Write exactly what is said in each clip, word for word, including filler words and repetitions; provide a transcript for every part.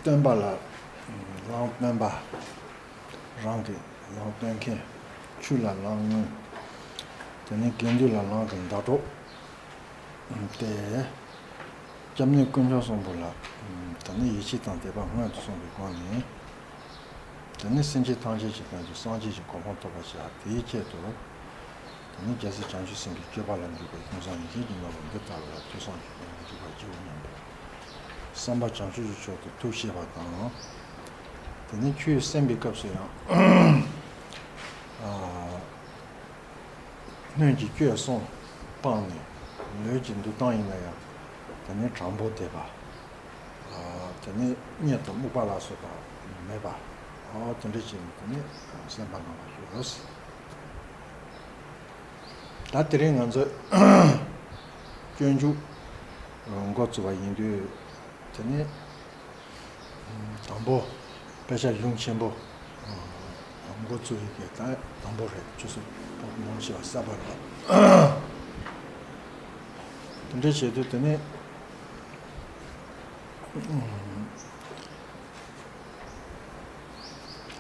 སྟོན་པ་ལ་ལམ་སྟོན་པ། རང་གི་ལམ་སྟོན་མཁན། ཆོས་ལ་ལམ་སྔོན། དེ་ནས་དགེ་འདུན་ལ་ལམ་གྱི་ཟླ་གྲོགས། དེ། སྐྱབས་གནས་དཀོན་མཆོག་གསུམ་པོ་ལ། དེ་ནས་ཡིད་ཆེས་དང་དད་པ་སྔོན་དུ་སོང་བའི་སྒོ་ནས། དེ་ནས་སེམས་ཅན་ཐམས་ཅད་ཀྱི་དོན་དུ་སངས་རྒྱས་ཀྱི་གོ་འཕང་ཐོབ་པར་བྱ། དེའི་ཆེད་དུ། དེ་ནས་རྒྱལ་སྲས་བྱང་ཆུབ་སེམས་ཀྱི་སྤྱོད་པ་ལ་འཇུག་པའི་ཀུན་བཟང་ཡིད་བཞིན་གྱི་ནོར་བུ་འདི་ལྟ་བུ་ལ་ཐོས་བསམ་གྱིས་ཀྱང་མི་འཇུག་པར་སྐྱེ་བོ་མཉམ་པའི་བསམ་པ་བྱང་ཆུབ་ཀྱི་མཆོག་ཏུ་ཐུགས་བསྐྱེད་པ་དང་། དེ་ནས་ཆོས་གསན་པའི་སྐབས་སུ་ཡང་། ཨ། སྣོད་ཀྱི་སྤྱོད་གསུམ་སྤངས་ནས་ལུས་ཀྱི་འདུག་སྟངས་ཡིན་ན་ཡང་དེ་ནས་དྲང་པོ་བསྡད་པ། དེ་ནས་གཉེན་དུ་རྨུགས་པ་ལ་སོགས་པ་མེད་པ། དེ་འདྲ་བྱས་ནས་དེ་ནས་གསན་པ་གནང་བ་ཞུ། ད་དེ་རིང་ང་ཚོས་སྤྱོད་འཇུག་འགོ་བཙུགས་པ་ཡིན་དུས། དེ་ནས་དང་པོ་དཔེ་ཆ་གཞུང་ཆེན་པོ་འགོ་བཙུགས་ཡིན་པས། ད་དང་པོ་རེད། ཆུ་ཚོད་ཕོག་མང་ཆེ་བ་གསར་པ་རེད། དེ་འདྲ་བྱས་དུས་དེ་ནས་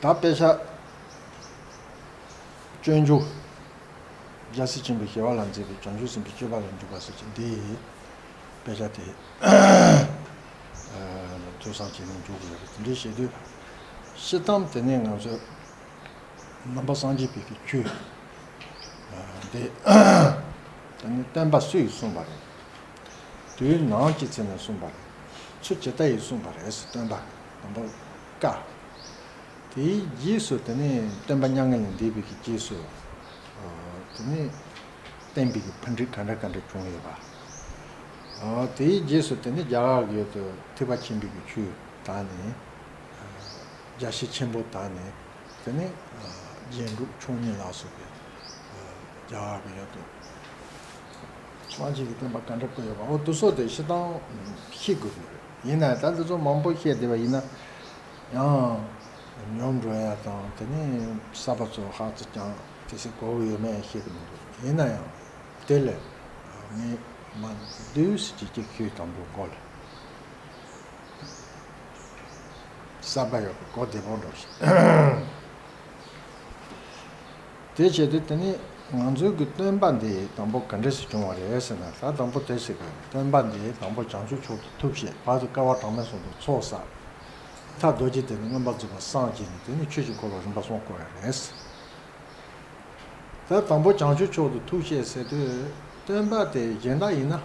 ད་དཔེ་ཆ་སྤྱོད་འཇུག་རྒྱལ་སྲས་ཆེན་པོའི་སྐྱེ་བ་ལ་མཛད་པའི་བྱང་ཆུབ་སེམས་དཔའི་སྤྱོད་པ་ལ་འཇུག་པ་ཟེར་གྱི་འདི་དཔེ་ཆ་དེ་ཐོས་བསམ་བྱས་ནས་འཇུག་དགོས་ཡོད་རེད། དེ་འདྲ་བྱེད་དུས་སྤྱིར་བཏང་དེ་ནས་ང་ཚོས་ནང་པ་སངས་རྒྱས་པའི་གི་ཆོས་འདི་དེ་ནི་སྟོན་པ་སུས་གསུངས་པ་རེད། དུས་ནམ་ཅི་ཚེ་ནས་གསུངས་པ་རེད། ཚུལ་ཇི་ལྟ་ཡིས་གསུངས་པ་རེད་ཟེར། སྟོན་པ་དང་པོ་བཀའ། དེའི་རྗེས་སུ་དེ་ནས་སྟོན་པ་མྱ་ངན་ལས་འདས་པའི་གི་རྗེས་སུ། ཨ། དེ་ནས་བསྟན་པའི་གི་ཕན་འབྲས་ག་འདྲ་ག་འདྲ་བྱུང་ཡོད་པ། ཨ། དེའི་རྗེས་སུ་དེ་ནས་རྒྱ་གར་གྱི་ཡུལ་དུ་ཐེག་པ་ཆེན་པོའི་གི་ཆོས་དར་ནས། ཨ། རྒྱ་ཆེ་ཆེན་པོ་དར་ནས། དེ་ནས། ཨ། རྒྱན་དྲུག་མཆོག་གཉིས་ལ་སོགས་པའི། ཨ། རྒྱ་གར་གྱི་ཡུལ་དུ་སངས་རྒྱས་ཀྱི་བསྟན་པ་ག་འདྲ་བསྐོར་ཡོད་པ། འོ་དེ་ཚོ་དེ་སྤྱིར་བཏང་ཤེས་དགོས་ཀྱི་རེད། ཡིན་ན་ད་འདི་ཚོ་མང་པོ་བཤད་བསྡད་པ་ཡིན་ན། ཡང་ཉམས་འགྲོ་ཡ་དང་། དེ་ནས་གསར་པ་ཚོ་ཧ་ཙི་ཅང་དེ་ཚོ་གོ་གི་ཡོད་མེད་ཤེས་ཀྱི་མི་འདུག་ཡིན་ན་ཡང་དེ་ལས་ངས་མ་བསྡུས་ཀྱི་གཅིག་ཤོད། དང་པོ་མགོ་ལ། གསར་པ་ཡོད་པའི་གོ་བདེ་པོ་འགྲོ་ཞིག་དེ་བྱས་ཏེ་དེ་ནི་ང་ཚོའི་གི་སྟོན་པ་འདི་དང་པོ་ག་འདྲས་སུ་བྱུང་བ་རེད་ཟེར་ན། ད་དང་པོ་དེ་ཟེར་གི། སྟོན་པ་འདི་དང་པོ་བྱང་ཆུབ་མཆོག་ཏུ་ཐུགས་བསྐྱེད། བར་དུ་བསྐལ་པ་གྲངས་མེད་གསུམ་དུ་ཚོགས་བསགས། མཐར་རྡོ་རྗེ་གདན་དུ་མངོན་པར་རྫོགས་པར་སངས་རྒྱས་ནས་དེ་ནི་ཆོས་ཀྱི་འཁོར་ལོ་རིམ་པ་གསུམ་བསྐོར་བ་རེད། ད་དང་པོ་བྱང་ཆུབ་མཆོག་ཏུ་ཐུགས་བསྐྱེད་ཟེར་དུས། སྟོན་པ་དེ་གཞན་དག་ཡིན་ན།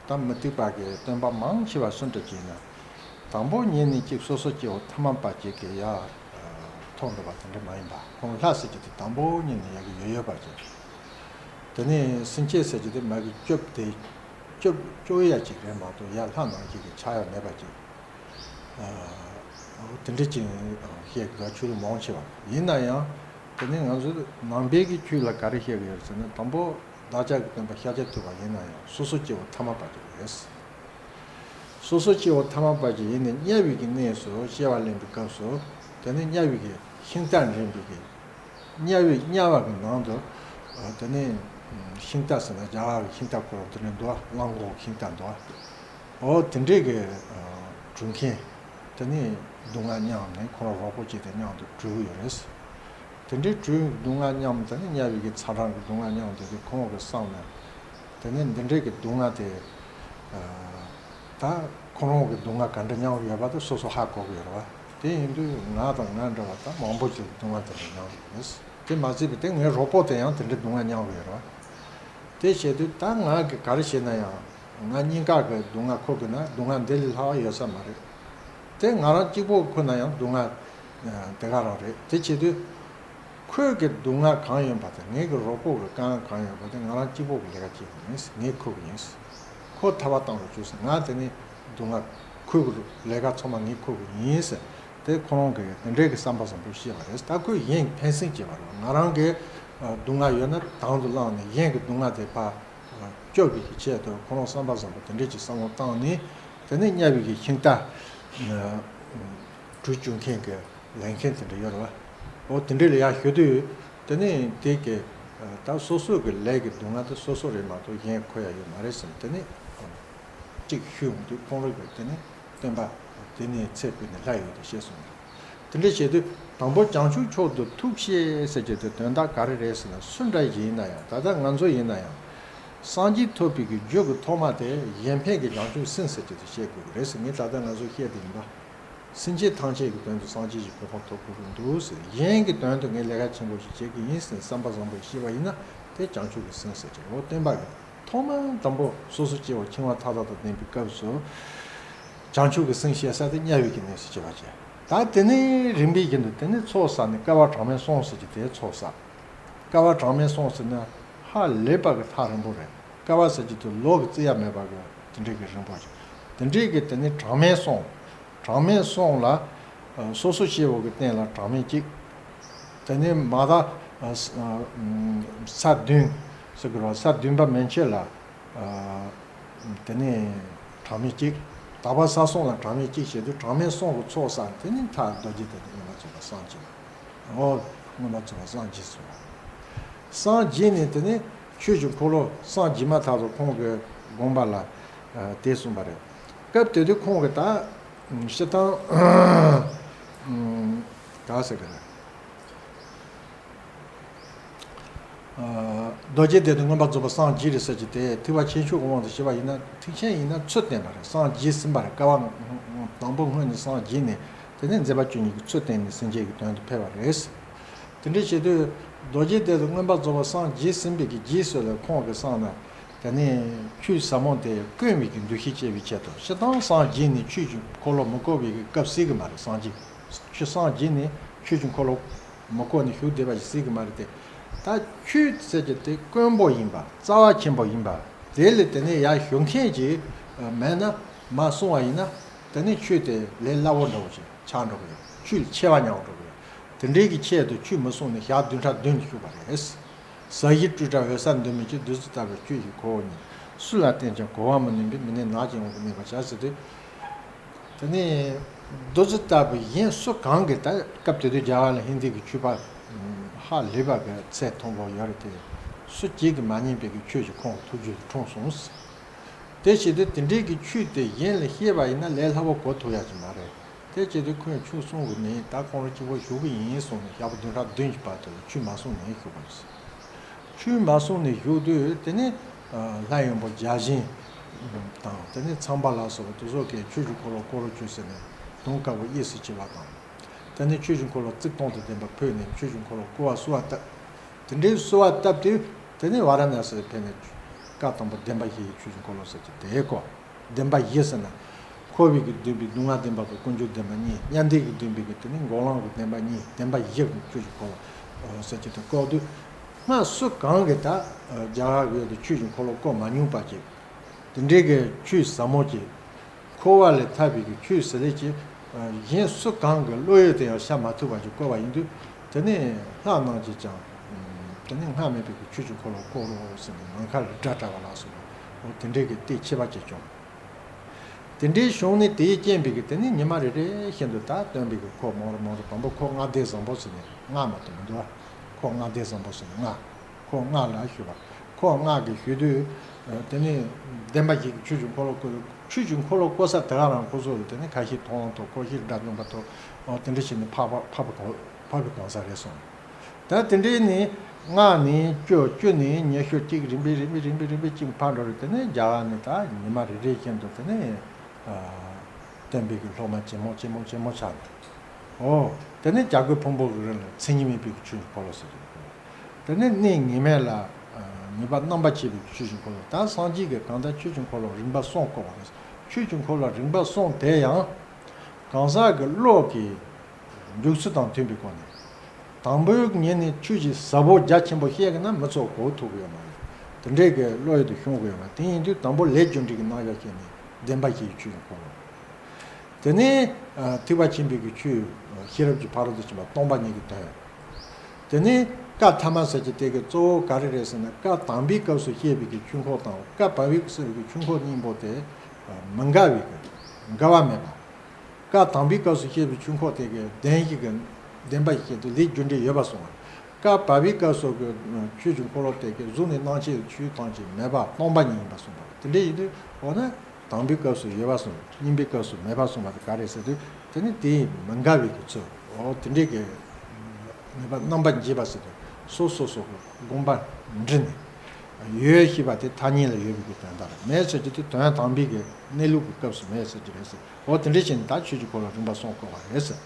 ད་མུ་སྟེགས་པ་གི་སྟོན་པ་མང་ཆེ་བ་སུ་འདྲ་ཅིག་ཡིན་ན། དང་པོ་ཉིད་ནས་གཅིག་སོ་སོ་སྐྱེ་བོ་ཐ་མལ་པ་ཅིག་གི་ཡ་ཐོག་འགྲོ་བ་དེ་འདྲ་མ་ཡིན་པ། ཁོང་ལྷ་ཟེར་གྱི་དེ་དང་པོ་ཉིད་ནས་ཡ་གི་ཡོད་ཡོད་པ་ཅིག་དེ་ནས་སེམས་ཅན་ཟེར་གྱི་དེ་མ་གི་སྐྱོབ་དེ། སྐྱོབ་སྐྱོབ་ཡ་ཅིག་རེད་མ་གཏོགས་ཡ་ལྷ་ནང་བཞིན་གྱི་ཆགས་ཡ་མེད་པ་ཅིག་ཨ། དེ་འདྲ་ཅིག་བཤད་དགོས་ཆོས་ལུགས་མང་ཆེ་བ་ཡིན་ན་ཡང་། དེ་ནས་ང་ཚོས་ནང་པའི་གི་ཆོས་ལ་ག་རེ་བཤད་ཀྱི་ཡོད་ཟེར་ན། དང་པོ་བདག་ཅག་གི་སྟོན་པ་ཤཱཀྱ་ཐུབ་པ་ཡིན་ན་ཡང་སོ་སོ་སྐྱེ་བོ་ཐ་མལ་པ་ཅིག་རེད། སོ་སོ་སྐྱེ་བོ་ཐ་མལ་པ་ཅིག་ཡིན་ནས་དམྱལ་བའི་གི་གནས་སུ་སྐྱེ་བ་ལེན་པའི་སྐབས་སུ། དེ་ནས་དམྱལ་བའི་གི་ཤིང་རྟ་འདྲེན་པའི་གི་དམྱལ་བའི་དམྱལ་བ་གི་ནང་དུ། ཨ། དེ་ནས་ཤིང་རྟ་ཟེར་ན་རྒྱ་གར་གི་ཤིང་རྟ་ཁོ་རང་དེ་ནས་འདུག་གླང་གོག་ཤིང་རྟ་འདུག་འོ་དེ་འདྲས་ཀྱི། ཨ། བྲུས་མཁན། དེ་ནས་སྡུག་བསྔལ་མྱངས་ནས་ཁོ་རང་རོགས་པ་བྱས་ཏེ་མཉམ་དུ་བྲོས་ཡོད་རེད། དེ་འདྲའི་བྲོས་སྡུག་བསྔལ་མཉམ། དེ་ནས་དམྱལ་བའི་གི་ཚ་གྲང་གི་སྡུག་བསྔལ་མཉམ་དེ་དུས་ཁོང་གི་བསམ་ན། དེ་ནས་འདི་འདྲའི་གི་སྡུག་བསྔལ་དེ། ཨ། ད་ཁོ་རང་གི་སྡུག་བསྔལ་ག་འདྲ་མྱངས་ཡོད་པ་དེ་སོ་སོ་ཧ་གོ་གི་ཡོད་རེད་བ། དེ་ཡིན་དུས་ང་དང་ང་འདྲ་བ་ད་མང་པོ་ཞིག་སྡུག་བསྔལ་དེ་འདྲ་མྱངས་ཡོད་རེད། དེ་མ་ཟད་པའི་དེ་ངའི་རོགས་པོ་དེ་ཡང་དེ་འདྲའི་སྡུག་བསྔལ་མྱངས་ཡོད་རེད་བ། དེ་བྱས་དུས་ད་ང་གིས་ག་རེ་བྱས་ན་ཡང་། ང་གཉིས་ཀ་གི་སྡུག་བསྔལ་འཁུར་དགོས་ན་སྡུག་བསྔལ་འདི་ལས་ལྷག་པ་ཡོད་ས་མ་རེད། དེ་ང་རང་གཅིག་པོ་འཁུར་ན་ཡང་སྡུག་བསྔལ་དེ་ག་རང་རེད། དེ་བྱེད་དུས་ཁོས་གི་སྡུག་བསྔལ་གང་ཡོད་པ་དང་ངའི་གི་རོགས་པོ་གི་དཀའ་ངལ་གང་ཡོད་པ་དེ་ང་རང་གཅིག་པོ་གི་ལས་ཀ་བྱེད་དགོས་ཡིན། ངས་འཁུར་གི་ཡིན། ཁོ་ཐར་པ་བཏང་རུ་བཅུག་ཟེར། ང་དེ་ནས་སྡུག་བསྔལ་ཁོའི་གི་ལས་ཀ་ཚང་མ་ངས་འཁུར་གི་ཡིན་ཟེར། དེ་ཁོ་རང་གི་དེ་འདྲའི་གི་བསམ་པ་བཟང་པོ་བཤད་པ་རེད། ད་ཁོས་གཞན་ཕན་སེམས་བྱེད་པ་རེད། ང་རང་གི་སྡུག་བསྔལ་ཡོད་ན་དང་དུ་བླངས་ནས་གཞན་གྱི་སྡུག་བསྔལ་དེ་ཕར་སྐྱོབ་པའི་གི་ཆེད་དུ་ཁོ་རང་བསམ་པ་བཟང་པོ་དེ་འདྲའི་གི་བསམ་བློ་བཏང་ནས། དེ་ནས་དམྱལ་བའི་གི་ཤིང་རྟ་བྲོས་བཅུག་མཁན་གི་ལས་མཁན་དེ་འདྲ་ཡོད་རེད་བ། འོ་དེ་འདྲའི་ལ་ཡར་ཞུ་དུས། དེ་ནས་དེ་གི་ད་སོ་སོ་གི་ལས་ཀྱི་སྡུག་བསྔལ་དེ་སོ་སོ་རེད་མ་གཏོགས་གཞན་འཁོར་ཡ་ཡོད་མ་རེད་ཟེར། དེ་ནས་གཅིག་ཞུས་འོང་དུས་ཁོང་རང་གི་དེ་ནས་སྟོན་པ་ དེ་ནས་ཚེ་འཕོས་ནས་ལྷ་ཡུལ་དུ་གཤེགས་སོང་། དེ་འདྲ་བྱེད་དུས་དང་པོ་བྱང་ཆུབ་མཆོག་ཏུ་ཐུགས་བསྐྱེད་ཟེར་གྱི་དེ་དོན་དག་ག་རེ་རེད་ཟེར་ན། སུ་འདྲ་ཞིག་ཡིན་ན་ཡང་། ད་ལྟ་ང་ཚོ་ཡིན་ན་ཡང་སངས་རྒྱས་ཐོབ་པའི་གི་རྒྱུ་གི་ཐོག་མ་དེ་གཞན་ཕན་གྱི་བྱང་ཆུབ་སེམས་ཟེར་གྱི་དེ་བསྐྱེད་དགོས་ཀྱི་རེད་ཟེར། ངས་ད་ལྟ་ང་ཚོ་བཤད་དེ་ཡིན་པ། སེམས་ཅན་ཐམས་ཅད་ཀྱི་དོན་དུ་སངས་རྒྱས་ཀྱི་གོ་འཕང་ཐོབ་དགོས་ཀྱི་འདུག་ཟེར། གཞན་གྱི་དོན་དུ་ངས་ལས་ཀ་ཆེན་པོ་ཞིག་བྱེད་ཀྱི་ཡིན་ཟེར་བསམ་པ་བཟང་པོ་ཞིག་བྱས་པ་ཡིན་ན། དེ་བྱང་ཆུབ་ཀྱི་སེམས་ཟེར་གྱི་རེད། འོ་སྟོན་པ་གི་ཐོག་མ་དང་པོ་སོ་སོ་སྐྱེ་བོ་འཆིང་བ་མཐའ་དག་དང་ལྡན་པའི་སྐབས་སུ་བྱང་ཆུབ་ཀྱི་སེམས་བསྐྱེད་ས་དེ་དམྱལ་བའི་གི་གནས་སུ་སྐྱེ་བ་བྱས། ད་དེ་ནས་རིམ་པས་བཞིན་དུ་དེ་ནས་ཚོགས་བསགས་ནས་བསྐལ་པ་གྲངས་མེད་སོང་ཟེར་གྱི་དེ་ཚོགས་བསགས། བསྐལ་པ་གྲངས་མེད་སོང་ཟེར་ན་ཧ་ལས་པ་གི་ཐག་རིང་པོ་རེད། བསྐལ་པ་ཟེར་གྱི་དེ་ལོ་གི་རྩིས་ཡ་མེད་པ་གི་དེ་འདྲའི་གི་རིང་པོ་ཞིག་དེ་འདྲའི་གི་དེ་ནས་གྲངས་མེད་སོང་། གྲངས་མེད་སོང་ལ། ཨ་སོ་སོ་སྐྱེ་བོ་གི་སྟེང་ལ་གྲངས་མེད་གཅིག་དེ་ནས་མ་དག་ཨ་ས་ཨ་ས་བདུན་ཟེར་གི་རེད། ས་བདུན་པ་མན་ཆད་ལ། ཨ་དེ་ནས་གྲངས་མེད་གཅིག་དག་པ་ས་གསུམ་ལ་གྲངས་མེད་གཅིག་བྱས་དུས་གྲངས་མེད་གསུམ་གི་ཚོགས་བསགས། དེ་ནས་མཐར་རྡོ་རྗེ་གདན་དུ་མངོན་པར་རྫོགས་པར་སངས་རྒྱས། འོ། མངོན་པར་རྫོགས་པར་སངས་རྒྱས་སོ། སངས་རྒྱས་ནས་དེ་ནས་ཆོས་ཀྱི་འཁོར་ལོ། སངས་རྒྱས་མ་ཐག་ཏུ་ཁོང་གི་དགོངས་པ་ལ་ཨ་དེ་གསུངས་པ་རེད། སྐབས་དེ་དུས་ཁོང་གིས་ད་ཨ་སྤྱིར་བཏང་ཨ་ག་ཟེར་གི་རེད། ཨ་རྡོ་རྗེ་གདན་དུ་མངོན་པར་རྫོགས་པར་སངས་རྒྱས་རེད་ཟེར་གྱི་དེ་ཐེག་པ་ཆེ་ཤོས་ཀྱི་དབང་དུ་བྱས་པ་ཡིན་ན། ཐེག་ཆེན་ཡིན་ན་ཚུལ་བསྟན་པ་རེད། སངས་རྒྱས་ཟིན་པ་རེད། བསྐལ་པ་དང་པོ་སྔོན་ནས་སངས་རྒྱས་ནས། དེ་ནས་མཛད་པ་བཅུ་གཉིས་ཀྱི་ཚུལ་བསྟན་ནས་སེམས་ཅན་གྱི་དོན་དུ་ཕེབས་པ་རེད། དེ་འདྲ་བྱེད་དུས་རྡོ་རྗེ་གདན་དུ་མངོན་པར་རྫོགས་པར་སངས་རྒྱས་ཟིན་པའི་གི་རྗེས་སུ་ལ་ཁོང་གིས་བསམ་ན། དེ་ནས་ཆོས་ཟབ་མོ་དེ་བསྐོར་བའི་གི་འདུ་ཤེས་སྐྱེ་བའི་ཆེད་དུ། སྤྱིར་བཏང་སངས་རྒྱས་ནས་ཆོས་ཀྱི་འཁོར་ལོ་མི་བསྐོར་བའི་གི་སྐབས་སྲིད་གི་མ་རེད། སངས་རྒྱས། ཆོས་སངས་རྒྱས་ནས་ཆོས་ཀྱི་འཁོར་ལོ་མི་བསྐོར་ནས་བཞུགས་བསྡད་པ་ཞིག་སྲིད་གི་མ་རེད་དེ། ད་ཆོས་ཟེར་གྱི་དེ་དཀོན་པོ་ཡིན་པ། རྩ་བ་ཆེན་པོ་ཡིན་པ། དེ་ལས་དེ་ནས་ཡར་ཞུ་མཁན་ཅིག་མེད་ན། མ་གསུངས་པ་ཡིན་ན། དེ་ནས་ཆོས་དེ་ལས་སླ་བོ་འདྲ་བོ་ཞིག་ཆགས་འགྲོ་གི་རེད། ཆོས་ལ་ཆེ་བ་ཉམས་འགྲོ་གི་རེད། དེ་འདྲའི་གི་ཆེད་དུ་ཆོས་མི་གསུང་ནས་ཞག་བདུན་ཕྲག་བདུན་ལ་བཞུགས་པ་རེད། ཟ་ཡི་སྤྲོས་བྲལ་འོད་གསལ་འདུ་མི་བྱེད། བདུད་རྩི་ལྟ་བུའི་ཆོས་ཀྱི་ཁོ་བོ་ཉིད། སུ་ལ་བསྟན་ཀྱང་གོ་བ་མི་ནོན་པས། མི་གནས་ནག་ཅིང་འོག་ཏུ་གནས་པར་བྱ་ཟེར་དུས། དེ་ནས་བདུད་རྩི་ལྟ་བུའི། གཞན་སུ་གང་གིས། ད་སྐབས་དེ་དུས་རྒྱ་གར་ལ་ཧིན་དི་གི་ཆོས་པ་ཧ་ལས་པ་གི་ཚད་མཐོན་པོ་ཡོད་རེད་དེ། སུ་གཅིག་གིས་མ་ཉན་པའི་གི་ཆོས་ཀྱིས་ཁོང་གི་ཐུགས་རྒྱུད་དུ་འཁྲུངས་སོང་། དེ་བྱེད་དུས་དེ་འདྲའི་གི་ཆོས་དེ་གཞན་ལ་བཤད་པ་ཡིན་ན་ལས་སླ་བོ་གོ་ཐུབ་ཡ་ཅིག་མ་རེད། དེ་བྱེད་དུས་ཁོས་ཆོས་གསུང་གི་མིན། ད་ཁོང་རང་གཅིག་པོ་བཞུགས་གི་ཡིན་གསུངས་ནས་ཞག་པོ་བདུན་ཕྲག་བདུན་གྱི་བར་དུ་ཆོས་མ་གསུང་ནས་བཞུགས་པ་རེད། ཆོས་མ་གསུང་ནས་བཞུགས་དུས་དེ་ནས་ལྷ་ཡོན་པོ་བརྒྱ་བྱིན་དང་། དེ་ནས་ཚངས་པ་ལ་སོགས་པ་དེ་ཚོ་གིས་ཆོས་ཀྱི་འཁོར་ལོ་བསྐོར་རོགས་བྱོས་ཟེར་ནས་དུང་དཀར་པོ་གཡས་སུ་བྱས་པ་དང་། དེ་ནས་ཆོས་ཀྱི་འཁོར་ལོ་རྩིབས་སྟོང་དང་ལྡན་པ་ཕུལ་ནས་ཆོས་ཀྱི་འཁོར་ལོ་བསྐོར་བ་གསོལ་བ་བཏབ། དེ་འདྲའི་གསོལ་བ་བཏབ་དུས་དེ་ནས་ཝཱ་ར་ཎ་སིར་ཕེབས་ནས་བཀའ་དང་པོ་བདེན་པ་བཞི་ཡི་ཆོས་ཀྱི་འཁོར་ལོ་ཟེར་གྱི་དེ་བསྐོར། བདེན་པ་བཞི་ཟེར་ན། འཁོར་བའི་གི་བདེན་པའི་སྡུག་བསྔལ་བདེན་པ་དང་ཀུན་འབྱུང་བདེན་པ་གཉིས། མྱང་འདས་ཀྱི་བདེན་པའི་གི་དེ་ནི་འགོག་ལམ་གྱི་བདེན་པ་གཉིས། བདེན་པ་བཞི་གི་ཆོས་ཀྱི་འཁོར་ལོ་ཟེར་གྱི་དེ་བསྐོར་དུས། སྔར་སུ་གང་གིས་ད་རྒྱ་གར་གྱི་ཡུལ་དུ་ཆོས་ཀྱི་འཁོར་ལོ་བསྐོར་མ་མྱོང་པ་ཅིག་དེ་འདྲའི་གི་ཆོས་ཟབ་མོ་ཅིག་འཁོར་བ་ལས་ཐར་བའི་གི་ཆོས་ཟེར་ལེ་ཅིག་གཞན་སུ་གང་གི་བློ་ཡུལ་དུ་ཡང་ཤར་མ་ཐུབ་པ་ཅིག་བསྐོར་བ་ཡིན་དུས། དེ་ནས་ལྷ་རྣམས་ཀྱིས་ཀྱང་། དེ་ནས་སྔར་མེད་པའི་གི་ཆོས་ཀྱི་འཁོར་ལོ་བསྐོར་རོ་ཟེར་ནས་ནམ་མཁའ་ལས་སྒྲ་བསྒྲགས་པ་ལ་སོགས་པ། འོ་དེ་འདྲའི་གི་ལྟས་ཁྱད་པར་ཅན་བྱུང་། དེ་འདྲའི་བྱུང་ནས་དེའི་རྐྱེན་པས་གི་དེ་ནས་ཉི་མ་རེ་རེ་བཞིན་དུ་ད་སྟོན་པའི་གི་འཁོར་མང་རུ་མང་རུ། དང་པོ་འཁོར་ལྔ་སྡེ་བཟང་པོ་ཟེར་ནས་ལྔ་མ་གཏོགས་མི་འདུག་བ། འཁོར་ལྔ་སྡེ་བཟང་པོ་ཟེར་ནས་ལྔ། འཁོར་ལྔ་ལ་ཞུ་བ། འཁོར་ལྔ་གི་ཞུ་དུས། དེ་ནས་བདེན་པ་བཞི་གི་ཆོས་ཀྱི་འཁོར་ལོ་བསྐོར། ཆོས་ཀྱི་འཁོར་ལོ་བསྐོར་ས་དེ་ག་རང་ཁོ་ཚོ་ལ་དེ་ནས་ཁ་ཤས་མཐོང་ལམ་ཐོབ། ཁོ་ཤས་དགྲ་བཅོམ་པ་ཐོབ། འོ་དེ་འདྲ་བྱས་ནས་འཕགས་པ་འཕགས་པའི་གོང་འཕགས་པའི་གོང་ས་རེད་སོང་། ད་དེ་འདྲའི་ནི་ལྔ་ནས་བཅུ། བཅུ་ནས་ཉི་ཤུ་གཅིག་རིམ་པས་རིམ་པས་རིམ་པས་རིམ་པས་གཅིག་ཕར་འགྲོ་རེད། དེ་ནས་རྒྱ་གར་ནས་ད་ཉི་མ་རེ་རེ་བཞིན་དུ་དེ་ནས་ཨ་སྟོན་པའི་གི་སློབ་མ་ཇེ་མང་ཇེ་མང་ཇེ་མང་ཆགས་འདུག་འོ། དེ་ནས་བྱ་རྒོད་ཕུང་པོ་གི་རི་ལ་མཚན་ཉིད་མེད་པའི་གི་ཆོས་ཀྱི་འཁོར་ལོ་ཟེར་གྱི་འདུག་དེ་ནས་གནས་ངེས་མེད་ལ་ཨ་ངེས་པ་རྣམ་པར་ཕྱེ་བའི་གི་ཆོས་ཀྱི་འཁོར་ལོ། ད་སངས་རྒྱས་ཀྱིས་གང་ལྟར་ཆོས་ཀྱི་འཁོར་ལོ་རིམ་པ་གསུམ་བསྐོར་བ་རེད། ཆོས་ཀྱི་འཁོར་ལོ་རིམ་པ་གསུམ་དེ་ཡང་གང་ཟག་གི་བློ་གི་འཇུག་ཚུལ་དང་མཐུན་པའི་སྒོ་ནས། དང་པོའི་ཉིན་ནས་ཆོས་ཀྱི་ཟབ་པོ་རྒྱ་ཆེན་པོ་བཤད་ཀྱི་ན་མི་ཚོགས་གོ་ཐུབ་ཀྱི་ཡོད་མ་རེད། དེ་འདྲའི་གི་བློ་ཡུལ་དུ་ཤོང་གི་ཡོད་མ་རེད། དེ་ཡིན་དུས་དང་པོ་ལས་རྒྱུ་འབྲས་ཀྱི་རྣམ་གཞག་བཤད་ནས་བདེན་པ་བཞིའི་ཆོས་ཀྱི་འཁོར་ལོ། དེ་ནས་ཨ་ཐེག་པ་ཆེན་པོའི་གི་ཆོས། ཤེས་རབ་ཀྱི་ཕ་རོལ་ཏུ་ཕྱིན་པ་སྟོང་པ་ཉིད་ཀྱི་དོན། དེ་ནས་བཀའ་ཐ་མ་ཟེར་གྱི་དེ་གི་གཙོ་བོ་ག་རེ་རེད་ཟེར་ན། བཀའ་དམ་པའི་སྐབས་སུ་བཤད་པའི་གི་ཆོས་འཁོར་དང་བཀའ་བབས་པའི་སྐབས་སུ་བཤད་པའི་གི་ཆོས་འཁོར་གཉིས་པོ་དེ་མི་འགལ་བའི་གི་འགལ་བ་མེད་པ། བཀའ་དམ་པའི་སྐབས་སུ་བཤད་པའི་ཆོས་འཁོར་དེ་གི་བདེན་བཞི་གི་བདེན་པ་བཞི་དེ་ལས་རྒྱུ་འབྲས་ཡོད་པར་གསུངས་པ། བཀའ་བབས་པའི་སྐབས་སུ་གི་ཆོས་ཀྱི་འཁོར་ལོ་དེ་གི་གཟུགས་ནས་སྣང་མཆེད་ཆོས་ཐམས་ཅད་མེད་པ་སྟོང་པ་ཉིད་ཡིན་པར་གསུངས་པ། དེ་འདྲ་ཡིན་དུས་འོ་ན། དང་པོའི་སྐབས་སུ་ཡོད་པ་གསུངས། གཉིས་པའི་སྐབས་སུ་མེད་པ་གསུངས་པ་དེ་ག་རེ་ཟེར་དུས། དེ་ནི་དེ་མི་འགལ་བའི་གི་ཚུལ། འོ་དེ་འདྲའི་གི་ངེས་པ་རྣམ་པར་འབྱེད་པ་ཟེར་དུས་སོ་སོ་སོ་གི་དགོངས་པ་འདྲི་ནས། ཡོད་ཞེས་པ་དེ་ཐ་སྙད་ལ་ཡོད་པའི་གི་དོན་དག་རེད། མེད་ཟེར་རྒྱུ་དེ་དོན་དམ་པའི་གི་གནས་ལུགས་ཀྱི་སྐབས་སུ་མེད་ཟེར་རྒྱུ་རེད་ཟེར། འོ་དེ་འདྲ་བྱས་ནས་ད་ཆོས་ཀྱི་འཁོར་ལོ་རིམ་པ་གསུམ་བསྐོར་བ་རེད་ཟེར།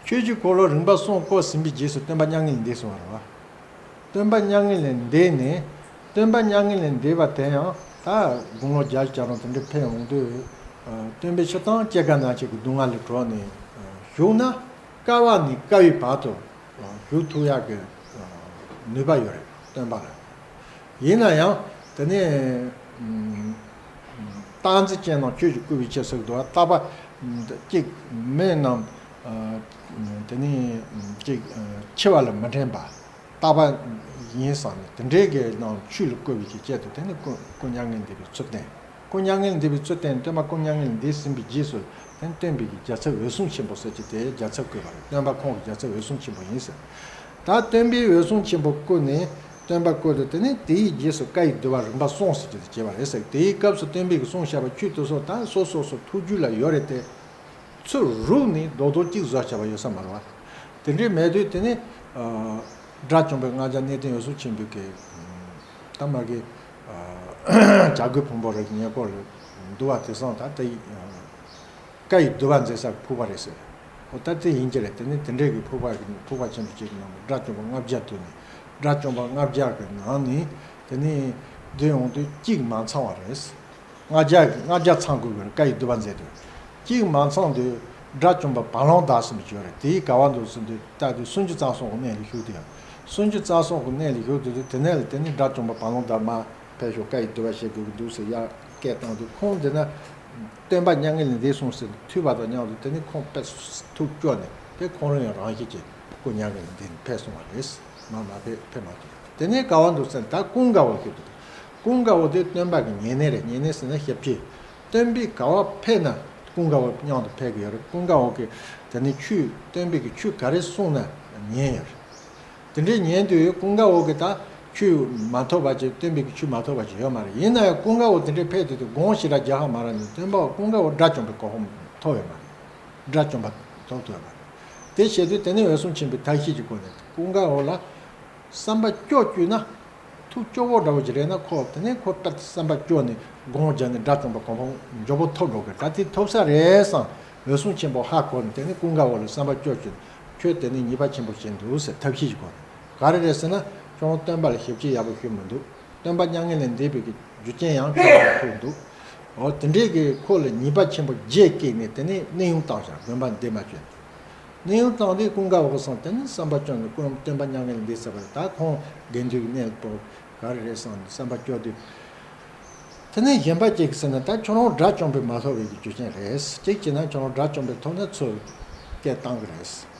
ཆོས་ཀྱི་འཁོར་ལོ་རིམ་པ་གསུམ་བསྐོར་ཟིན་པའི་རྗེས་སུ་སྟོན་པ་མྱ་ངན་ལས་འདས་སོང་བ་རེད་བ། སྟོན་པ་མྱ་ངན་ལས་འདས་ནས། སྟོན་པ་མྱ་ངན་ལས་འདས་པ་དེ་ཡང་ད་དགུང་ལོ་བརྒྱད་ཅུ་གྱ་གྲངས་དེ་འདྲ་ཕེབས་འོང་དུས། སྟོན་པའི་ཕྱིར་དང་སྐྱེ་རྒ་ན་འཆི་གི་སྡུག་བསྔལ་ལས་གྲོལ་ནས་བཞུགས་ན། དཀའ་བ་ནས་དཀའ་བའི་བར་དུ་བཞུགས་ཐུབ་ཡག་གི་ནུས་པ་ཡོད་རེད་སྟོན་པ་ལ། ཡིན་ན་ཡང་དེ་ནས་ཨམ་ཨམ་རྟག་འཛིན་ཅན་རྣམས་ཆོས་ཀྱིས་བསྐུལ་བའི་ཕྱིར་ཟེར་གི་འདུག་བ། རྟག་པ་ཨམ་གཅིག་མི་རྣམས་ཨ་དེ་ནས་ཨམ་གཅིག་ཨ་འཆི་བ་ལ་མི་འདྲེན་པ། རྟག་པ་ཡིན་བསམ་ནས་དེ་འདྲའི་གི་རྣམས་ཆོས་ལ་བསྐུལ་བའི་ཕྱིར་བྱས་ཏེ། དེ་ནས་སྐུ་སྐུ་མྱ་ངན་འདས་པའི་ཚུལ་བསྟན། སྐུ་མྱ་ངན་འདས་པའི་ཚུལ་བསྟན། སྟོན་པ་སྐུ་མྱ་ངན་འདས་ཟིན་པའི་རྗེས་སུ་དེ་ནས་སྟོན་པའི་གི་རྒྱལ་ཚབ་འོད་སྲུང་ཆེན་པོ་ཟེར་གྱི་དེ་རྒྱལ་ཚབ་བསྐོས་པ་རེད། སྟོན་པ་ཁོང་གི་རྒྱལ་ཚབ་འོད་སྲུང་ཆེན་པོ་ཡིན་ཟེར། ད་སྟོན་པས་འོད་སྲུང་ཆེན་པོ་བསྐུལ་ནས། སྟོན་པ་བསྐུལ་ཏེ་དེ་ནས་དེའི་རྗེས་སུ་བཀའ་ཡི་བསྡུ་བ་རིམ་པ་གསུམ་ཟེར་གྱི་དེ་བྱས་པ་རེད་ཟེར། དེའི་སྐབས་སུ་སྟོན་པས་གསུངས་བཞག་པ་ཆོས་དེ་ཚོ་ད་སོ་སོ་སོ་ཐུགས་རྒྱུད་ལ་ཡོད་རེད་དེ། ཚུར་རུག་ནས་རྡོག་རྡོག་གཅིག་བཟོ་བྱ་བ་ཡོད་ས་མ་རེད་བ། དེ་འདྲའི་མེད་དུས་དེ་ནི་ཨ་དགྲ་བཅོམ་པའི་ལྔ་བརྒྱ་གནས་བརྟན་འོད་སྲུང་ཆེན་པོའི་གི་ད་མ་གི་ཨ་བྱ་རྒོད་ཕུང་པོ་རེད། ཉེ་འཁོར་ལ་འདུལ་བ་དེ་སང་ད་དེ་ཨ་བཀའ་ཡི་བསྡུ་བ་མཛད་ས་ཕུག་པ་རེད་ཟེར། འོ་ད་དེ་ཡིན་གྱི་རེད། དེ་ནི་དེ་འདྲའི་གི་ཕུག་པ་གི་ཕུག་པ་ཆེན་པོ་ཅིག་གི་ནང་དུ་དགྲ་བཅོམ་པ་ལྔ་བརྒྱ་འདུས་ནས། དགྲ་བཅོམ་པ་ལྔ་བརྒྱ་གི་ནང་ནས་དེ་ནི་འདུས་ཡོང་དུས་གཅིག་མ་ཚང་བ་རེད། ལྔ་བརྒྱ་ལྔ་བརྒྱ་ཚང་དགོས་ཀྱི་རེད། བཀའ་ཡི་བསྡུ་བ་མཛད་དུས། གཅིག་མ་ཚང་དུས་དགྲ་བཅོམ་པ་བ་ལང་བདག་ཟེར་མི་ཅིག་ཡོད་རེད། དེའི་ག་བ་འདུག་ཟེར་དུས་ལྟ་དུས་སུམ་ཅུ་རྩ་གསུམ་གྱི་གནས་ལ་བཞུགས་དུས། སུམ་ཅུ་རྩ་གསུམ་གྱི་གནས་ལ་བཞུགས་དུས་དེ་ནས་ལ་དེ་ནི་དགྲ་བཅོམ་པ་བ་ལང་བདག་མར་ཕེབས་ཤོག་བཀའ་ཡི་བསྡུ་བ་བཤད་དགོས་ཀྱི་འདུག་ཟེར་ཡར་སྐད་བཏང་དུས། ཁོང་དེ་ན་སྟོན་པ་མྱ་ངན་ལས་འདས་སོང་ཟེར་ཐོས་པ་དང་མཉམ་དུ་དེ་ནི་ཁོང་དཔེ་ཐུགས་སྐྱོ་ནས་དེ་ཁོང་རང་ཡང་རང་བཞིན་གྱིས་སྐུ་མྱ་ངན་ལས་འདས་ནས་ཕེབས་སོང་བ་རེད། མར་མ་ཕེབས་ཕེབས་མ་ཐུབ། དེ་ནས་ག་བ་འདུག་ཟེར་ན་ད་ཀུན་དགའ་བོ་ཞིག་འདུག་ཀུན་དགའ་བོ་དེ་སྟོན་པ་གི་ཉེ་གནས་རེད། ཉེ་གནས་ཟེར་ན་ཞབས་ཕྱི། སྟོན་པས་ག་བ་ཕེབས་ན་ཀུན་དགའ་བོ་མཉམ་དུ་ཕེབས་ཀྱི་ཡོད་རེད། ཀུན་དགའ་བོ་གི་དེ་ནི་ཆོས་སྟོན་པའི་གི་ཆོས་ག་རེ་གསུངས་ན་ཉན་ཡོད་རེད། དེ་འདྲའི་ཉན་དུས་ཀུན་དགའ་བོ་གི་ད་ཆོས་མ་ཐོབ་པ་ཅིག་སྟོན་པའི་གི་ཆོས་མ་ཐོབ་པ་ཅིག་ཡོད་མ་རེད། ཡིན་ན་ཡང་ཀུན་དགའ་བོ་དེ་འདྲའི་ཕེབས་དུས་དེ་དགོངས་ཞེ་དྲག་རྒྱག་ཧ་མ་རག་ནས་སྟོན་པ་ཀུན་དགའ་བོ་དགྲ་བཅོམ་པའི་གོ་འཕང་ཐོབ་ཡོད་མ་རེད། དགྲ་བཅོམ་པ་ཐོབ་ཐུབ་ཡོད་མ་རེད། དེ་བྱས་དུས་དེ་ནས་འོད་སྲུང་ཆེན་པོས་ཐབས་ཤེས་ཀྱི་སྒོ་ནས་ཀུན་དགའ་བོ་ལ་བསམ་པ་སྐྱོ་བཅུག་ན། ཐུགས་སྐྱོ་བོ་འདྲ་བོ་ཅིག་རེད་ན་ཁོ་དེ་ནས་ཁོ་ད་བསམ་པ་སྐྱོ་ནས་དགོངས་བརྒྱབ་ནས་དགྲ་བཅོམ་པ་གོ་འཕང་མགྱོགས་པོ་ཐོབ་འགྲོ་གི། ད་དེ་ཐོབ་ས་རེད་བསམ། འོད་སྲུང་ཆེན་པོ་ཧ་གོ་ནས་དེ་ནས་ཀུན་དགའ་བོ་ལ་བསམ་པ་སྐྱོ་བཅུག་ནས་ཁྱོད་དེ་ནས་ཉེས་པ་ཆེན་པོ་བྱས་འདུག་ཟེར་ཐབས་ཤེས་ཀྱི་སྒོ་ནས། ག་རེ་རེད་ཟེར་ན་ཁྱོད་རང་སྟོན་པ་ལ་ཞབས་ཕྱི་ཡག་པོ་ཞུས་མི་འདུག་སྟོན་པ་མྱ་ངན་ལས་འདས་པའི་གི་རྒྱུ་རྐྱེན་ཡང་ཁྱོད་རང་ལ་ཐུག་འདུག་འོ་དེ་འདྲའི་གི་ཁོ་ལ་ཉེས་པ་ཆེན་པོ་བརྒྱད་བཀལ་ནས་དེ་ནས་གནས་དབྱུང་བཏང་བཞག་དགོན་པ་འདི་མ་བྱོན། གནས་དབྱུང་བཏང་དུས་ཀུན་དགའ་བོ་གི་སང་དེ་ནི་བསམ་པ་སྐྱོ་ནས་ཀུན་སྟོན་པ་མྱ་ངན་ལས་འདས་ཟེར་བ་རེད། ད་ཁོང་དགེ་འདུན་གྱི་གནས་ལ་སྤོ་ག་རེ་རེད་བསམ་ནས་བསམ་པ་སྐྱོ་དུས། དེ་ནས་གཞན་པ་གཅིག་གིས་ཟེར་ན་ད་ཁྱོད་རང་དགྲ་བཅོམ་པས་མ་ཐོབ་པའི་གི་རྒྱུ་རྐྱེན་རེད། གཅིག་བྱས་ན་ཁྱོད་རང་དགྲ་བཅོམ་པས་ཐོབ་ན་ཚུར་སྐད་བཏང་གི་རེད།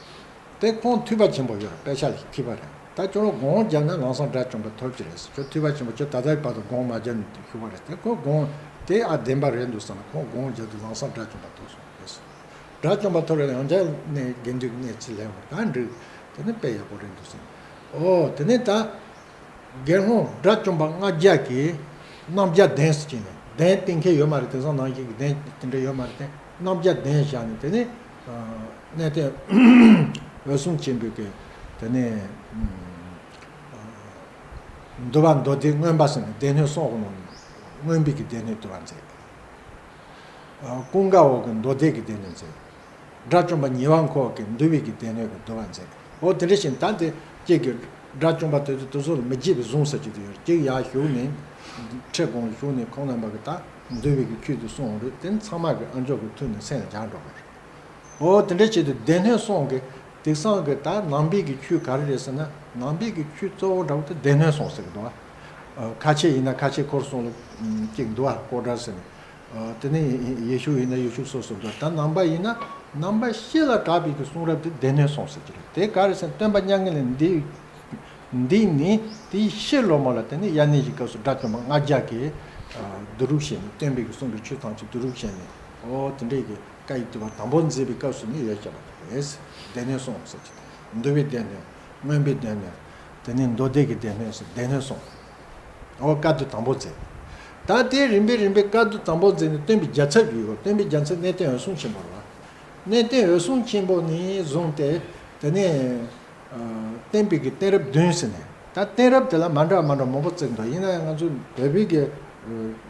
དེ་ཁོང་ཐོས་པ་ཆེན་པོ་ཡོད་རེད། དཔེ་ཆ་ལ་མཁས་པ་རེད། ད་ཁྱོད་རང་དགོངས་བརྒྱབ་ན་ལམ་སང་དགྲ་བཅོམ་པ་ཐོབ་ཀྱི་རེད། ཁྱོད་ཐོས་པ་ཆེན་པོ་ཁྱོད་ད་ལྟའི་བར་དུ་དགོངས་མ་བརྒྱབ་ནས་བཞུགས་པ་རེད། དེ་ཁོ་དགོངས་དེ་ཨ་བདེན་པ་རེད་འདུག་བསམ་ན་ཁོང་དགོངས་བརྒྱབ་དུས་ལམ་སང་དགྲ་བཅོམ་པ་ཐོབ་སོང་རེད། དགྲ་བཅོམ་པ་ཐོབ་རེད། ཡང་བསྐྱར་ནས་དགེ་འདུན་གྱི་གནས་ཚུར་ལེན་བ་ད་འགྲིག་དེ་ནི་དཔེ་ཡག་པོ་རེད་འདུག་བསམ། ཨོ་དེ་ནས་ད་དགེ་སློང་དགྲ་བཅོམ་པ་ལྔ་བརྒྱ་གིས་རྣམ་བརྒྱ་གདན་ཟེར་གྱིན་ནས་གདན་གཏན་འཁེལ་ཡོད་མ་རེད། དེང་སང་ནང་བཞིན་གྱི་གདན་དེ་འདྲ་ཡོད་མ་རེད། དེ་རྣམ་བརྒྱ་གདན་བཞག་ནས་དེ་ནས་གནས་བརྟན་འོད་སྲུང་ཆེན་པོའི་གི་དེ་ནས་འདུལ་བ་མདོ་སྡེ་མངོན་པ་ཟེར་ནས་སྡེ་སྣོད་གསུམ་གྱི་ནང་ནས་མངོན་པའི་གི་སྡེ་སྣོད་འདུལ་བ་མཛད། ཀུན་དགའ་བོ་གིས་མདོ་སྡེ་གི་སྡེ་སྣོད་མཛད། དགྲ་བཅོམ་པ་ཉེ་བར་འཁོར་བ་གིས་འདུལ་བའི་གི་སྡེ་སྣོད་ཀྱི་འདུལ་བ་མཛད། འོ་དེ་འདྲ་བཞིན་ད་དེ་གཅིག་གིས་དགྲ་བཅོམ་པ་དེ་ཚོ་དེ་ཚོ་ལ་མི་བརྗེད་པའི་གཟུངས་ཟེར་གྱི་དེ་ཡོད། གཅིག་ཡར་ཞུགས་ནས་ཁྲི་སྒང་ཞུགས་ནས་ཁོང་རྣམ་པ་གིས་ད་འདུལ་བའི་གི་ཆོས་དེ་གསུངས་རེད། དེ་ཚང་མ་གི་ཨ་མཆོག་གི་ཐུགས་ནས་སེམས་ལ་འཇགས་འགྲོ་གི་རེད། འོ་དེ་འདྲ་བྱེད་དུས་སྡེ་སྣོད་གསུམ་གི་དེང་སང་གི་ད་ནང་པའི་གི་ཆོས་ག་རེ་རེད་ཟེར་ན་ནང་པའི་གི་ཆོས་གཙོ་བོ་འདྲ་བོ་དེ་སྡེ་སྣོད་གསུམ་ཟེར་གི་འདུག་བ། ཁ་ཆེ་ཡིན་ན་ཁ་ཆེ་འཁོར་གསུམ་ལ་གཅིག་འདུག་བ། ཀོ་ཌ་ཟེར་ནས། དེ་ནས་ཡེ་ཤུ་ཡིན་ན་ཡེ་ཤུ་སོ་སོ་འདུག་ད་ནང་པ་ཡིན་ན་ནང་པ་སྤྱི་ལ་གྲགས་པའི་གི་གསུང་རབ་དེ་སྡེ་སྣོད་གསུམ་ཟེར་གྱི་རེད། དེ་ག་རེ་ཟེར་ན་སྟོན་པ་མྱ་ངན་ལས་འདས་འདས་ནས་དེའི་ཕྱི་ལོ་མོ་ལ་དེ་ནས་དབྱར་གནས་ཀྱི་སྐབས་སུ་དགྲ་བཅོམ་པ་ལྔ་བརྒྱ་གིས་བསྡུ་རུབ་བྱས་ནས་སྟོན་པའི་གི་གསུང་གི་ཆོས་ཐམས་ཅད་བསྡུ་རུབ་བྱས་ནས་འོ་དེ་འདྲའི་གི་བཀའ་ཡི་བསྡུ་བ་དང་པོ་མཛད་པའི་སྐབས་སུ་ནི་ཡོད་བྱས་པ་རེད། སྡེ་སྣོད་གསུམ་ཟེར་གྱི་འདུལ་བའི་སྡེ་སྣོད། མངོན་པའི་སྡེ་སྣོད། དེ་ནས་མདོ་སྡེ་གི་སྡེ་སྣོད་ཟེར་སྡེ་སྣོད་གསུམ། འོ་བཀའ་བསྡུ་དང་པོ་མཛད། ད་དེ་རིམ་པས་རིམ་པས་བཀའ་བསྡུ་དང་པོ་མཛད་ནས་སྟོན་པའི་རྒྱལ་ཚབ་ཀྱི་ཡོད། སྟོན་པའི་རྒྱལ་ཚབ་གནས་བརྟན་འོད་སྲུང་ཆེན་པོ་རེད་བ། གནས་བརྟན་འོད་སྲུང་ཆེན་པོ་ནས་བཟུང་སྟེ་དེ་ནས་བསྟན་པའི་གི་གཏན་རབས་བདུན་ཟེར་ནས། ད་གཏན་རབས་དེ་ལ་མ་འདྲ་མ་འདྲ་མང་པོ་བརྩིགས་འདུག་ཡིན་ན་ཡང་ང་ཚོ་བོད་པའི་གི་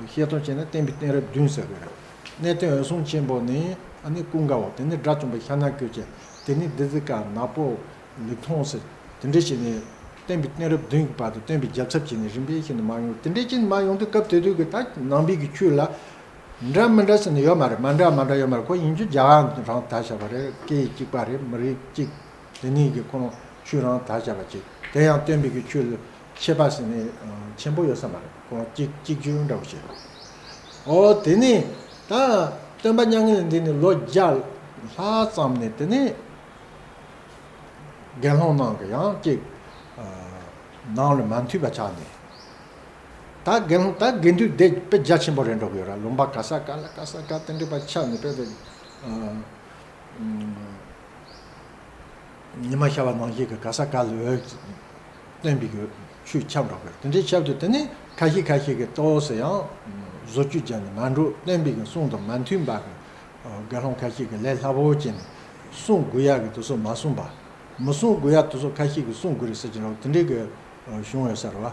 བཤད་སྟངས་བྱས་ན་བསྟན་པའི་གཏན་རབས་བདུན་ཟེར་དགོས་རེད། གནས་བརྟན་འོད་སྲུང་ཆེན་པོ་ནས་ཨ་ནི་ཀུན་དགའ་བོ། དེ་ནས་དགྲ་བཅོམ་པ་ཤ་ན་བཀོད་ཅན། དེ་ནས་བདུད་རྩི་དཀར། ནག་པོ། ལུག་ཐོང་ཟེར། དེ་འདྲ་བྱས་ནས་བསྟན་པའི་གཏན་རབས་བདུན་གྱི་བར་དུ་བསྟན་པའི་རྒྱལ་ཚབ་བྱས་ནས་རིམ་པས་བྱས་ནས་མར་ཡོང་། དེ་འདྲ་བྱས་ནས་མར་ཡོང་དུས་སྐབས་དེ་དུས་ཀྱི་ད་ནང་པའི་གི་ཆོས་ལ་འདྲ་མི་འདྲ་ཟེར་ནས་ཡོད་མ་རེད། མ་འདྲ་མ་འདྲ་ཡོད་མ་རེད། ཁོ་ཡིན་རྒྱུ་རྒྱ་གར་རང་དར་བཞག་པ་རེད། སྐད་ཡིག་གཅིག་པ་རེད། མི་རིགས་གཅིག་དེ་ནས་གི་ཁོ་རང་ཆོས་རང་དར་བཞག་པ་ཅིག་དེ་ཡང་སྟོན་པའི་གི་ཆོས་ལ་ཁྱད་པར་ཟེར་ནས་ཆེན་པོ་ཡོད་ས་མ་རེད། ཁོ་རང་གཅིག་གཅིག་གྱུར་འདྲ་བོ་བྱས། ཨོ་དེ་ནས་ད་སྟོན་པ་མྱ་ངན་ལས་འདས་ནས་ལོ་བརྒྱ་ལྷག་ཙམ་ནས་དེ་ནས་དགེ་སློང་རྣམས་ཀྱི་ཡང་ཅིག་ནང་ལ་མ་མཐུན་པ་ཆགས་ནས། ད་དགེ་སློང་ད་དགེ་འདུན་སྡེ་དཔེ་རྒྱ་ཆེན་པོ་རེད་འགྲོ་གི་ཡོད་ར། ལུང་པ་ག་ས་ག་ལ་ག་ས་ག་དེ་འདྲ་པ་ཆགས་ནས་དཔེ་དེ་ཉི་མ་ཤར་བ་ནང་བཞིན་གྱི་ག་ས་ག་ལ་འོད་སྟོན་པའི་གི་ཆོས་ཁྱབ་འགྲོ་གི་རེད། དེ་འདྲའི་ཁྱབ་དུས་དེ་ནས་ཁ་ཤས་ཁ་ཤས་ཀྱི་ལྟོ་ཟེར་ཡང་བཟོ་བཅོས་བརྒྱབ་ནས་མ་འགྲོ། སྟོན་པའི་གི་གསུང་དང་མ་མཐུན་པ་གི་དགེ་སློང་ཁ་ཤས་ཀྱིས་ལས་སླ་པོ་བྱས་ནས་གསུང་དགོས་ཡག་གི་དེ་ཚོ་མ་གསུངས་པ། མི་གསུང་དགོས་ཡག་དེ་ཚོ་ཁ་ཤས་ཀྱིས་གསུང་དགོས་རེད་ཟེར་གྱི་འདྲ་བོ་དེ་འདྲའི་གི་བྱུང་ཡོད་ས་རེད་བ།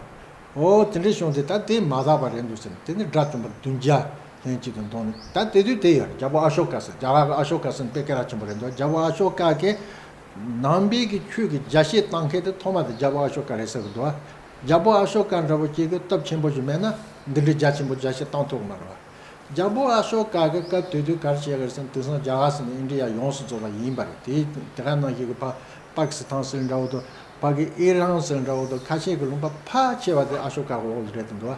ཨོ་དེ་འདྲའི་བྱུང་སྟེ་ད་དེ་མ་དག་པ་རེད་འདུག་ཟེར་ནས། དེ་ནས་དགྲ་བཅོམ་པ་བདུན་བརྒྱ་ལྷན་ཅིག་ཏུ་འདོན་ནས། ད་དེ་དུས་དེ་ཡོད་རེད། རྒྱལ་པོ་ཨ་ཤོ་ཀ་ཟེར། རྒྱ་གར་གི་ཨ་ཤོ་ཀ་ཟེར་ནས་དཔེ་སྐད་གྲགས་ཆེན་པོ་རེད་འདུག་རྒྱལ་པོ་ཨ་ཤོ་ཀ་གིས་ནང་པའི་གི་ཆོས་ཀྱི་རྒྱ་བཤད་བཏང་མཁན་དེ་ཐོག་མ་དེ་རྒྱལ་པོ་ཨ་ཤོ་ཀ་རེད་ཟེར་གི་འདུག་རྒྱལ་པོ་ཨ་ཤོ་ཀ་འདྲ་བོ་གཅིག་གི་སྟོབས་ཆེན་པོ་ཞིག་མེད་ན་འདི་འདྲའི་རྒྱ་ཆེན་པོ་རྒྱ་བཤད་བཏང་ཐུབ་གི་མ་རེད་བ། རྒྱལ་པོ་ཨ་ཤོ་ཀ་གི་སྐབས་དེ་དུས་ག་རེ་བྱས་གི་རེད་ཟེར་ན། དེང་སང་རྒྱ་གར་ཟེར་ནས་ཨིན་ཌི་ཡ་ཡོངས་སུ་རྫོགས་པ་ཡིན་པ་རེད། དེ་དེ་ག་ནང་བཞིན་གྱི་ཕ་པ་ཀི་སི་ཐན་ཟེར་འདྲ་བོ་དང་། ཕ་གི་ཨི་རན་ཟེར་འདྲ་བོ་དང་། ཁ་ཤས་ཀྱི་ལུང་པ་ཕལ་ཆེ་བ་དེ་ཨ་ཤོ་ཀ་གི་འོག་ལ་རེད་དུ་འདུག་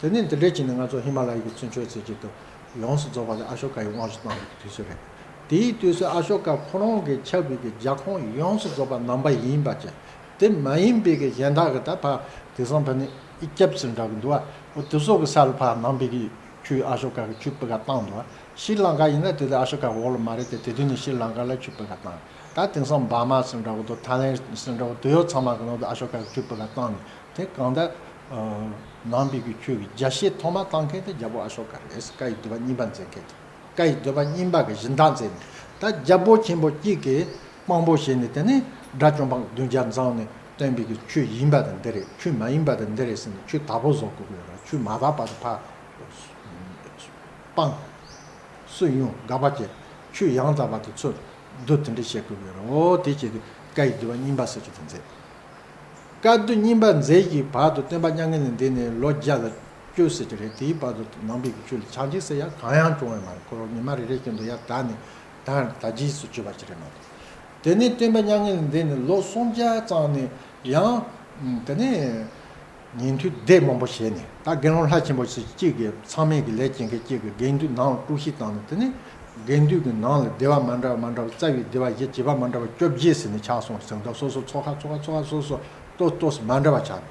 དེ་ནས་འདི་འདྲས་བྱས་ནས་ང་ཚོ་ཧི་མ་ལ་ཡའི་གི་ཚུན་ཆད་ཟེར་གྱི་འདུག་ཡོངས་སུ་རྫོགས་པ་དེ་ཨ་ཤོ་ཀ་ཡི་དབང་ཞུ་བཏང་བའི་དུས་ཚོད་རེད། དེའི་དུས་སུ་ཨ་ཤོ་ཀ་ཁོ་རང་གི་ཆགས་པའི་གི་རྒྱལ་ཁོངས་ཡོངས་སུ་རྫོགས་པ་ནང་པ་ཡིན་པ་བྱས། དེ་མ་ཡིན་པའི་གི་གཞན་དག་གི་ད་ཕ་དེང་སང་ཕ་ནི་ཨི་ཇེབ་ཟེར་འདྲ་གི་འདུག་བ། འོ་དེ་ཚོ་གི་ས་ལ་ཕ་ནང་པའི་གི་ཆོས་ཨ་ཤོ་ཀ་གི་ཆོས་སྤུས་ཀ་བཏང་འདུག་བ། ཤྲི་ལང་ཀ་ཡིན་ན་དེ་དུས་ཨ་ཤོ་ཀ་འོག་ལ་མ་རེད་དེ། དེ་དུས་ནས་ཤྲི་ལང་ཀ་ལ་ཆོས་སྤུས་ཀ་བཏང་། ད་དེང་སང་འབར་མ་ཟེར་འདྲ་བོ་དང་། ཐའི་ལེན་ཌ་ཟེར་འདྲ་བོ། དེ་ཡོད་ཚང་མ་གི་ནང་དུ་ཨ་ཤོ་ཀ་གི་ཆོས་སྤུས་ཀ་བཏང་ནས། དེ་གང་ལྟར་ནང་པའི་གི་ཆོས་ཀྱི་རྒྱ་བཤད་ཐོག་མ་བཏང་མཁན་དེ་རྒྱལ་པོ་ཨ་ཤོ་ཀ་རེད། བཀའ་ཡི་བསྡུ་བ་གཉིས་པ་མཛད་མཁན་དེ། བཀའ་ཡི་བསྡུ་བ་གཉིས་པ་གི་གཞི་བདག་མཛད་ནས། ད་རྒྱལ་པོ་ཆེན་པོ་གཅིག་གིས་དཔང་པོ་བྱས་ནས། དེ་ནས་དགྲ་བཅོམ་པ་བདུན་བརྒྱ་བརྫངས་ནས་སྟོན་པའི་གི་ཆོས་ཡིན་པ་དེ་འདི་རེད། ཆོས་མ་ཡིན་པ་དེ་འདི་རེད་ཟེར་ནས་ཆོས་དག་པོ་བཟོ་དགོས་ཀྱི་ཡོད་རེད། ཆོས་མ་དག་པ་དེ་ཕར་སྤང་། སུ་ཡོང་དགག་པ་བྱེད། ཆོས་ཡང་དག་པ་དེ་ཚུར་བསྡུ། དེ་འདྲ་བྱེད་དགོས་ཀྱི་ཡོད་རེད། འོ་དེ་བྱས་དུས་བཀའ་ཡི་བསྡུ་བ་གཉིས་པ་ཟེར་གྱི་དེ་མཛད། བཀའ་བསྡུ་གཉིས་པ་མཛད་ཀྱི་བར་དུ་སྟོན་པ་མྱ་ངན་ལས་འདས་ནས་ལོ་བརྒྱ་དང་བཅུ་ཟེར་གྱི་རེད། དེའི་བར་དུ་ནང་པའི་གི་ཆོས་ལ་ཆག་འཇིག་ཟེར་ཡ་གང་ཡང་བྱུང་བ་མ་རེད། ཁོ་རང་ཉི་མ་རེ་རེ་བཞིན་དུ་ཡར་དར་ནས་ད་དར་རྒྱས་སུ་གྱུར་པ་ཞིག་རེད་མ་གཏོགས། དེ་ནས་སྟོན་པ་མྱ་ངན་ལས་འདས་ནས་ལོ་སུམ་བརྒྱ་ཙམ་ནས་ཡང་དེ་ནས་ཉན་ཐོས་སྡེ་མང་པོ་བྱས་ནས། ད་དགེ་སློང་ལྷ་ཆེན་པོ་ཞིག་གཅིག་གིས་ཚང་མས་ཀྱི་ལས་བྱེད་མཁན་གཅིག་གིས་དགེ་འདུན་ནང་ལ་དཀྲུག་ཤིང་བཏང་ནས། དེ་ནས་དགེ་འདུན་གྱི་ནང་ལ་སྡེ་བ་མ་འདྲ་བ་མ་འདྲ་བ། རྩ་བའི་སྡེ་བ་བཞི། བྱེས་པ་མ་འདྲ་བ་བཅོ་བརྒྱད་ཟེར་ནས་ཆགས་སོང་ཟེར་འདུག་སོ་སོ་ཚོགས་ཁག་ཚོགས་ཁག་ཚོགས་ཁག་སོ་སོ་ཏོག་ཏོག་མ་འདྲ་བ་ཆགས་ནས།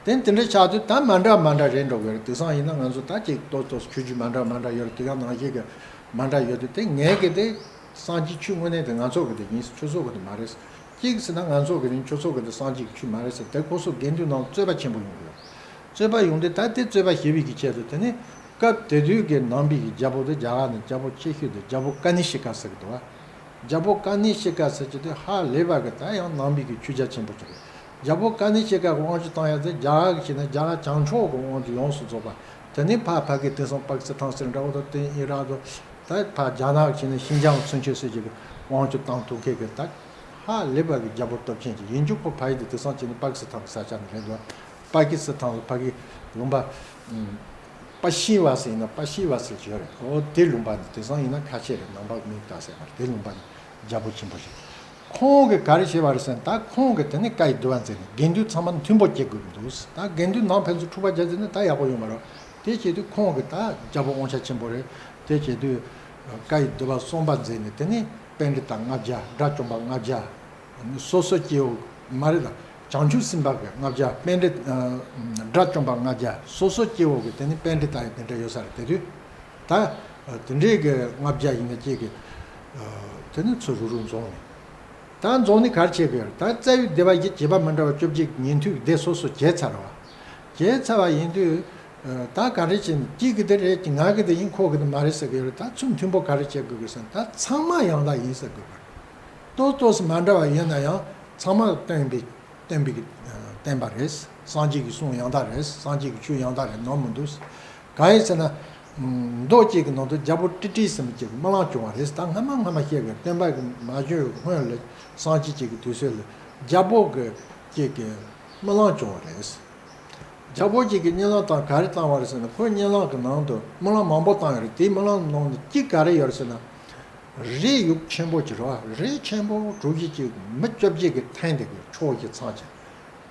དེ་དེ་འདྲ་ཆགས་དུས་ད་མ་འདྲ་མ་འདྲ་རེད་འགྲོ་གི་རེད། དེང་སང་ཡིན་ན་ང་ཚོ་ད་ཅིག་ཏོག་ཏོག་ཆོས་བརྒྱུད་མ་འདྲ་མ་འདྲ་ཡོད་རེད། དེ་ག་ནང་བཞིན་གྱི་མ་འདྲ་ཡོད་དུས། དེ་ངས་གི་དེ་སངས་རྒྱས་ཆོས་དངོས་གནས་དེ་ང་ཚོ་གི་དེ་ཡིན། ཁྱོད་ཚོ་གི་དེ་མ་རེད། གཅིག་ཟེར་ན་ང་ཚོ་གི་དེ་ཁྱོད་ཚོ་གི་དེ་སངས་རྒྱས་ཀྱི་ཆོས་མ་རེད་ཟེར། དེ་ཁོ་ཚོ་དགེ་འདུན་ནང་རྩོད་པ་ཆེན་པོ་ཡོང་གི་རེད། རྩོད་པ་ཡོང་དུས་ད་དེ་རྩོད་པ་ཞི་བའི་གི་ཆེད་དུ། དེ་ནས་སྐབས་དེ་དུས་ཀྱི་ནང་པའི་གི་རྒྱལ་པོ་དེ་རྒྱ་གར་ནས་རྒྱལ་པོ་ཆེ་ཤོས་དེ་རྒྱལ་པོ་ཀ་ནི་ཤི་ཀ་ཟེར་གི་འདུག་བ། རྒྱལ་པོ་ཀ་ནི་ཤི་ཀ་ཟེར་གྱི་དེ་ཧ་ལས་པ་གི་ད་ཡང་ནང་པའི་གི་ཆོས་རྒྱ་ཆེན་པོ་ཅིག་རེད། རྒྱལ་པོ་ཀ་ནི་ཤི་ཀ་གི་དབང་ཆ་བཏང་ཡ་དེ་རྒྱ་གར་གི་བྱས་ན་རྒྱ་གར་བྱང་ཕྱོགས་ཀྱི་དབང་ཆ་ཡོངས་སུ་རྫོགས་པ། དེ་ནས་ཕར་ཕ་གི་དེང་སང་པ་ཀི་སི་ཐན་ཟེར་འདྲ་བོ་དང་། དེ་ཨི་རག་དང་། ད་ཕར་རྒྱ་ནག་གི་བྱས་ན་ཤིན་ཅང་ཚུན་ཆད་ཟེར་གྱི་གི་དབང་ཆ་བཏང་ཐུབ་མཁན་གྱི་ད་ཧ་ལས་པ་གི་རྒྱལ་པོ་སྟོབས་ཆེན་ཅིག་ཡིན་རྒྱུ། ཁོ་ཕ་ཡི་དེ་དེང་སང་བྱས་ན་པ་ཀི་སི་ཐན་གི་ས་ཆ་ནས་རེད་འདུག་པ་ཀི་སི་ཐན་ལ་ཕ་གི་ལུང་པ། ཨུམ། པ་ཤི་ཝ་ཟེར་ཡིན་ན་པ་ཤི་ཝ་ཟེར་གྱི་ཡོད་རེད། འོ་དེ་ལུང་པ་ནས། དེང་སང་ཡིན་ན་ཁ་ཆེ་རེད། ནང་པ་མིང་བཏགས་ཟེར་མ་རེད། དེ་ལུང་པ་ནས་རྒྱལ་པོ་ཆེན་པོ་ཞིག་ཁོང་གིས་ག་རེ་བྱས་པ་རེད་ཟེར་ན། ད་ཁོང་གིས་དེ་ནས་བཀའ་ཡི་བསྡུ་བ་མཛད་ནས་དགེ་འདུན་ཚང་མ་མཐུན་པོ་སྐྱེ་དགོས་ཀྱི་འདུག་ད་དགེ་འདུན་ནང་ཕན་ཚུན་འཁྲུག་པ་རྒྱག་ཟེར་ན་ད་ཡག་པོ་ཡོད་མ་རེད། དེ་བྱེད་དུས་ཁོང་གིས་ད་རྒྱལ་པོ་དབང་ཆ་ཆེན་པོ་རེད། དེ་བྱེད་དུས་བཀའ་ཡི་བསྡུ་བ་གསུམ་པ་མཛད་ནས། དེ་ནས་པཎྜི་ཏ་ལྔ་བརྒྱ། དགྲ་བཅོམ་པ་ལྔ་བརྒྱ། སོ་སོ་སྐྱེ་བོ་མ་རེད་ད། བྱང་ཆུབ་སེམས་དཔའ་གི་ལྔ་བརྒྱ། པཎྜི་ཏ། དགྲ་བཅོམ་པ་ལྔ་བརྒྱ། སོ་སོ་སྐྱེ་བོ་གི་དེ་ནི་པཎྜི་ཏ་ཡི་དེ་འདྲ་ཡོད་ས་རེད། དེ་དུས་ད་དེ་འདྲའི་གི་ལྔ་བརྒྱ་ཡིན་ན་ཅིག་གི་དེ་ནི་ཚུར་རུག་རུག་འཛོམས་ནས། ད་འཛོམས་ནས་ག་རེ་བྱེད་དགོས་རེད། ད་རྩ་བའི་སྡེ་བ་བཞི། བྱེས་པ་མི་འདྲ་བ་བཅོ་བརྒྱད་ཀྱི་ཉན་ཐོས་ཀྱི་སྡེ་སོ་སོ་བྱས་ཚར་བ། བྱས་ཚར་བ་ཡིན་དུས། ད་ག་རེ་བྱས་ནས་ཁྱེད་ཀྱི་དེ་རེད། ང་གི་དེ་ཡིན། ཁོ་གི་དེ་མ་རེད་ཟེར་གི་ཡོད་རེད། ད་ཚུལ་མཐུན་པོ་ག་རེ་བྱེད་དགོས་གི་ཟེར་ན། ད་ཚང་མ་ཡང་དག་ཡིན་ཟེར་དགོས་གི། ཏོག་ཏོག་ཙམ་མ་འདྲ་བ་ཡིན་ན་ཡང་ཚང་མ་སྟོན་པའི་སྟོན་པའི་གི་བསྟན་པ་རེད། སངས་རྒྱས་ཀྱི་གསུང་ཡང་དག་རེད། སངས་རྒྱས་ཀྱི་ཆོས་ཡང་དག་རེད། ནོར་མི་འདུག། གང་ཡིན་ཟེར་ན། མདོ་གཅིག་གི་ནང་དུ་རྒྱལ་པོ་ཀྲི་ཀྲི་ཟེར་མི་གཅིག་གིས་རྨི་ལམ་བྱུང་བ་རེད། ད་སྔ་མ་སྔ་མ་བཤད་གི། སྟོན་པ་གི་མ་བྱོན་སྔོན་ལ་སངས་རྒྱས་གཅིག་གི་དུས་ཚོད་ལ་རྒྱལ་པོ་གི་གཅིག་གིས་རྨི་ལམ་བྱུང་བ་རེད། རྒྱལ་པོ་གཅིག་གིས་རྨི་ལམ་བཏང་། ག་རེ་བཏང་བ་རེད་ཟེར་ན། ཁོས་རྨི་ལམ་གི་ནང་དུ་རྨི་ལམ་མང་པོ་བཏང་ཡོད་རེད། དེའི་རྨི་ལམ་ནང་དུ་གཅིག་ག་རེ་ཡོད་རེད་ཟེར་ན། རས་ཡུག་ཆེན་པོ་གཅིག་རེད་བ། རས་ཆེན་པོ་གྲུ་བཞི་གཅིག་མི་བཅོ་བརྒྱད་ཀྱིས་འཐེན་བསྡད་ཀྱི། ཕྱོགས་བཞི་ཚང་གཅིག།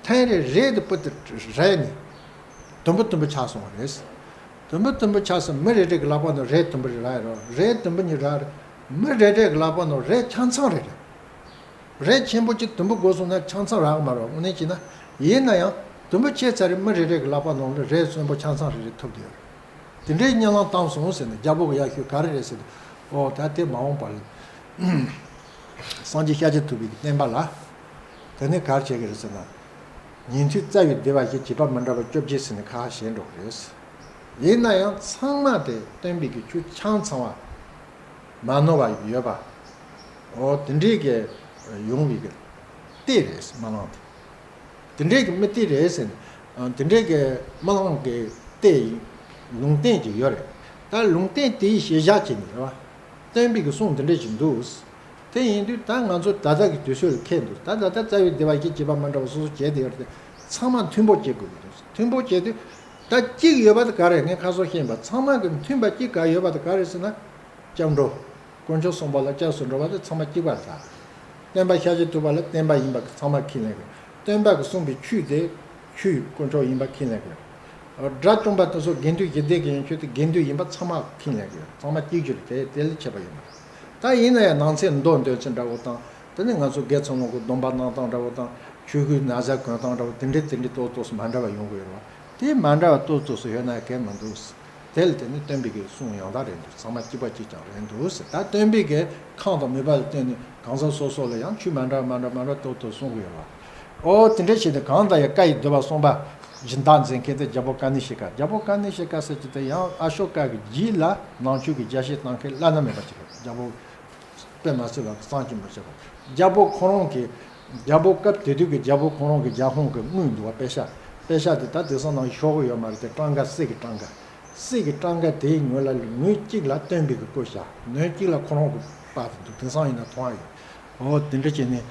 འཐེན་རས་རས་དེ་སྤུ་དེ་རལ་ནས་དུམ་བུ་དུམ་བུ་ཆགས་སོང་བ་རེད། དུམ་བུ་དུམ་བུ་ཆགས་སོང་། མི་རེ་རེ་གི་ལག་པ་ནང་རས་དུམ་བུ་རེ་རག་ཡོད་རེད། རས་དུམ་བུ་གཉིས་རག་རེད། མི་རེ་རེ་གི་ལག་པ་ནང་རས་ཆ་ཚང་རེ་རེད། རས་ཆེན་པོ་གཅིག་དུམ་བུ་བགོས་སོང་ན་ཆ་ཚང་རག་གི་མ་རེད། དངོས་གནས་བྱས་ན། ཡིན་ན་ཡང་དུམ་བུ་ཆད་ཚར་རེད། མི་རེ་རེ་གི་ལག་པ་ནང་ལ་རས་གསོན་པོ་ཆ་ཚང་རེ་རེ་ཐུབ་བསྡད་ཡོད་རེད། དེ་འདྲའི་རྨི་ལམ་བཏང་སོང་ཟེར་ནས། རྒྱལ་པོ་གི་ཡག་ཤོས་ག་རེ་རེད་ཟེར་ན། ཨོ་ད་དེ་མ་འོངས་པར་སངས་རྒྱས་ཤཱཀྱ་ཐུབ་པའི་གི་བསྟན་པ་ལ་དེ་ནས་ག་རེ་བྱེད་ཀྱི་རེད་ཟེར་ན། ཉན་ཐོས་རྩ་བའི་བདེ་བ་བཞི། བྱེད་པ་མི་འདྲ་བ་བཅོ་བརྒྱད་ཟེར་ནས་ཁ་ཤས་འགྲོ་གི་རེད། ཡིན་ན་ཡང་ཚང་མ་དེ་སྟོན་པའི་གི་ཆོས་ཆ་ཚང་བ་མ་ནོར་བ་ཡོད་པ། ཨོ་དེ་འདྲའི་གི་ཡོང་བའི་གི་གཏེར་རེད། རྨི་ལམ་དེ། དེ་འདྲའི་གི་རྨི་གཏེར་རེད་ཟེར་ནས། དེ་འདྲའི་གི་རྨི་ལམ་གི་གཏེར་ཡིན། ལུང་བསྟན་ཅིག་ཡོད་རེད། ད་ལུང་བསྟན་དེའི་ཤེས་བྱ་བྱས་ནས་རེད་བ། སྟོན་པའི་གི་གསུང་དེ་འདྲ་ཞིག་འདུག། དེ་ཡིན་དུས་ད་ང་ཚོ་ད་ལྟ་གི་དུས་ཚོད་ལ་འཁེལ་འདུག། ད་ད་ལྟ་རྩ་བའི་བདེ་བ་བཞི། བྱེད་པ་མི་འདྲ་བ་སོ་སོ་བྱས་ཏེ་ཡོད་རེད། ཚང་མ་མཐུན་པོ་བྱེད་དགོས་ཀྱི་འདུག། མཐུན་པོ་བྱེད་དུས་ད་གཅིག་ཡོད་པ་དེ་ག་རེ་རེད། ངས་ཁ་སང་བཤད་པ། ཚང་མ་གི་མཐུན་པ་གཅིག་ག་ཡོད་པ་དེ་ག་རེ་རེད་ཟེར་ན། སྐྱབས་འགྲོ། དཀོན་མཆོག་གསུམ་པོ་ལ་སྐྱབས་སུ་འགྲོ་བ་དེ་ཚང་མ་གཅིག་པ་རེད། སྟོན་པ་ཤཱཀྱ་ཐུབ་པ་ལ་བསྟན་པ་ཡིན་པ་ཚང་མ་ཁས་ལེན་དགོས། སྟོན་པ་གིས་གསུངས་པའི་ཆོས་དེ་ཆོས་དཀོན་མཆོག་ཡིན་པ་ཁས་ལེན་དགོས། དགྲ་བཅོམ་པ་དེ་ཚོ་དགེ་འདུན་གྱི་སྡེ་གི་ཡན་ཆོད་དེ་དགེ་འདུན་ཡིན་པ་ཚང་མ་ཁས་ལེན་དགོས། ཚང་མ་གཅིག་གྱུར་དེ་དེ་ལས་ཁྱད་པར་ཡོད་མ་རེད། ད་ཡིན་ན་ཡང་ནང་ཚན་མདོ་འདོན་ཚུལ་འདྲ་བོ་དང་། དེ་ནས་ང་ཚོ་དགེ་ཚུལ་སློང་གི་སྡོམ་པ་གནང་སྟངས་འདྲ་བོ་དང་། ཆོས་གོས་ན་བཟའ་གོན་སྟངས་འདྲ་བོ། དེ་འདྲའི་དེ་འདྲའི་ཏོག་ཏོག་ཙམ་མ་འདྲ་བ་ཡོང་གི་ཡོད་རེད་བ། དེ་མ་འདྲ་བ་ཏོག་ཏོག་ཙམ་ཡོད་ན་གལ་མི་འདུག། དེ་ལ་དེ་ནི་སྟོན་པའི་གི་གསུང་ཡང་དག་རེད་འདུག། ཚང་མ་གཅིག་པ་གཅིག་རྐྱང་རེད་འདུག། ད་སྟོན་པའི་གི་ཁམས་དང་མོས་པ་ལ་བརྟེན་ནས་གང་ཟག་སོ་སོ་ལ་ཡང་ཆོས་མ་འདྲ་བ་མ་འདྲ་མ་འདྲ་ཏོག་ཏོག་གསུང་གི་ཡོད་རེད་བ། ཨོ་དེ་འདྲ་བྱས་ཏེ་གང་ལྟར་ཡང་བཀའ་ཡི་བསྡུ་བ་གསུངས་པ་སྦྱིན་བདག་མཛད་མཁན་དེ་རྒྱལ་པོ་ཀ་ནི་ཤི་ཀ། རྒྱལ་པོ་ཀ་ནི་ཤི་ཀ་ཟེར་གྱི་དེ་ཡང་ཨ་ཤོ་ཀ་གི་རྗེས་ལ་ནང་ཆོས་ཀྱི་རྒྱ་བཤད་གཏང་མཁན་བླ་ན་མེད་པ་ཅིག་རེད། རྒྱལ་པོ་དཔེ་མ་སྲིད་པ་གཙང་གྱི་མི་ཤེས་པ། རྒྱལ་པོ་ཁོ་རང་གི་རྒྱལ་པོ་སྐབས་དེ་དུས་ཀྱི་རྒྱལ་པོ་ཁོ་རང་གི་རྒྱལ་ཁོངས་ཀྱི་དངུལ་འདུག་བ། པེ་ཤ། པེ་ཤ་དེ་ད་དེང་སང་ནང་ཤོག་གུ་ཡོད་མ་རེད་དེ། ཀྲང་ཀ། གསེར་གྱི་ཀྲང་ཀ། གསེར་གྱི་ཀྲང་ཀ་དེའི་ངོས་ལ་ངོས་གཅིག་ལ་སྟོན་པའི་གི་སྐུ་བཞག། ངོས་གཅིག་ལ་ཁོ་རང་གི་པར་དེ་འདུག། དེང་སང་ཡིན་ན་མཐོང་ཡ་ཡོད། འོ་དེ་འདྲ་བྱས་ནས་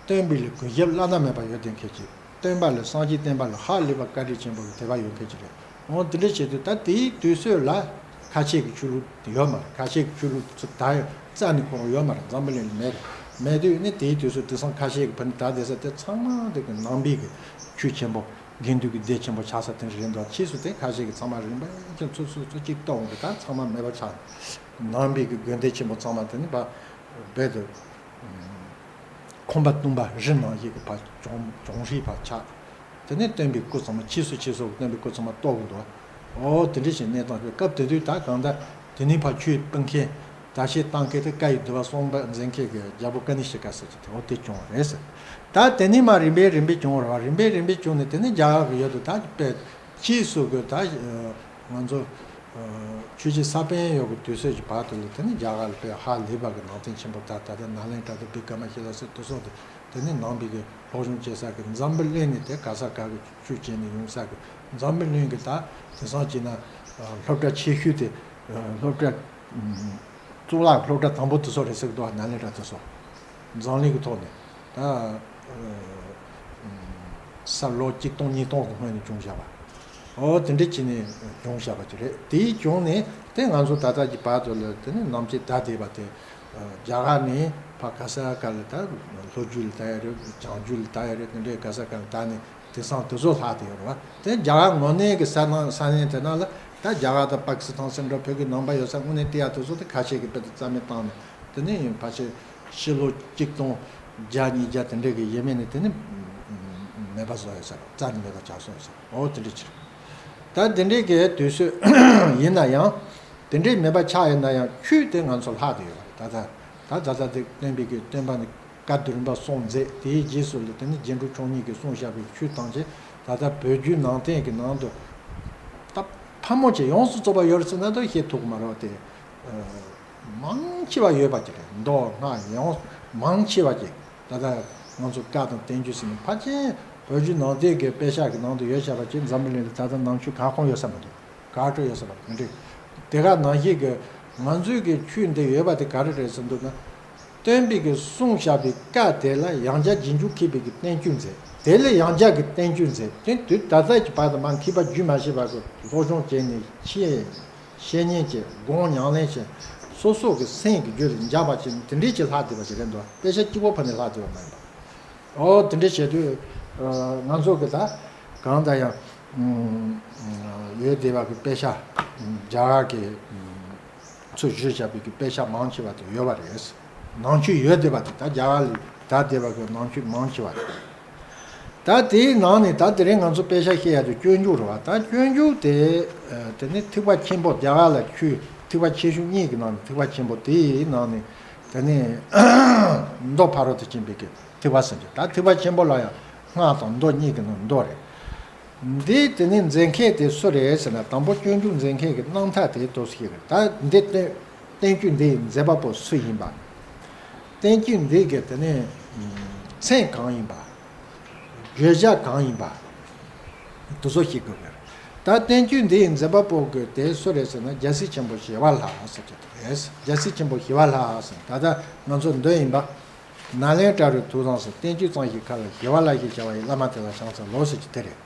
སྟོན་པའི་ལ་གུས་ཞབས་བླ་ན་མེད་པ་ཡོད་བསྡད་མཁན་ཅིག། སྟོན་པ་ལ། སངས་རྒྱས་བསྟན་པ་ལ་ཧ་ལས་པ་བཀའ་དྲིན་ཆེན་པོ་གི་དད་པ་ཡོད་མཁན་ཅིག་རེད། འོ་དེ་འདྲ་བྱེད་དུས་ད་དེའི་དུས་ཚོད་ལ་ཁ་ཆེ་གི་ཆོས་ལུགས་ཡོད་མ་རེད། ཁ་ཆེ་གི་ཆོས་ལུགས་ཚོ་ད་རྩ་ནས་ཁོ་རང་ཡོད་མ་རེད། འཛམ་བུ་གླིང་ལ་མེད་རེད། མེད་དུས་ནི་དེའི་དུས་ཚོད་དེང་སང་ཁ་ཆེ་གི་བུ་ནི་ད་བསྡད་ས་དེ་ཚང་མ་དེ་གི་ནང་པའི་གི་ཆོས་ཆེན་པོ། དགེ་འདུན་གི་སྡེ་ཆེན་པོ་ཆགས་ས་དེ་རེད་འདུག། ཕྱིས་སུ་དེ་ཁ་ཤས་ཀྱིས་ཚང་མ་རིམ་པས་ཀྱང་ཚུར་ཚུར་ཚུར་གཅིག་གཏོང་གི། ད་ཚང་མ་མེད་པ་ཆགས། ནང་པའི་གི་དགོན་སྡེ་ཆེན་པོ་ཚང་མ་དེ་ནི་ཕར་རྦད་དེ་ཁང་པ་སྟོང་པ་རི་ནང་བཞིན་གྱི་ཕར་གྱོང་གྱོང་ཧྲིལ་ཕར་ཆགས། དེ་ནས་སྟོན་པའི་སྐུ་ཚང་མ་ཕྱིས་སུ་ཕྱིས་སུ་སྟོན་པའི་སྐུ་ཚང་མ་གཏོར་གི་འདུག། འོ་དེ་འདྲ་ཞིག་གནས་སྟངས་རེད། སྐབས་དེ་དུས་ད་གང་ལྟར་དེ་ནས་ཕར་ཆོས་སྤེལ་མཁན། ད་ཤེས་བཏང་མཁན་དེ་བཀའ་ཡི་བསྡུ་བ་གསུངས་པ་མཛད་མཁན་གྱི་རྒྱལ་པོ་ཀ་ནི་ཤི་ཀ་ཟེར་གྱི་དེ། འོ་དེ་བྱུང་བ་རེད་ཟེར། ད་དེ་ནས་མར་རིམ་པས་རིམ་པས་བྱུང་བ་རེད་བ། རིམ་པས་རིམ་པས་བྱུང་ནས་དེ་ནས་རྒྱ་གར་གྱི་ཡུལ་དུ་ད་དཔེ་ཕྱིས་སུ་གི་ད་ང་ཚོ་ཆོས་བརྒྱུད་གསར་སྤེལ་ཡོད་གི་དུས་ཚོད་ཀྱི་བར་དུ་ལ་དེ་ནས་རྒྱ་གར་ལ་དཔེ་ཧ་ལས་པ་གི་ནང་བསྟན་ཆེན་པོ། ད་ད་ལྟ་ནཱ་ལེནྡྲ་དང་བི་ཀ་མ་ཤི་ལ་ཟེར་དེ་སོགས་དེ། དེ་ནས་ནང་པའི་གི་སློབ་སྦྱོང་བྱེད་ས་གི་འཛམ་བུ་གླིང་ནས་དེ་ག་ས་ག་གི་ཆོས་བྱས་ནས་ཡོང་ས་གི། འཛམ་བུ་གླིང་གི་ད་དེང་སང་བྱས་ན་སློབ་གྲྭ་ཆེ་ཤོས་དེ། སློབ་གྲྭ་གཙུག་ལག་སློབ་གྲྭ་དང་པོ་དེ་ཚོ་རེད་ཟེར་གི་འདུག། ནཱ་ལེནྡྲ་དེ་ཚོ་འཛམ་གླིང་གི་ཐོག་ནས་ད་ས་ལོ་གཅིག་སྟོང་ཉིས་སྟོང་གི་སྔོན་ནས་བྱུང་བཞག་པ། འོ་དེ་འདྲ་བྱས་ནས་བྱུང་བཞག་པ་ཅིག་རེད། དེའི་བྱུང་ནས་དེ་ང་ཚོ་ད་ལྟ་གི་བར་དུ་ལ་དེ་ནས་ནམ་ཕྱེད་ད་བསྡད་པ་དེ། རྒྱ་གར་ནས་ཕར་ག་ས་ག་ལ་ད་ལྷོ་རྒྱུད་ལ་ད་ཡ་རེད། བྱང་རྒྱུད་ལ་ད་ཡ་རེད། དེ་འདྲའི་ག་ས་ག་ལ་ད་ནས་དེང་སང་དེ་ཚོ་ལྷག་བསྡད་ཡོད་རེད་བ། དེ་རྒྱ་གར་ངོས་ནས་གི་ས་ནང་ས་གནས་དེ་ནང་ལ་ད་རྒྱ་གར་དང་པ་ཀི་སི་ཐན་ཟེར་འདྲ་བོད་ཀྱི་ནང་པ་ཡོད་ས་དངོས་གནས་བལྟས་ཡ་དེ་ཚོ་དེ་ཁ་ཤས་ཀྱིས་དཔེ་དེ་རྩ་མེད་བཏང་ནས། དེ་ནས་ཕལ་ཆེར་ཕྱི་ལོ་གཅིག་སྟོང་བརྒྱ་ཉིས་བརྒྱ་དེ་འདྲའི་གི་ཡས་མས་ནས་དེ་ནས་མེད་པ་བཟོ་ཡོད་ས་རེད། རྩ་ནས་མེད་པ་ཆགས་སོང་ཡོད་ས་རེད། འོ་དེ་འདྲ་ཅིག་རེད། ད་དེ་འདྲའི་གི་དུས་ཚོད་ཡིན་ན་ཡང་། དེ་འདྲའི་མེད་པ་ཆགས་ཡིན་ན་ཡང་ཆོས་དེ་ང་ཚོ་ལྷག་བསྡད་ཡོད་རེད། ད་ད་ད་ད་དེ་སྟོན་པའི་གི་སྟོན་པ་ནི་བཀའ་བསྡུ་རིམ་པ་གསུམ་མཛད། དེའི་རྗེས་སུ་ལ་དེ་ནི་རྒྱན་དྲུག་མཆོག་གཉིས་ཀྱིས་གསུངས་བཞག་པའི་ཆོས་ཐམས་ཅད་ད་ལྟ་བོད་བརྒྱུད་ནང་བསྟན་གྱི་ནང་དུ་སྟབས་ ཕ་མོ་ཆེ་ཡོངས་སུ་རྫོགས་པ་ཡོད་རེད་ཟེར་ན་ད་བཤད་ཐུབ་ཀྱི་མ་རེད་དེ། མང་ཆེ་བ་ཡོད་པ་ཅིག་རེད། མདོ་སྔགས་ཡོངས་མང་ཆེ་བ་ཅིག་ད་ལྟ་ང་ཚོ་བཀའ་དང་བསྟན་བཅོས་ཟེར་ནས་ཕལ་ཆེར་བོད་བརྒྱུད་ནང་བསྟན་གྱི་དཔེ་ཆ་གི་ནང་དུ་ཡོད་བྱས་པ་ཅིག་འཛམ་བུ་གླིང་ལ་ད་ལྟ་ནང་ཆོས་གང་དགོངས་ཡོད་ས་མི་འདུག་ག་འདྲ་ཡོད་ས་མི་འདུག་མི་འདྲ། དེ་ག་ནང་བཞིན་གྱི་ང་ཚོའི་གི་ཆོས་འདི་ཡོད་པ་དེ་ག་རེ་རེད་ཟེར་འདུག་ན། སྟོན་པའི་གི་གསུངས་བཞག་པའི་བཀའ་དེ་ལ་ཡང་བསྐྱར་རྗེས་འཇུག་མཁས་པའི་གི་བསྟན་བཅོས་མཛད། དེ་ལས་ཡང་བསྐྱར་གྱི་བསྟན་བཅོས་མཛད། དེ་དུས་ད་ལྟ་གྱི་བར་དུ་མ་མཁས་པ་རྒྱུན་མ་ཆད་པ་གི་སློབ་སྦྱོང་བྱས་ནས་ཤེས་བཤེས་གཉེན་བྱས། སྒོམ་ཉམས་ལེན་བྱས། སོ་སོ་གི་སེམས་ཀྱི་རྒྱུད་ལ་འཇགས་པ་བྱས་ནས་དེ་འདྲས་ཀྱི་ལྷག་བསྡད་པ་ཞིག་རེད་འདུག་དཔེ་ཆ་གཅིག་པོ་ཕུད་ནས་ལྷག་བསྡད་པ་མ་ཡིན་པ། ཨོ་དེ་འདྲས་བྱས་དུས་ང་ཚོ་གི་ད་གང་ལྟར་ཡང་ཡོད་བསྡད་པ་གི་དཔེ་ཆ་རྒྱ་གར་གྱི་ཚུར་བཞེས་བཞག་པའི་གི་དཔེ་ཆ་མང་ཆེ་བ་དེ་ཡོད་པ་རེད། ནང་ཆོས་ཡོད་བསྡད་པ་དེ་ད་རྒྱ་གར་ལ་ད་བསྡད་པ་གི་ནང་ཆོས་མང་ཆེ་བ་རེད། ད་དེའི་ནང་ནས་ད་དེ་རིང་ང་ཚོ་དཔེ་ཆ་བཤད་ཡ་དེ་སྤྱོད་འཇུག་རེད་བ། ད་སྤྱོད་འཇུག་དེ་དེ་ནི་ཐེག་པ་ཆེན་པོ་རྒྱ་གར་ལ་ཆོས་ཐེག་པ་ཆེ་ཆུང་གཉིས་ཀྱི་ནང་ནས་ཐེག་པ་ཆེན་པོ་དེའི་ནང་ནས་དེ་ནི་མདོ་ཕ་རོལ་ཏུ་ཕྱིན་པའི་གི་ཐེག་པ་ཟེར་གྱི། ད་ཐེག་པ་ཆེན་པོ་ལ་ཡང་སྔགས་དང་མདོ་གཉིས་ཀྱི་ནང་མདོ་རེད། འདི་དེ་ནི་མཛད་མཁན་དེ་སུ་རེད་ཟེར་ན། དང་པོ་སྤྱོད་འཇུག་མཛད་མཁན་གྱི་རྣམ་ཐར་དེ་དུ་ཞིག་རེད། ད་འདི་བསྟན་བསྟན་བཅོས་འདི་ཡི་མཛད་པ་པོ་སུ་ཡིན་པ། བསྟན་བཅོས་འདི་གི་དེ་ནི་མཚན་གང་ཡིན་པ། བརྗོད་བྱ་གང་ཡིན་པ། དེ་ཚོ་ཤེས་དགོས་པས། ད་བསྟན་བཅོས་འདི་ཡི་མཛད་པ་པོ་གི་དེ་སུ་རེད་ཟེར་ན། རྒྱལ་སྲས་ཆེན་པོ་ཞི་བ་ལྷ་ཟེར་གྱི་དེ་རེད། རྒྱལ་སྲས་ཆེན་པོ་ཞི་བ་ལྷ་ཟེར། ད་ལྟ་ང་ཚོ་འདོན་ཡིན་པ། ནཱ་ལེནྡྲ་རུ་ཐུགས་བཟང་ཟེར། བསྟན་བཅོས་གཙང་ཞིང་མཁས་ལ་ཞི་བ་ལྷ་ཞེས་བྱ་བ་ཡི་བླ་མ་དེ་ལ་ཕྱག་འཚལ་ལོ་ཟེར་གྱི་དེ་རེད།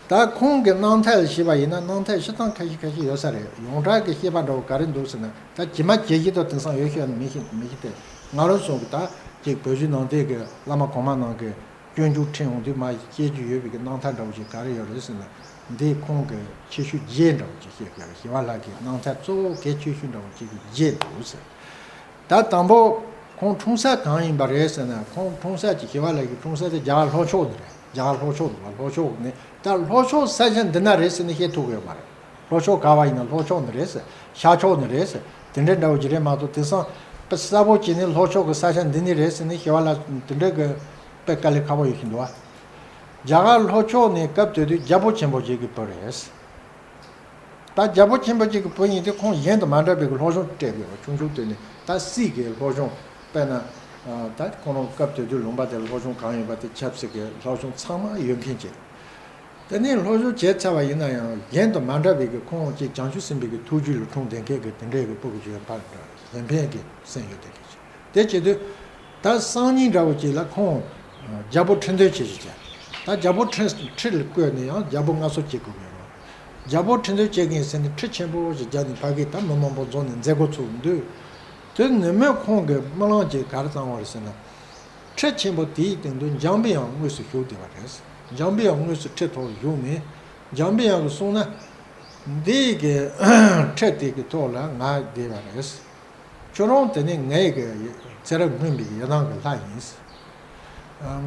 ད་ཁོང་གི་རྣམ་ཐར་ལ་བྱས་པ་ཡིན་ན་རྣམ་ཐར་བཤད་སྟངས་ཁ་ཤས་ཁ་ཤས་ཡོད་ས་རེད། ཡོངས་གྲགས་ཀྱི་བཤད་པ་འདྲ་བོ་ག་རེ་འདུག་ཟེར་ན། ད་ཇི་མ་ཇི་བཞིན་དུ་དེང་སང་ཡོད་ཤོད་མི་ཤེས་མི་ཤེས་ཏེ། ང་རང་ཚོ་གི་ད་ཅིག་བོད་བརྒྱུད་ནང་བསྟན་གྱི་བླ་མ་གོང་མ་རྣམས་ཀྱི་སྤྱོད་འཇུག་ཁྲིད་འོང་དུས་མ་བཤད་རྒྱུ་ཡོད་པའི་གི་རྣམ་ཐར་འདྲ་བོ་ཞིག་ག་རེ་ཡོད་རེད་ཟེར་ན། འདི་ཁོང་གི་ཁྱད་ཆོས་བརྒྱད་འདྲ་བོ་ཅིག་བཤད་དགོས་རེད། ཞི་བ་ལྷ་གི་རྣམ་ཐར་གཙོ་བོ་གལ་ཆེ་ཤོས་འདྲ་བོ་ཅིག་གི་བརྒྱད་འདུག་ཟེར། ད་དང་པོ་ཁོང་འཁྲུངས་ས་གང་ཡིན་པ་རེད་ཟེར་ན། ཁོང་འཁྲུངས་ས་ཀྱི་ཞི་བ་ལྷ་གི་འཁྲུངས་ས་དེ་རྒྱ་གར་ལྷོ་ཕྱོགས་ནས་རེད། རྒྱ་གར་ལྷོ་ཕྱོགས་འདུག་བ། ལྷོ་ཕྱོགས་ནས། ད་ལྷོ་ཕྱོགས་ས་ཆ་འདི་ན་རེད་ཟེར་ནས་བཤད་ཐུབ་ཀྱི་ཡོད་མ་རེད། ལྷོ་ཕྱོགས་ག་བ་ཡིན་ན་ལྷོ་ཕྱོགས་ནས་རེད་ཟེར། ཤར་ཕྱོགས་ནས་རེད་ཟེར། དེ་འདྲའི་འདྲ་བོ་ཅིག་རེད་མ་གཏོགས། དེང་སང་དཔེ་གསལ་པོ་བྱས་ནས་ལྷོ་ཕྱོགས་ཀྱི་ས་ཆ་འདི་ནས་རེད་ཟེར་ནས་ཞི་བ་ལྷ་དེ་འདྲའི་གི་དཔེ་དཀའ་ལས་ཁག་པོ་ཡོད་བཞིན་འདུག་བ། རྒྱ་གར་ལྷོ་ཕྱོགས་ནས་སྐབས་དེ་དུས་རྒྱལ་པོ་ཆེན་པོ་ཞིག་གི་བུ་རེད། ད་རྒྱལ་པོ་ཆེན་པོ་གཅིག་གི་བུ་ཡིན་དུས་ཁོང་གཞན་དང་མ་འདྲ་བའི་གི་སློབ་སྦྱོང་སྤྲད་ཡོད་པ། ཆུང་ཆུང་དུས་ནས་ད་སྲིད་ཀྱི་སློབ་སྦྱོང་། དཔེར་ན་ད་ཁོང་རང་སྐབས་དེ་དུས་ལུང་པ་དེར་སློབ་སྦྱོང་གང་ཡོད་པ་དེ་ཆབ་སྲིད་ཀྱི་སློབ་སྦྱོང་ཚང་མ་ཡོད་མཁན་ཅིག་དེ་ནས་སློབ་སྦྱོང་བྱས་ཚར་བ་ཡིན་ན་ཡང་གཞན་དང་མ་འདྲ་བའི་གི་ཁོང་གཅིག་བྱང་ཆུབ་སེམས་དཔའི་གི་ཐུགས་རྒྱུད་ལ་འཁྲུངས་བསྡད་མཁན་གྱི་དེ་འདྲའི་གི་སྤུ་གུ་ཅིག་ཡོད་པ་འདྲ། གཞན་ཕན་གྱི་སེམས་ཡོད་བསྡད་མཁན་ཅིག་དེ་བྱེད་དུས། ད་སང་ཉིན་འདྲ་བོ་ཅིག་ལ་ཁོང་རྒྱལ་པོ་ཁྲི་འདོན་བྱེད་ཅིག་བྱས། ད་རྒྱལ་པོ་ཁྲི་ཁྲི་ལ་བསྐོས་ནས་ཡང་རྒྱལ་པོ་མངའ་གསོལ་བྱེད་དགོས་ཀྱི་རེད། རྒྱལ་པོ་ཁྲི་འདོན་བྱེད་ཀྱི་ཡིན་ཟེར་ནས་ཁྲི་ཆེན་པོ་ཞིག་རྒྱབ་ནས་ཕ་གིར་ད་མི་མང་པོ་འཛོམས་ནས་མཛད་སྒོ་ཚུགས་འདུག་དེ་ནུབ་མོ་ཁོང་གི་རྨི་ལམ་ཅིག་ག་རེ་བཏང་བ་རེད་ཟེར་ན། ཁྲི་ཆེན་པོ་དེའི་སྟེང་དུ་འཇམ་པའི་དབྱངས་དངོས་སུ་བཞུགས་བསྡད་པ་རེད། འཇམ་པའི་དབྱངས་དངོས་སུ་ཁྲི་ཐོག་བཞུགས་ནས། འཇམ་པའི་དབྱངས་ཀྱིས་གསུངས་ན། འདི་གི་ཁྲི་དེ་གི་ཐོག་ལ་ང་བསྡད་པ་རེད། ཁྱོད་རང་དེ་ནི་ངའི་གི་ཚེ་རབས་སྔོན་པའི་ཡི་དམ་གི་ལྷ་ཡིན།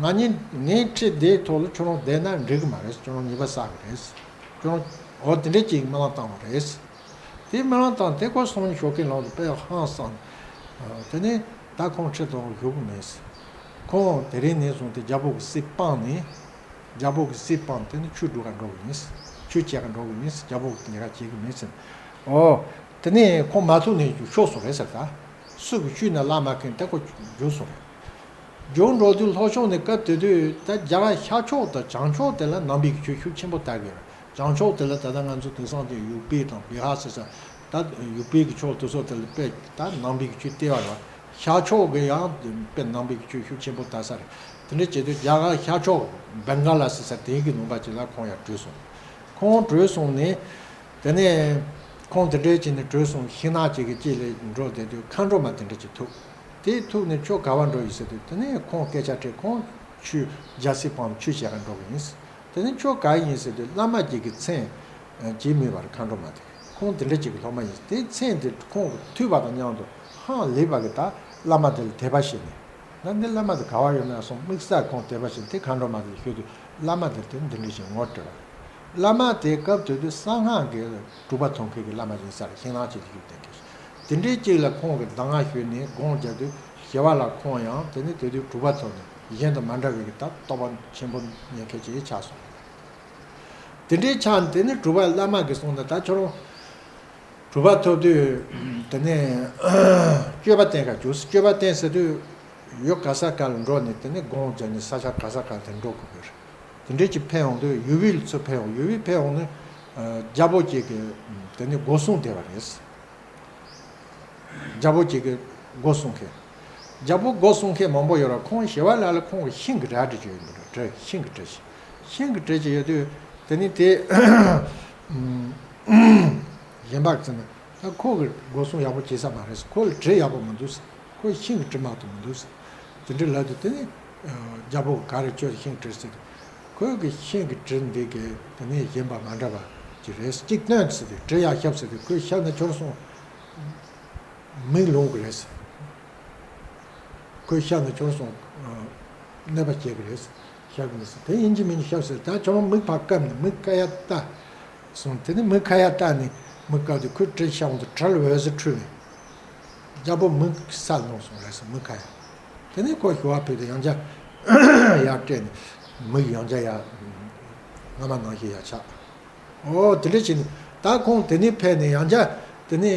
ང་ནི་ངའི་ཁྲི་དེའི་ཐོག་ལ་ཁྱོད་རང་བསྡད་ན་འགྲིག་གི་མ་རེད། ཁྱོད་རང་ཉེས་པ་བསགས་གི་རེད། ཁྱོད་རང་འོ་དེ་འདྲ་ཅིག་རྨི་ལམ་བཏང་བ་རེད། དེ་རྨི་ལམ་བཏང་དེ་ཁོ་སང་ཉིན་ཞོགས་ཀའི་ལམ་དུ་དཔེ་ཧང་སངས། དེ་ནས་ད་ཁོང་ཁྲི་ཐོག་བཞུགས་གི་མེད། ཁོང་དེ་རིང་ནས་བཟུང་སྟེ་རྒྱལ་པོ་གི་སྲིད་སྤངས་ནས། རྒྱལ་པོ་གི་སྲིད་སྤངས་དེ་ནི་ཆོས་སྒྲུབ་ག་འགྲོ་གི་ཡིན། ཆོས་བྱེད་ག་འགྲོ་གི་ཡིན། རྒྱལ་པོ་གི་ལས་ཀ་བྱེད་གི་མིན་ཟེར། ཨོ། དེ་ནས་ཁོང་མ་ཐུག་ནས་ཤོར་སོང་རེད་ཟེར། ད་སུ་གི་ཤུལ་ནས་བླ་མ་མཁན་དེ་ཁོ་རྒྱུགས་སོང་རེད། རྒྱུགས་འགྲོ་དུས་ལྷོ་ཕྱོགས་ནས་སྐབས་དེ་དུས་ད་རྒྱ་གར་ཤར་ཕྱོགས་དང་བྱང་ཕྱོགས་དེ་ལ་ནང་པའི་གི་ཆོས་ཤུགས་ཆེན་པོ་དར་གི་ཡོད་རེད། བྱང་ཕྱོགས་དེ་ལ་ད་ལྟ་ང་ཚོ་དེང་སང་དེ་ཡུ་པི་དང་བི་ཧར་ཟེར་ས། ད་ཡུ་པི་གི་ཕྱོགས་དེ་ཚོ་དེ་ལ་དཔེ་ད་ནང་པའི་གི་ཆོས་ལྟེ་བ་རེད་བ། ཤར་ཕྱོགས་ཀྱི་ཡང་དཔེ་ནང་པའི་ཆོས་ཤུགས་ཆེན་པོ་དར་ས་རེད། དེ་འདྲ་བྱེད་དུས་རྒྱ་གར་ཤར་ཕྱོགས་བེང་ག་ལ་ཟེར་ས་དེའི་གི་ལུང་པ་ཅིག་ལ་ཁོང་ཡར་བྲོས་སོང་། ཁོང་བྲོས་སོང་ནས། དེ་ནས་ཁོང་དེ་འདྲ་བྱས་ནས་བྲོས་སོང་། ཤིང་ནགས་ཅིག་གི་དཀྱིལ་ལ་འགྲོ་བསྡད་དུས་མཁའ་འགྲོ་མ་དེ་འདྲ་ཅིག་ཐུག་དེ་ཐུག་ནས་ཁྱོད་ག་བར་འགྲོ་ཡིན་ཟེར་དུས། དེ་ནས་ཁོང་སྐད་ཆ་དྲིས། ཁོང་ཆོས་རྒྱལ་སྲིད་སྤངས་ནས་ཆོས་བྱེད་ག་འགྲོ་གི་ཡིན། དེ་ནས་ཁྱོད་ག་ཡིན་ཟེར་དུས། བླ་མ་ཅིག་གི་མཚན་ཅིག་སྨྲས་པར་མཁའ་འགྲོ་མ་དེ། ཁོང་དེ་འདྲ་ཅིག་གི་སློབ་མ་ཡིན། དེ་མཚན་དེ་ཁོང་གིས་ཐོས་པ་དང་མཉམ་དུ་ཧང་ལེགས་པ་གི་ད་བླ་མ་དེ་ལ་དད་པ་བྱས་ནས། ད་འདི་བླ་མ་དེ་ག་བ་ཡོད་ན་སོང་། དམིགས་བསལ་ཁོང་དད་པ་བྱས་ཏེ་མཁའ་འགྲོ་མ་དེ་ཞུས་དུས། བླ་མ་དེ་དེ་འདི་འདྲ་ཞིག་ངོ་སྤྲོད་པ། བླ་མ་དེ་སྐབས་དེ་དུས་གསང་སྔགས་ཀྱི་གྲུབ་པ་ཐོབ་མཁན་གྱི་བླ་མ་ཡིན་ས་རེད། ཤིང་ནགས་ཅིག་ཏུ་བཞུགས་བསྡད་མཁན་ཞིག་དེ་འདྲའི་ཅིག་ལ་ཁོང་གིས་གདམས་ངག་ཞུས་ནས་དགོངས་བཞག་དུས། ཞི་བ་ལྷ་ཁོང་ཡང་དེ་ནས་དེ་དུས་གྲུབ་པ་ཐོབ་ནས་གཞན་དང་མ་འདྲ་བའི་གི་ད་རྟོགས་པ་ཆེན་པོ་རྙེད་མཁན་ཅིག་ཆགས་སོང་། དེ་འདྲའི་ཆ་ནས་དེ་ནི་གྲུབ་པ་བླ་མ་གིས་གསུངས་ན། ད་ཁྱོད་རང་གྲུབ་པ་ཐོབ་དུས་དེ་ནས་སྤྱོད་པ་བསྟེན་ག་རྒྱུགས། སྤྱོད་པ་བསྟེན་ཟེར་དུས་ཡུལ་ག་ས་ག་ལ་འགྲོ་ནས་དེ་ནས་དགོངས་བཞག་ནས་ས་ཆ་ག་ས་ག་ལ་དེ་འགྲོ་དགོས་ཀྱི་རེད། དེ་འདྲའི་ཅིག་ཕན་ཡོང་དུས་ཡུལ་བི་ལ་ཚུར་ཕན་ཡོང་། ཡུལ་བི་ཕན་ཡོང་ནས་རྒྱལ་པོ་གཅིག་གི་དེ་ནས་སྒོ་སྲུང་བསྡད་པ་རེད། རྒྱལ་པོ་གཅིག་གི་སྒོ་སྲུང་མཁན། རྒྱལ་པོ་སྒོ་སྲུང་མཁན་མང་པོ་ཡོད་ར། ཁོང་ཞི་བ་ལྷ་ལ་ཁོང་གི་ཤིང་གི་རལ་གྲི་ཅིག་ཡོད་འདུག། གྲི། ཤིང་གི་གྲི་ཞིག། ཤིང་གི་གྲི་ཅིག་ཡོད་དུས་དེ་ནི་དེ་གཞན་པ་ཚོས་ན་ད་ཁོ་གི་སྒོ་སྲུང་ཡག་པོ་བྱེད་ས་མ་རེད། ཁོ་ལ་གྲི་ཡག་པོ་མི་འདུག། ཁོ་ཤིང་གི་གྲི་མ་གཏོགས་མི་འདུག། དེ་འདྲ་ལབ་དུས་དེ་ནི་རྒྱལ་པོ་ག་རེ་ཁྱོད་ཤིང་གྲི་ཟེར་དུས། ཁོའི་གི་ཤིང་གི་གྲི་འདི་གི་དེ་ནི་གཞན་པ་མ་འདྲ་བ་ཅིག་རེད། གཅིག་སྟོན་ཟེར་དུས་གྲི་ཡར་བཤམས་ཟེར་དུས་ཁོས་བཤམས་ནས་ཁྱོར་སོང་། མིག་ལོང་གི་རེད། ཁོས་བཤམས་ནས་ཁྱོར་སོང་། གནོད་པ་སྐྱེལ་གི་རེད། བཤམས་གི་མི་སྲིད། དེ་ཡིན་གཅིག་མིན་གཅིག་བཤམས་ཟེར། ད་ཁྱོད་རང་མིག་ཕར་བཀབ་ནས་མིག་ཁ་ཡར་ལྟ་སོང་། དེ་ནས་མིག་ཁ་ཡར་ལྟ་ནས་མིག་བཀབ་དུས་ཁོས་གྲི་བཤམས་དུས་གྲི་ལ་འོད་ཟེར་འཕྲོས་ནས་རྒྱལ་པོ་མིག་ས་ལོང་སོང་རེད་ཟེར། མིག་ཁ་ཡར། དེ་ནས་ཁོ་ཞི་བ་འཕེལ་དུས་ཡང་བསྐྱར་ཡར་བསྐྲད་ནས་མིག་ཡང་བསྐྱར་ཡར་སྔ་མ་ནང་བཞིན་ཡར་ཆགས། ཨོ་དེ་འདྲ་བྱས་ནས་ད་ཁོང་དེ་ནས་ཕེབས་ནས་ཡང་བསྐྱར་དེ་ནས་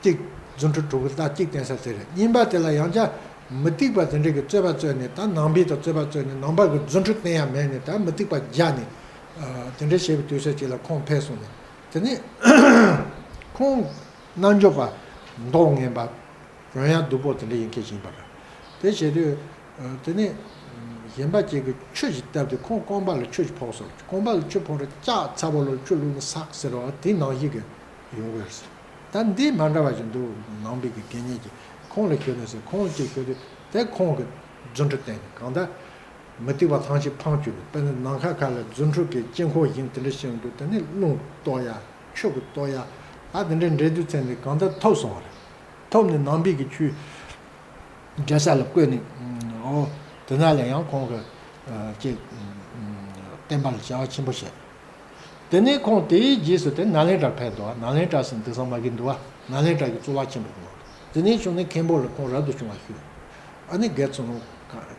གཅིག་རྫུ་འཕྲུལ་དྲུག་གི་ད་གཅིག་བསྟན་ས་དེ་རེད། གཉིས་པ་དེ་ལ་ཡང་བསྐྱར་མུ་སྟེགས་པ་དེ་འདྲ་གི་རྩོད་པ་རྩོད་ནས། ད་ནང་པའི་དང་རྩོད་པ་རྩོད་ནས་ནང་པ་གི་རྫུ་འཕྲུལ་བསྟན་ཡ་མེད་ནས་ད་མུ་སྟེགས་པ་རྒྱག་ནས་དེ་འདྲ་བྱས་པའི་དུས་ཚོད་ཅིག་ལ་ཁོང་ཕེབས་སོང་ནས། དེ་ནས་ཁོང་རྣལ་འབྱོར་པ་མདོག་ངན་པ། གྱོང་ཡག་སྡུག་པོ་དེ་འདྲ་ཡིན་མཁན་ཞིག་ཡིན་པ་རེད། དེ་བྱེད་དུས་དེ་ནས་གཞན་པ་ཅིག་གིས་ཆུ་ཞིག་བཏབ་དུས་ཁོང་རྐང་པ་ལ་ཆུ་ཞིག་ཕོག་སོང་། རྐང་པ་ལ་ཆུ་ཕོག་རེ་ལྕགས་ཚ་པོ་ལ་ཆུ་བླུགས་ནས་ཟག་ཟེར་བ་དེ་ནང་བཞིན་གྱི་ཡོང་གི་རེད། ད་འདི་མ་འདྲ་བ་ཞིག་འདུག། ནང་པའི་གི་དགེ་བསྙེན་གྱིས་ཁོང་ལ་ཞུས་ནས་ཟེར། ཁོང་ལ་ཅིག་ཞུས་དུས་དེ་ཁོང་གི་རྫུ་འཕྲུལ་བསྟན་ནས་གང་ལྟར། མུ་སྟེགས་པ་ཐམས་ཅད་ཕམ་བཅུག་པའི། དཔེར་ན་ནམ་མཁའ་ཁ་ལ་རྫུ་འཕྲུལ་གྱི་དཀྱིལ་འཁོར་བཞིན་དེ་འདྲ་བྱུང་དུས་དེ་ནས་རླུང་གཏོར་ཡ། ཆུ་གིས་གཏོར་ཡ། ད་དེ་འདྲ་འདྲེ་དུས་ཚེ་འདི་གང་ལྟར་ཐོབ་སོང་བ་རེད། ཐོབ་ནས་ནང་པའི་གི་ཆོས་འབྲེལ་ས་ལ་བཀོད་ནས། ཨོ་དེ་ན་ལ་ཡང་ཁོང་གི་ཅིག་བསྟན་པ་ལ་བྱ་བ་ཆེན་པོ་བྱས། དེ་ནས་ཁོང་དེའི་རྗེས་སུ་དེ་ནཱ་ལེནྡྲར་ཕེབས་འདུག། ནཱ་ལེནྡྲ་ཟེར་འདུག་བསམ་མ་གི་འདུག་བ། ནཱ་ལེནྡྲ་གི་གཙུག་ལག་ཆེན་པོ་གི་ནང་དུ། དེ་ནས་བྱུང་ནས་མཁན་པོ་ལ་ཁོང་རབ་ཏུ་བྱུང་བ་ཞུས། ཨ་ནི་དགེ་ཚུལ་སློང་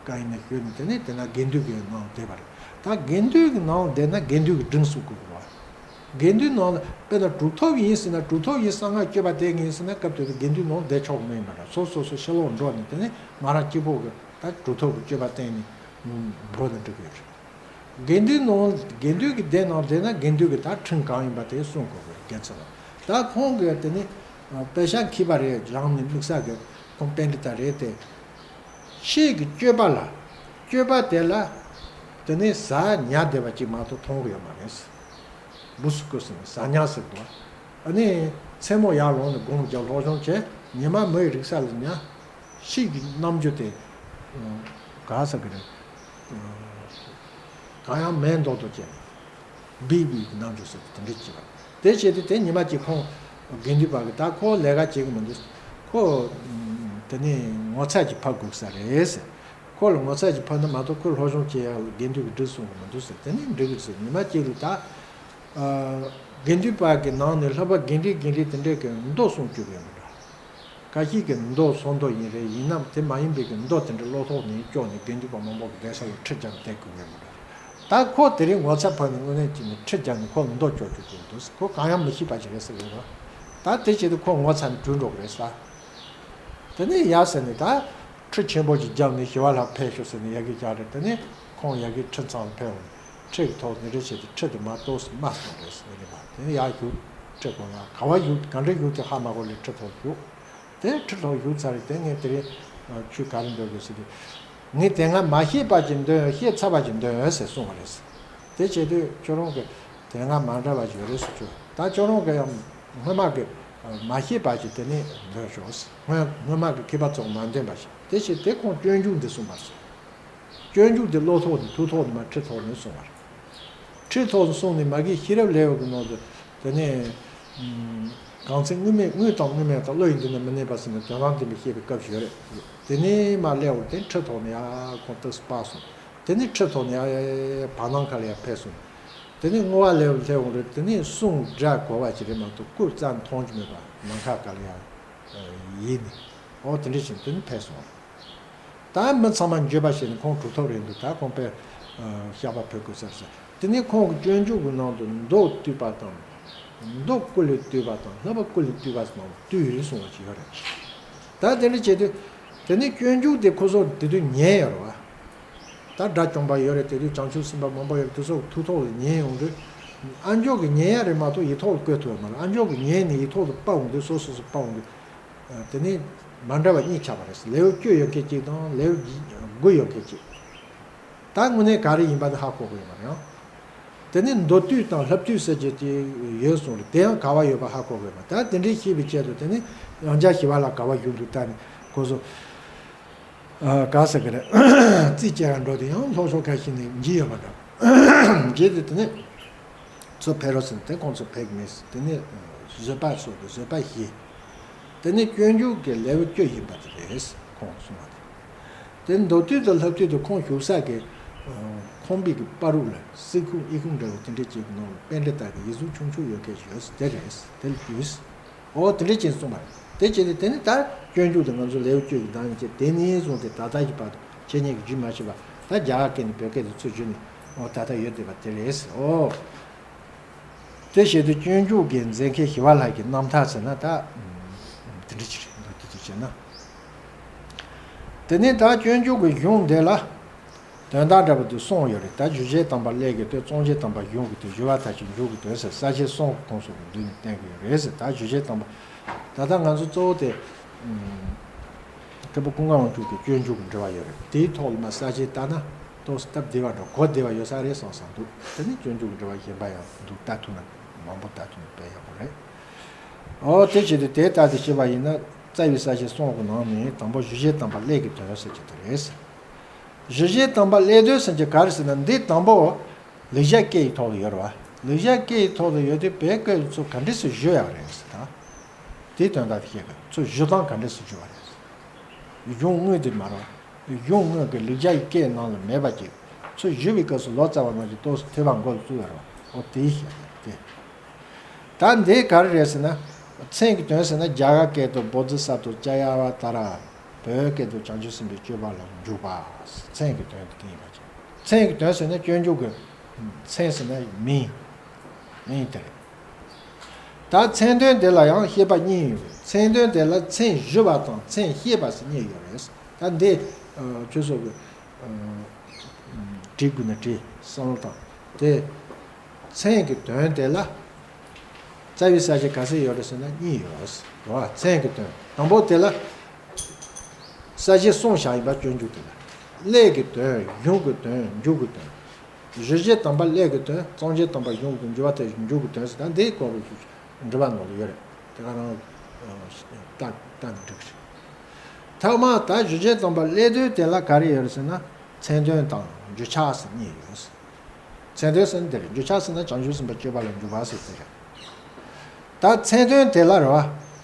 ག་ཡིན་ན་ཞུས་ནས་དེ་ནས་དེ་ན་དགེ་འདུན་གྱི་ནང་བསྡད་པ་རེད། ད་དགེ་འདུན་གྱི་ནང་བསྡད་ན་དགེ་འདུན་གྱི་སྒྲིག་འཛུགས་དགོས་པ། དགེ་འདུན་ནང་ལ་དཔེར་ན་གྲུབ་ཐོབ་ཡིན་ཟེར་ན། གྲུབ་ཐོབ་ཡིན། གསང་སྔགས་སྤྱོད་པ་དེ་ཡིན་ཟེར་ན། སྐབས་དེ་དུས་དགེ་འདུན་ནང་བསྡད་ཆོག་གི་མེད་མ་རེད། སོ་སོ་སོ་ཕྱི་ལོགས་འགྲོ་ནས་དེ་ནས་ང་རང་གཅིག་པོ་གི་ད་གྲུབ་ཐོབ་ཀྱི་སྤྱོད་པ་བསྟེན་ནས་འགྲོ་ན་འགྲིག་གི་ཡོད་རེད། དགེ་འདུན་ནང་། དགེ་འདུན་གྱི་སྡེ་ནང་བསྡད་ན་དགེ་འདུན་གྱི་ད་ཁྲིམས་གང་ཡིན་པ་དེ་སྲུང་དགོས་པའི་དགེ་ཚུལ་ལ། ད་ཁོང་གིས་དེ་ནི་དཔེ་ཆ་འཁྱེར་པ་རེད། བཞག་ནས་དམིགས་བསལ་གྱི་ཁོང་པཎྜི་ཏ་རེད་དེ། ཕྱིའི་གི་སྤྱོད་པ་ལ། སྤྱོད་པ་དེ་ལ་དེ་ནི་ཟ་ཉལ་བསྡད་པ་ཅིག་མ་གཏོགས་མཐོང་གི་ཡོད་མ་རེད། འབུ་སུ་ཀུ་ཟེར་ནས་ཟ་ཉལ་ཟེར་འདུག། ཨ་ནི་མཚན་མོ་ཡར་ལོངས་ནས་སྒོམ་རྒྱག་སློབ་སྦྱོང་བྱས། ཉི་མ་མོའི་རིག་ས་ལ་ཉལ། ཕྱིའི་གི་རྣམ་འགྱུར་དེ་ག་ཟེར་གི་རེད། གང་ཡང་མེད་མདོག་མདོག་བྱས། སྦིག་སྦིག་གི་རྣམ་འགྱུར་ཟེར་དེ་འདྲ་བྱེད་པ། དེ་བྱས་ཏེ་དེ་ཉི་མ་གཅིག་ཁོང་དགེ་འདུན་པ་གི་ད་ཁོ་ལས་ཀ་བྱེད་གི་མི་འདུག། ཁོ་དེ་ནས་ངོ་ཚ་ཅིག་ཕབ་དགོས་ས་རེད་ཟེར། ཁོ་ལ་ངོ་ཚ་ཅིག་ཕབ་ན་མ་གཏོགས་ཁོས་སློབ་སྦྱོང་བྱེད་ཡག་ལ་དགེ་འདུན་གི་སྒྲིག་སྲུང་གི་མི་འདུག་ཟེར། དེ་ནས་འགྲིག་གི་ཟེར། ཉི་མ་གཅིག་ལ་ད་དགེ་འདུན་པ་གི་ནང་ནས་ལྷག་པར་དགེ་འདུན་དགེ་འདུན་དེ་འདྲས་གི་མདོ་གསུང་བཅུག་གི་ཡོད་མི་འདུག། ཁ་ཤས་ཀྱིས་མདོ་སོ་མདོ་ཡིན་རེད། ཡིན་ནམ་དེ་མ་ཡིན་པའི་གི་མདོ་དེ་འདྲ་བློ་ཐོག་ནས་སྐྱོར་ནས་དགེ་འདུན་པ་མང་པོ་གི་བསྡད་ས་ལ་ཁྲི་བརྒྱབ་ནས་བསྡད་དགོས་ངེས་མི་འདུག། ད་ཁོ་དེ་རིང་ངོ་ཚ་ཕོག་ནས་དངོས་གནས་ཅིག་ནས་ཁྲི་བརྒྱབ་ནས་ཁོ་ལ་མདོ་སྐྱོར་བཅུག་གི་འདུག། ཁོ་གང་ཡང་མི་ཤེས་པ་ཞིག་རེད་ཟེར་གི་རེད། ད་དེ་བྱེད་དུས་ཁོ་ངོ་ཚ་ནས་བྲོས་འགྲོ་གི་རེད་ཟེར། དེ་ནས་ཡ་ཟེར་ནས་ད་ཁྲི་ཆེན་པོ་ཞིག་བརྒྱབ་ནས་ཞི་བ་ལྷ་ཕེབས་ཤོག་ཟེར་ནས་ཡ་གི་རྒྱག་རེད། དེ་ནས་ཁོང་ཡ་གི་ཁྲི་ཚང་ལ་ཕེབས་འོང་། ཁྲི་གི་ཐོག་ནས་རེ་བྱས་ཏེ་ཁྲི་དེ་མར་གཏོར་ཟེར་མར་སོང་རེད་ཟེར་ནས་རེད་པ། དེ་ནས་ཡར་བཞུགས། ཁྲི་ཐོག་ལ་ག་བ་བཞུགས། ག་འདྲ་བཞུགས་དེ་ཧ་མ་གོ་ལས་ཁྲི་ཐོག་བཞུགས། དེ་ཁྲི་ཐོག་བཞུགས་ཚར་རེད། དེ་ངས་དེ་རིང་ཁྱོད་ག་རེ་འདོད་གི་ཟེར་དུས། ངས་དེ་སྔ་མ་ཤེས་པ་ཅིག་འདོན། ཤེས་ཚར་བ་ཅིག་འདོན་ཟེར་གསུངས་པ་རེད། དེ་བྱེད་དུས་ཁྱོད་རང་གི་དེ་སྔ་མ་འདྲ་བ་ཞིག་ཡོད་རེད་ཟེར་ཁྱོད། ད་ཁྱོད་རང་གི་ཡང་སྔོན་མ་གི་མ་ཤེས་པ་ཅིག་དེ་ནས་འདོན་ཤོག་ཟེར། སྔོན་སྔོན་མ་གི་མཁས་པ་ཚོ་མ་འདོན་པ་ཞིག། དེ་བྱས་དེ་ཁོང་སྤྱོད་འཇུག་འདི་གསུངས་པ་རེད། སྤྱོད་འཇུག་དེ་བློ་ཐོག་ནས་ཐུགས་ཐོག་ནས་མར་ཁྲི་ཐོག་ནས་གསུངས་པ་རེད། ཁྲི་ཐོག་ནས་གསུངས་ནས་མ་གི་ཤེས་རབ་ལེའུ་གི་ནང་དུ་དེ་ནས་གང་ཚེ་དངོས་མེད་དངོས་དང་དངོས་མེད་དང་། བློ་ཡི་མདུན་ན་མི་གནས་པ་ཟེར་ནས་དོན་དམ་བདེན་པ་བཤད་པའི་སྐབས་ཤིག་ཡོད་རེད། དེ་ནས་མར་སླེབས་པར་དེ་ཁྲི་ཐོག་ནས་ཡར་ཁོང་ཏོག་ཙམ་སྤར་སོང་། དེ་ནས་ཁྲི་ཐོག་ནས་ཡར་བར་སྣང་ཁ་ལ་ཡར་ཕེབས་སོང་། དེ་ནས་བསྔོ་བ་ལེའུར་སླེབས་པར་དེ་ནས་གསུང་སྒྲ་གོ་བ་ཞིག་རེད་མ་གཏོགས་སྐུ་རྩ་མཐོང་རྒྱུ་མེད་པ་ནམ་མཁའ་ཁ་ལ་ཡར་ཡལ་ནས། ཨོ་དེ་འདྲ་བྱས་དེ་ནས་ཕེབས་སོང་། ད་མི་ཚང་མ་འགྱོད་པ་བྱས་ནས་ཁོང་གྲུབ་ཐོབ་རེད་འདུག་ད་ཁོང་དཔེ་བཤགས་པ་ཕེབས་དགོས་ཟེར་ཟེར། དེ་ནས་ཁོང་གི་སྤྱོད་འཇུག་གི་ནང་དུ་མདོ་བཏུས་པ་དང་། མདོ་ཀུན་ལས་བཏུས་པ་དང་བསླབ་པ་ཀུན་ལས་བཏུས་པ་ནང་བཏུས་ཡོད་གསུངས་པ་ཅིག་ཡོད་རེད། ད་དེ་འདྲ་བྱས་དུས། དེ་ནས་སྤྱོད་འཇུག་དེ་ཁོ་ཚོ་དེ་དུས་ཉན་ཡོད་རེད་བ། ད་དགྲ་བཅོམ་པ་ཡོད་རེད། དེ་དུས་བྱང་ཆུབ་སེམས་དཔའ་མང་པོ་ཡོད་རེད། དེ་ཚོ་ཐུགས་ཐོག་ལ་ཉན་ཡོང་དུས། ཨ་མཆོག་གིས་ཉན་ཡ་རེད་མ་གཏོགས་ཡིག་ཐོག་ལ་བཀོད་ཐུབ་ཡ་མ་རེད། ཨ་མཆོག་གིས་ཉན་ནས་ཡིག་ཐོག་ཏུ་ཕབ་ཡོང་དུས་སོ་སོ་སོ་ཕབ་ཡོང་དུས། དེ་ནས་མ་འདྲ་བ་གཉིས་ཆགས་པ་རེད། ལེའུ་བཅུ་ཡོད་མཁན་གཅིག་དང་ལེའུ་དགུ་ཡོད་མཁན་གཅིག་ད་དངོས་གནས་ག་རེ་ཡིན་པ་དེ་ཧ་གོ་དགོས་ཡོད་མ་རེད་ཨང་། དེ་ནས་མདོ་བཏུས་དང་བསླབ་བཏུས་ཟེར་གྱི་དེ་ཡོད་གསུངས་རེད། དེ་ཡང་ག་བ་ཡོད་པ་ཧ་གོ་དགོས་ཡོད་མ་རེད། ད་དེ་འདྲའི་ཤེས་པའི་ཆེད་དུ་དེ་ནས་ཡང་བསྐྱར་ཞི་བ་ལྷ་ག་བ་བཞུགས་འདུག་ད་ནི་ཁོ་ཚོ། ཨ། ག་ཟེར་གི་རེད། རྩིས་བཅད་ག་འགྲོ་དུས་ཡང་ལྷོ་ཕྱོགས་ཁ་ཤས་ནས་འཇིགས་ཡོད་པ་འདྲ། འཇིགས་དུས་དེ་ནས་ཚུར་ཕེབས་རོགས་ཟེར་ནས་དེ་ཁོང་ཚོ་ཕེབས་མེད། དེ་ནས་བཟོད་པ་སོགས་ཀྱི་བཟོད་པ་བཞི། དེ་ནས་སྤྱོད་འཇུག་གི་ལེའུ་བཅུ་ཡིན་པ་དེ་རེད། ཁོང་གསུངས་པ་དེ། དེ་མདོ་བཏུས་དང་བསླབ་བཏུས་དེ་ཁོང་བཞུགས་ས་གི་ཁང་པའི་གི་བར་རུ་ལ་གསེར་ཁུང་ཨི་ཁུང་འདྲ་བོ་དེ་འདྲ་ཅིག་གི་ནང་ལ་པཎྜི་ཏ་གི་ཡིག་གཟུགས་ཆུང་ཆུང་ཡོད་མཁན་ཞིག་ཡོད་ས་དེ་རེད། དེ་ལ་བརྒྱུས། ཨོ་དེ་འདྲ་ཅིག་གསུངས་པ་རེད། དེ་བྱས་ཏེ་དེ་ནི་ད་སྤྱོད་འཇུག་དེ་ང་ཚོ་ལེའུ་བཅུ་ཡི་གདངས་ཅན་དེ་ནས་བཟུང་སྟེ་ད་ལྟ་གི་བར་དུ་འཆད་ཉན་གྱི་རྒྱུན་མ་ཆད་པ་ད་རྒྱ་གར་སྐད་ནས་བོད་སྐད་དུ་ཚུར་བསྒྱུར་ནས་ཨོ་ད་ལྟ་ཡོད་བསྡད་པ་དེ་རེད། ཨོ། དེ་བྱས་ཏེ་སྤྱོད་འཇུག་གི་མཛད་མཁན་ཞི་བ་ལྷ་གི་རྣམ་ཐར་ཟེར་ན་ད་དེ་འདྲ་ཅིག་རེད་འདུག་དེ་དུས་བྱས་ན། དེ་ནས་ད་སྤྱོད་འཇུག་གི་གཞུང་འདི་ལ། དོན་དག་འདྲ་པོ་དེ་གསུངས་ཡོད་རེད། ད་རྒྱུ་གཞན་དམ་པ་ཀླད་ཀྱི་དོན། མཚན་གཞན་དམ་པ་གཞུང་གི་དོན། ཞི་བ་མཐར་ཕྱིན་མཇུག་གི་དོན་ཟེར་ས་བཅད་གསུམ་གྱི་ཁོངས་སུ་བསྡུས་ནས་བསྟན་གྱི་ཡོད་རེད་ཟེར། ད་རྒྱུ་གཞན་དམ་པ། ད་ལྟ་ང་ཚོ་གཙོ་བོ་དེ། ཨུམ། མཁན་པོ་ཀུན་དགའ་དབང་ཕྱུག་གི་སྤྱོད་འཇུག་གི་འགྲེལ་པ་ཡོད་རེད། དེའི་ཐོག་ལ་མ་ས་བཅད་ལྟ་ན་ཏོག་ཙམ་སྟབས་བདེ་བ་འདྲ་གོ་བདེ་བ་ཡོད་ས་རེད་བསམ་བསམ་འདུག་དེ་ནི་སྤྱོད་འཇུག་གི་འགྲེལ་པ་གཞན་པ་ཡང་འདུག་ལྟ་ཐུབ་ན་མང་པོ་ལྟ་ཐུབ་ན་དཔེ་ཡག་པོ་རེད། ཨོ་དེ་བྱེད་དུས་དེ་ལྟ་སྟེ་བཤད་པ་ཡིན་ན་རྩ་བའི་ས་བཅད་གསུམ་གྱི་ནང་ནས་དང་པོ་རྒྱུ་གཞན་དམ་པ་ཀླད་ཀྱི་དོན་ཟེར་གྱི་དེ་རེད། རྒྱུ་གཞན་དམ་པ་ཀླད་དོན་ཟེར་གྱི་ག་རེ་ཟེར་ན་འདི་དང་པོ། ལེགས་སྦྱར་སྐད་ཡིག་ཐོག་ལ་ཡོད་རེད་བ། ལེགས་སྦྱར་སྐད་ཡིག་ཐོག་ལ་ཡོད་དུས་བོད་སྐད་ཚོ་ག་འདྲས་སེ་བསྒྱུར་ཡག་རེད་ཟེར་ད། དེའི་དོན་དག་དེ་བཤད་དགོས། ཚུར་བསྒྱུར་སྟངས་ག་འདྲས་སེ་བསྒྱུར་བ་རེད། གཞུང་དངོས་དེ་མ་རེད་བ། གཞུང་དངོས་ཀྱི་ལེགས་སྦྱར་གྱི་སྐད་ནང་ལ་མེད་པ་ཅིག་ཚུར་བསྒྱུར་བའི་སྐབས་སུ་ལོ་ཙཱ་བ་རྣམས་ཀྱིས་ཏོག་ཙམ་ཐོས་པ་མགོ་ལ་བཙུགས་ཡོད་རེད་བ། འོ་དེའི་བཤད་དགོས་དེ། ད་འདི་ག་རེ་རེད་ཟེར་ན། མཚན་གྱི་དོན་ཟེར་ན་རྒྱ་གར་སྐད་དུ་བོ་དྷི་ས་ཏྭ་ཙ་ཡ་ཝ་ཏཱ་ར། བོད་སྐད་དུ་བྱང་ཆུབ་སེམས་དཔའི་སྤྱོད་པ་ལ་འཇུག་པ། མཚན་གྱི་དོན་དེ་ཡིན་པ་ཅིག་མཚན་གྱི་དོན་ཟེར་ན་སྤྱོད་འཇུག་གི་མཚན་ཟེར་ན་མིང་། མིང་དེ་རེད། ད་མཚན་དོན་དེ་ལ་ཡང་བཤད་པ་གཉིས་ཡོད་རེད། མཚན་དོན་དེ་ལ་མཚན་ཞུ་བ་དང་མཚན་བཤད་པ་ཟེར་གཉིས་ཡོད་རེད། ད་འདི་ཁྱོད་ཚོ་གི་བྲིས་དགོས་ན་བྲིས་བསམ་བློ་བཏང་དེ། མཚན་གྱི་དོན་དེ་ལ། རྩ་བའི་ས་བཅད་ག་ཚོད་ཡོད་རེད་ཟེར་ན་གཉིས་ཡོད། རེད་བ། མཚན་གྱི་དོན་དང་པོ་དེ་ལ། ས་བཅད་གསུམ་བཞག་ཡིན་པ་སྤྱོད་འཇུག་དེ་ལ། ཀླད་ཀྱི་དོན། གཞུང་གི་དོན། མཇུག་གི་དོན། རྒྱུ་གཞན་དམ་པ་ཀླད་ཀྱི་དོན། མཚན་གཞན་དམ་པ་གཞུང་གི་དོན། འགྱུར་བ་མཐར་ཕྱིན་མཇུག་གི་དོན་ཟེར་ད་འདི་གོ་བའི་འགྲེལ་པ་ནང་ལ་ཡོད་རེད། དེ་ག་རང་ལྟ་ལྟ་ན་འགྲིག་གི་རེད། ཐོག་མར་ད་རྒྱུ་གཞན་དམ་པ་ཀླད་དོན་དེ་ལ་ག་རེ་ཡོད་རེད་ཟེར་ན་མཚན་དོན་དང་རྒྱུ་ཆ་ཟེར་གཉིས་ཡོད། མཚན་དོན་ཟེར་ན་འདི་རེད། རྒྱུ་ཆ་ཟེར་ན་བྱང་ཆུབ་སེམས་དཔའི་སྤྱོད་པ་ལ་འཇུག་པ་ཟེར་དེ་རེད། ད་མཚན་དོན་དེ་ལ་རེད་བ།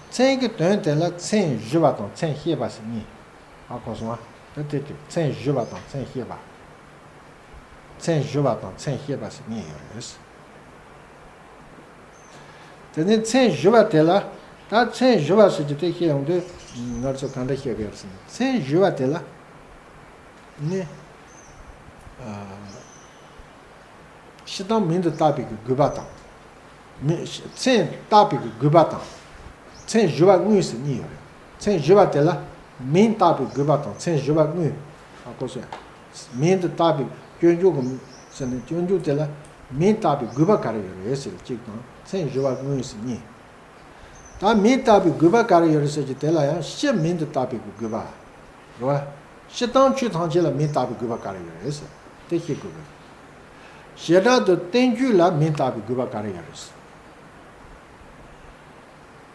མཚན་གྱི་དོན་དེ་ལ་མཚན་ཞུ་བ་དང་མཚན་བཤད་པ་ཟེར་གཉིས། ཧ་གོ་སོང་ང་། དེ་དེ་དེ་མཚན་ཞུ་བ་དང་མཚན་བཤད་པ། མཚན་ཞུ་བ་དང་མཚན་བཤད་པ་ཟེར་གཉིས་ཡོད་རེད། དེ་ནས་མཚན་ཞུ་བ་དེ་ལ། ད་མཚན་ཞུ་བ་ཟེར་གྱི་དེ་བཤད་ཡོང་དུས་ང་ཚོ་ག་འདྲ་བཤད་དགོས་ཟེར་ན་མཚན་ཞུ་བ་དེ་ལ། ནི། ཨ། སྤྱིར་བཏང་མིང་དུ་བཏགས་པའི་གི་དགོས་པ་དང་། མི། མཚན་བཏགས་པའི་གི་དགོས་པ་དང་། མཚན་ཞུ་བ་དངོས་ཟེར་གཉིས་ཡོད་རེད། མཚན་ཞུ་བ་དེ་ལ་མིང་བཏགས་པའི་དགོས་པ་དང་མཚན་ཞུ་བ་དངོས། ཧ་གོ་སོང་ཡ། མིང་དུ་བཏགས་པའི་སྤྱོད་འཇུག་གི་ཟེར་ནས་སྤྱོད་འཇུག་དེ་ལ་མིང་བཏགས་པའི་དགོས་པ་ག་རེ་ཡོད་རེད་ཟེར་གཅིག་དང་མཚན་ཞུ་བ་དངོས་ཟེར་གཉིས། ད་མིང་བཏགས་པའི་དགོས་པ་ག་རེ་ཡོད་རེད་ཟེར་གྱི་དེ་ལ་ཡང་སྤྱིར་མིང་དུ་བཏགས་པའི་དགོས་པ། རེད་བ། སྤྱིར་བཏང་ཆོས་ཐམས་ཅད་ལ་མིང་བཏགས་པའི་དགོས་པ་ག་རེ་ཡོད་རེད་ཟེར་དེ་ཤེས་དགོས་པས། བྱེ་བྲག་ཏུ་བསྟན་བཅོས་ལ་མིང་བཏགས་པའི་དགོས་པ་ག་རེ་ཡོད་རེད་ཟེར།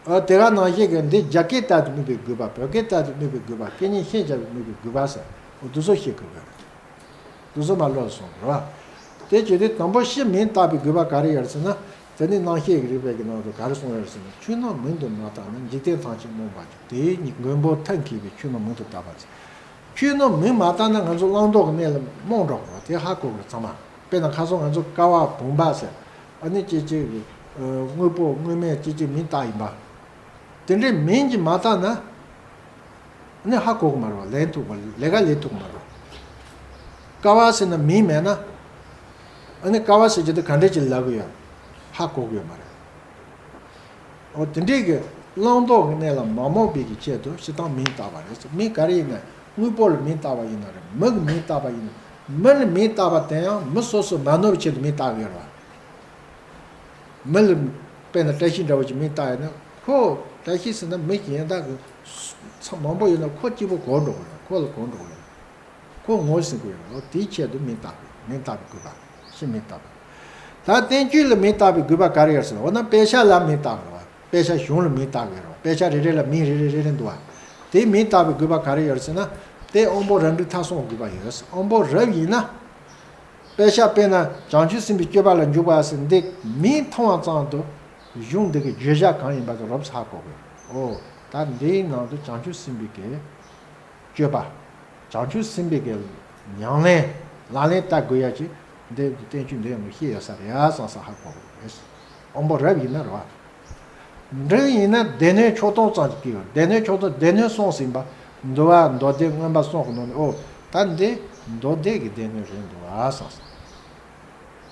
ཨ། དེ་ག་ནང་བཞིན་གྱི་འདི་རྒྱ་སྐད་ལྟར་དུ་དམིགས་པའི་དགོས་པ། བོད་སྐད་ལྟར་དུ་དམིགས་པའི་དགོས་པ། སྐད་གཉིས་ཤན་སྦྱར་བའི་དམིགས་པའི་དགོས་པ་ཟེར། འོ་དེ་ཚོ་ཤེས་དགོས་པས། དེ་ཚོ་མ་ལོག་སོང་རེད་བ། དེ་བྱེད་དུས་དང་པོ་སྤྱིར་མིང་བཏགས་པའི་དགོས་པ་ག་རེ་ཡོད་རེད་ཟེར་ན། དེ་ནི་རྣམ་བཤད་ཀྱི་རིགས་པའི་གི་ནང་དུ་ག་རེ་གསུངས་ཡོད་རེད་ཟེར་ན། ཆོས་རྣམས་མིང་དུ་མ་བཏགས་ན། འཇིག་རྟེན་ཐམས་ཅད་རྨོངས་པར་འགྱུར། དེའི་མགོན་པོ་ཐབས་མཁས་པས་ཆོས་རྣམས་མིང་དུ་བཏགས་པ་ཟེར། ཆོས་རྣམས་མིང་མ་བཏགས་ན་ང་ཚོ་བླང་དོར་གྱི་གནས་ལ་རྨོངས་འགྲོ་གི་རེད་བ། དེ་ཧ་གོ་དགོས་རེད་ཚང་མ། དཔེར་ན་ཁ་སང་ང་ཚོ་ཀ་བ་བུམ་པ་ཟེར། ཨ་ནི་ཅི་ཅི་གི། ཨ། དངོས་པོ་དངོས་མེད་ཅི་ཅི་མིང་བཏགས་ཡིན་པ། དེ་འདྲའི་མིང་གཅིག་མ་བཏགས་ན། ཨ་ནི་ཧ་གོ་གི་མ་རེད་བ། ལེན་ཐུབ་པ་ལས་ཀ་ལས་ཐུབ་གི་མ་རེད་བ། ཀ་བ་ཟེར་ན་མིང་མེད་ན། ཨ་ནི་ཀ་བ་ཟེར་གྱི་དེ་ག་འདྲས་ཅིག་ལབ་གི་ཡོད། ཧ་གོ་གི་ཡོད་མ་རེད། འོ་དེ་འདྲས་ཀྱི་བླང་དོར་གྱི་གནས་ལ་མ་རྨོངས་པའི་གི་ཆེད་དུ་སྤྱིར་བཏང་མིང་བཏགས་པ་རེད། མིང་ག་རེ་ཡིན་ན་དངོས་པོ་ལ་མིང་བཏགས་པ་ཡིན་ན་རེད། མི་གི་མིང་བཏགས་པ་ཡིན་ན། མི་ལ་མིང་བཏགས་པ་དེ་ཡང་མི་སོ་སོ་མ་ནོར་བའི་ཆེད་དུ་མིང་བཏགས་གི་ཡོད་རེད་བ། མི་ལ་དཔེར་ན་བཀྲ་ཤིས་འདྲ་བོ་ཅིག་མིང་བཏགས་ཡོད་ན་ཁོ། བཀྲ་ཤིས་ཟེར་ན་མི་གཞན་དག་གི་ཚང་མང་པོ་ཡོད་ན་ཁོ་གཅིག་པོ་གོ་འགྲོ་གི་རེད། ཁོ་ལ་གོ་འགྲོ་གི་རེད། ཁོ་ངོ་ཟིན་དགོས་ཡོད་རེད། དེའི་ཆེད་དུ་མིང་བཏགས་དགོས། མིང་བཏགས་པའི་དགོས་པ། ཕྱིར་མིང་བཏགས་པ། ད་བསྟན་བཅོས་ལ་མིང་བཏགས་པའི་དགོས་པ་ག་རེ་ཡོད་ཟེར་ན། འོ་ན་དཔེ་ཆ་ལ་མིང་བཏགས་དགོས་པ། དཔེ་ཆ་གཞུང་ལ་མིང་བཏགས་དགོས་རེད་བ། དཔེ་ཆ་རེ་རེ་ལ་མིང་རེ་རེ་རེ་རེ་འདུག་བ། དེ་མིང་བཏགས་པའི་དགོས་པ་ག་རེ་ཡོད་ཟེར་ན། དེ་དབང་པོ་རབ་འབྲིང་ཐ་གསུམ་དགོས་པ་ཡོད། དབང་པོ་རབ་ཡིན་ན། དཔེ་ཆ་དཔེར་ན་བྱང་ཆུབ་སེམས་དཔའི་སྤྱོད་པ་ལ་འཇུག་པ་ཟེར་འདི་མིང་མཐོང་བ་ཙམ་དུ་གཞུང་འདི་གི་བརྗོད་བྱ་གང་ཡིན་པ་གི་རོབ་ཧ་གོ་དགོས། འོ། ད་འདིའི་ནང་དུ་བྱང་ཆུབ་སེམས་དཔའི་གི་སྤྱོད་པ། བྱང་ཆུབ་སེམས་དཔའི་གི་ཉམས་ལེན། ལག་ལེན་བསྟར་དགོས་ཡ་ཅིག་འདི་བསྟན་བཅོས་འདི་ཡང་ཤེས་ཡོད་ས་རེད་ཡ་བསམ་ས་ཧ་གོ་དགོས་རེད། དབང་པོ་རབ་ཡིན་ན་རེད་བ། འབྲིང་ཡིན་ན་སྡེ་སྣོད་ཕྱོགས་སྟོན་ཙམ་ཅིག་གི། སྡེ་སྣོད་ཕྱོགས་སྟོན། སྡེ་སྣོད་གསུམ་ཟིན་པ། འདུལ་བ་མདོ་སྡེ་མངོན་པ་གསུམ་གི་ནང་ནས། འོ། ད་འདི་མདོ་སྡེ་གི་སྡེ་སྣོད་རེད་འདུག་ཨ་བསམ་སོང་།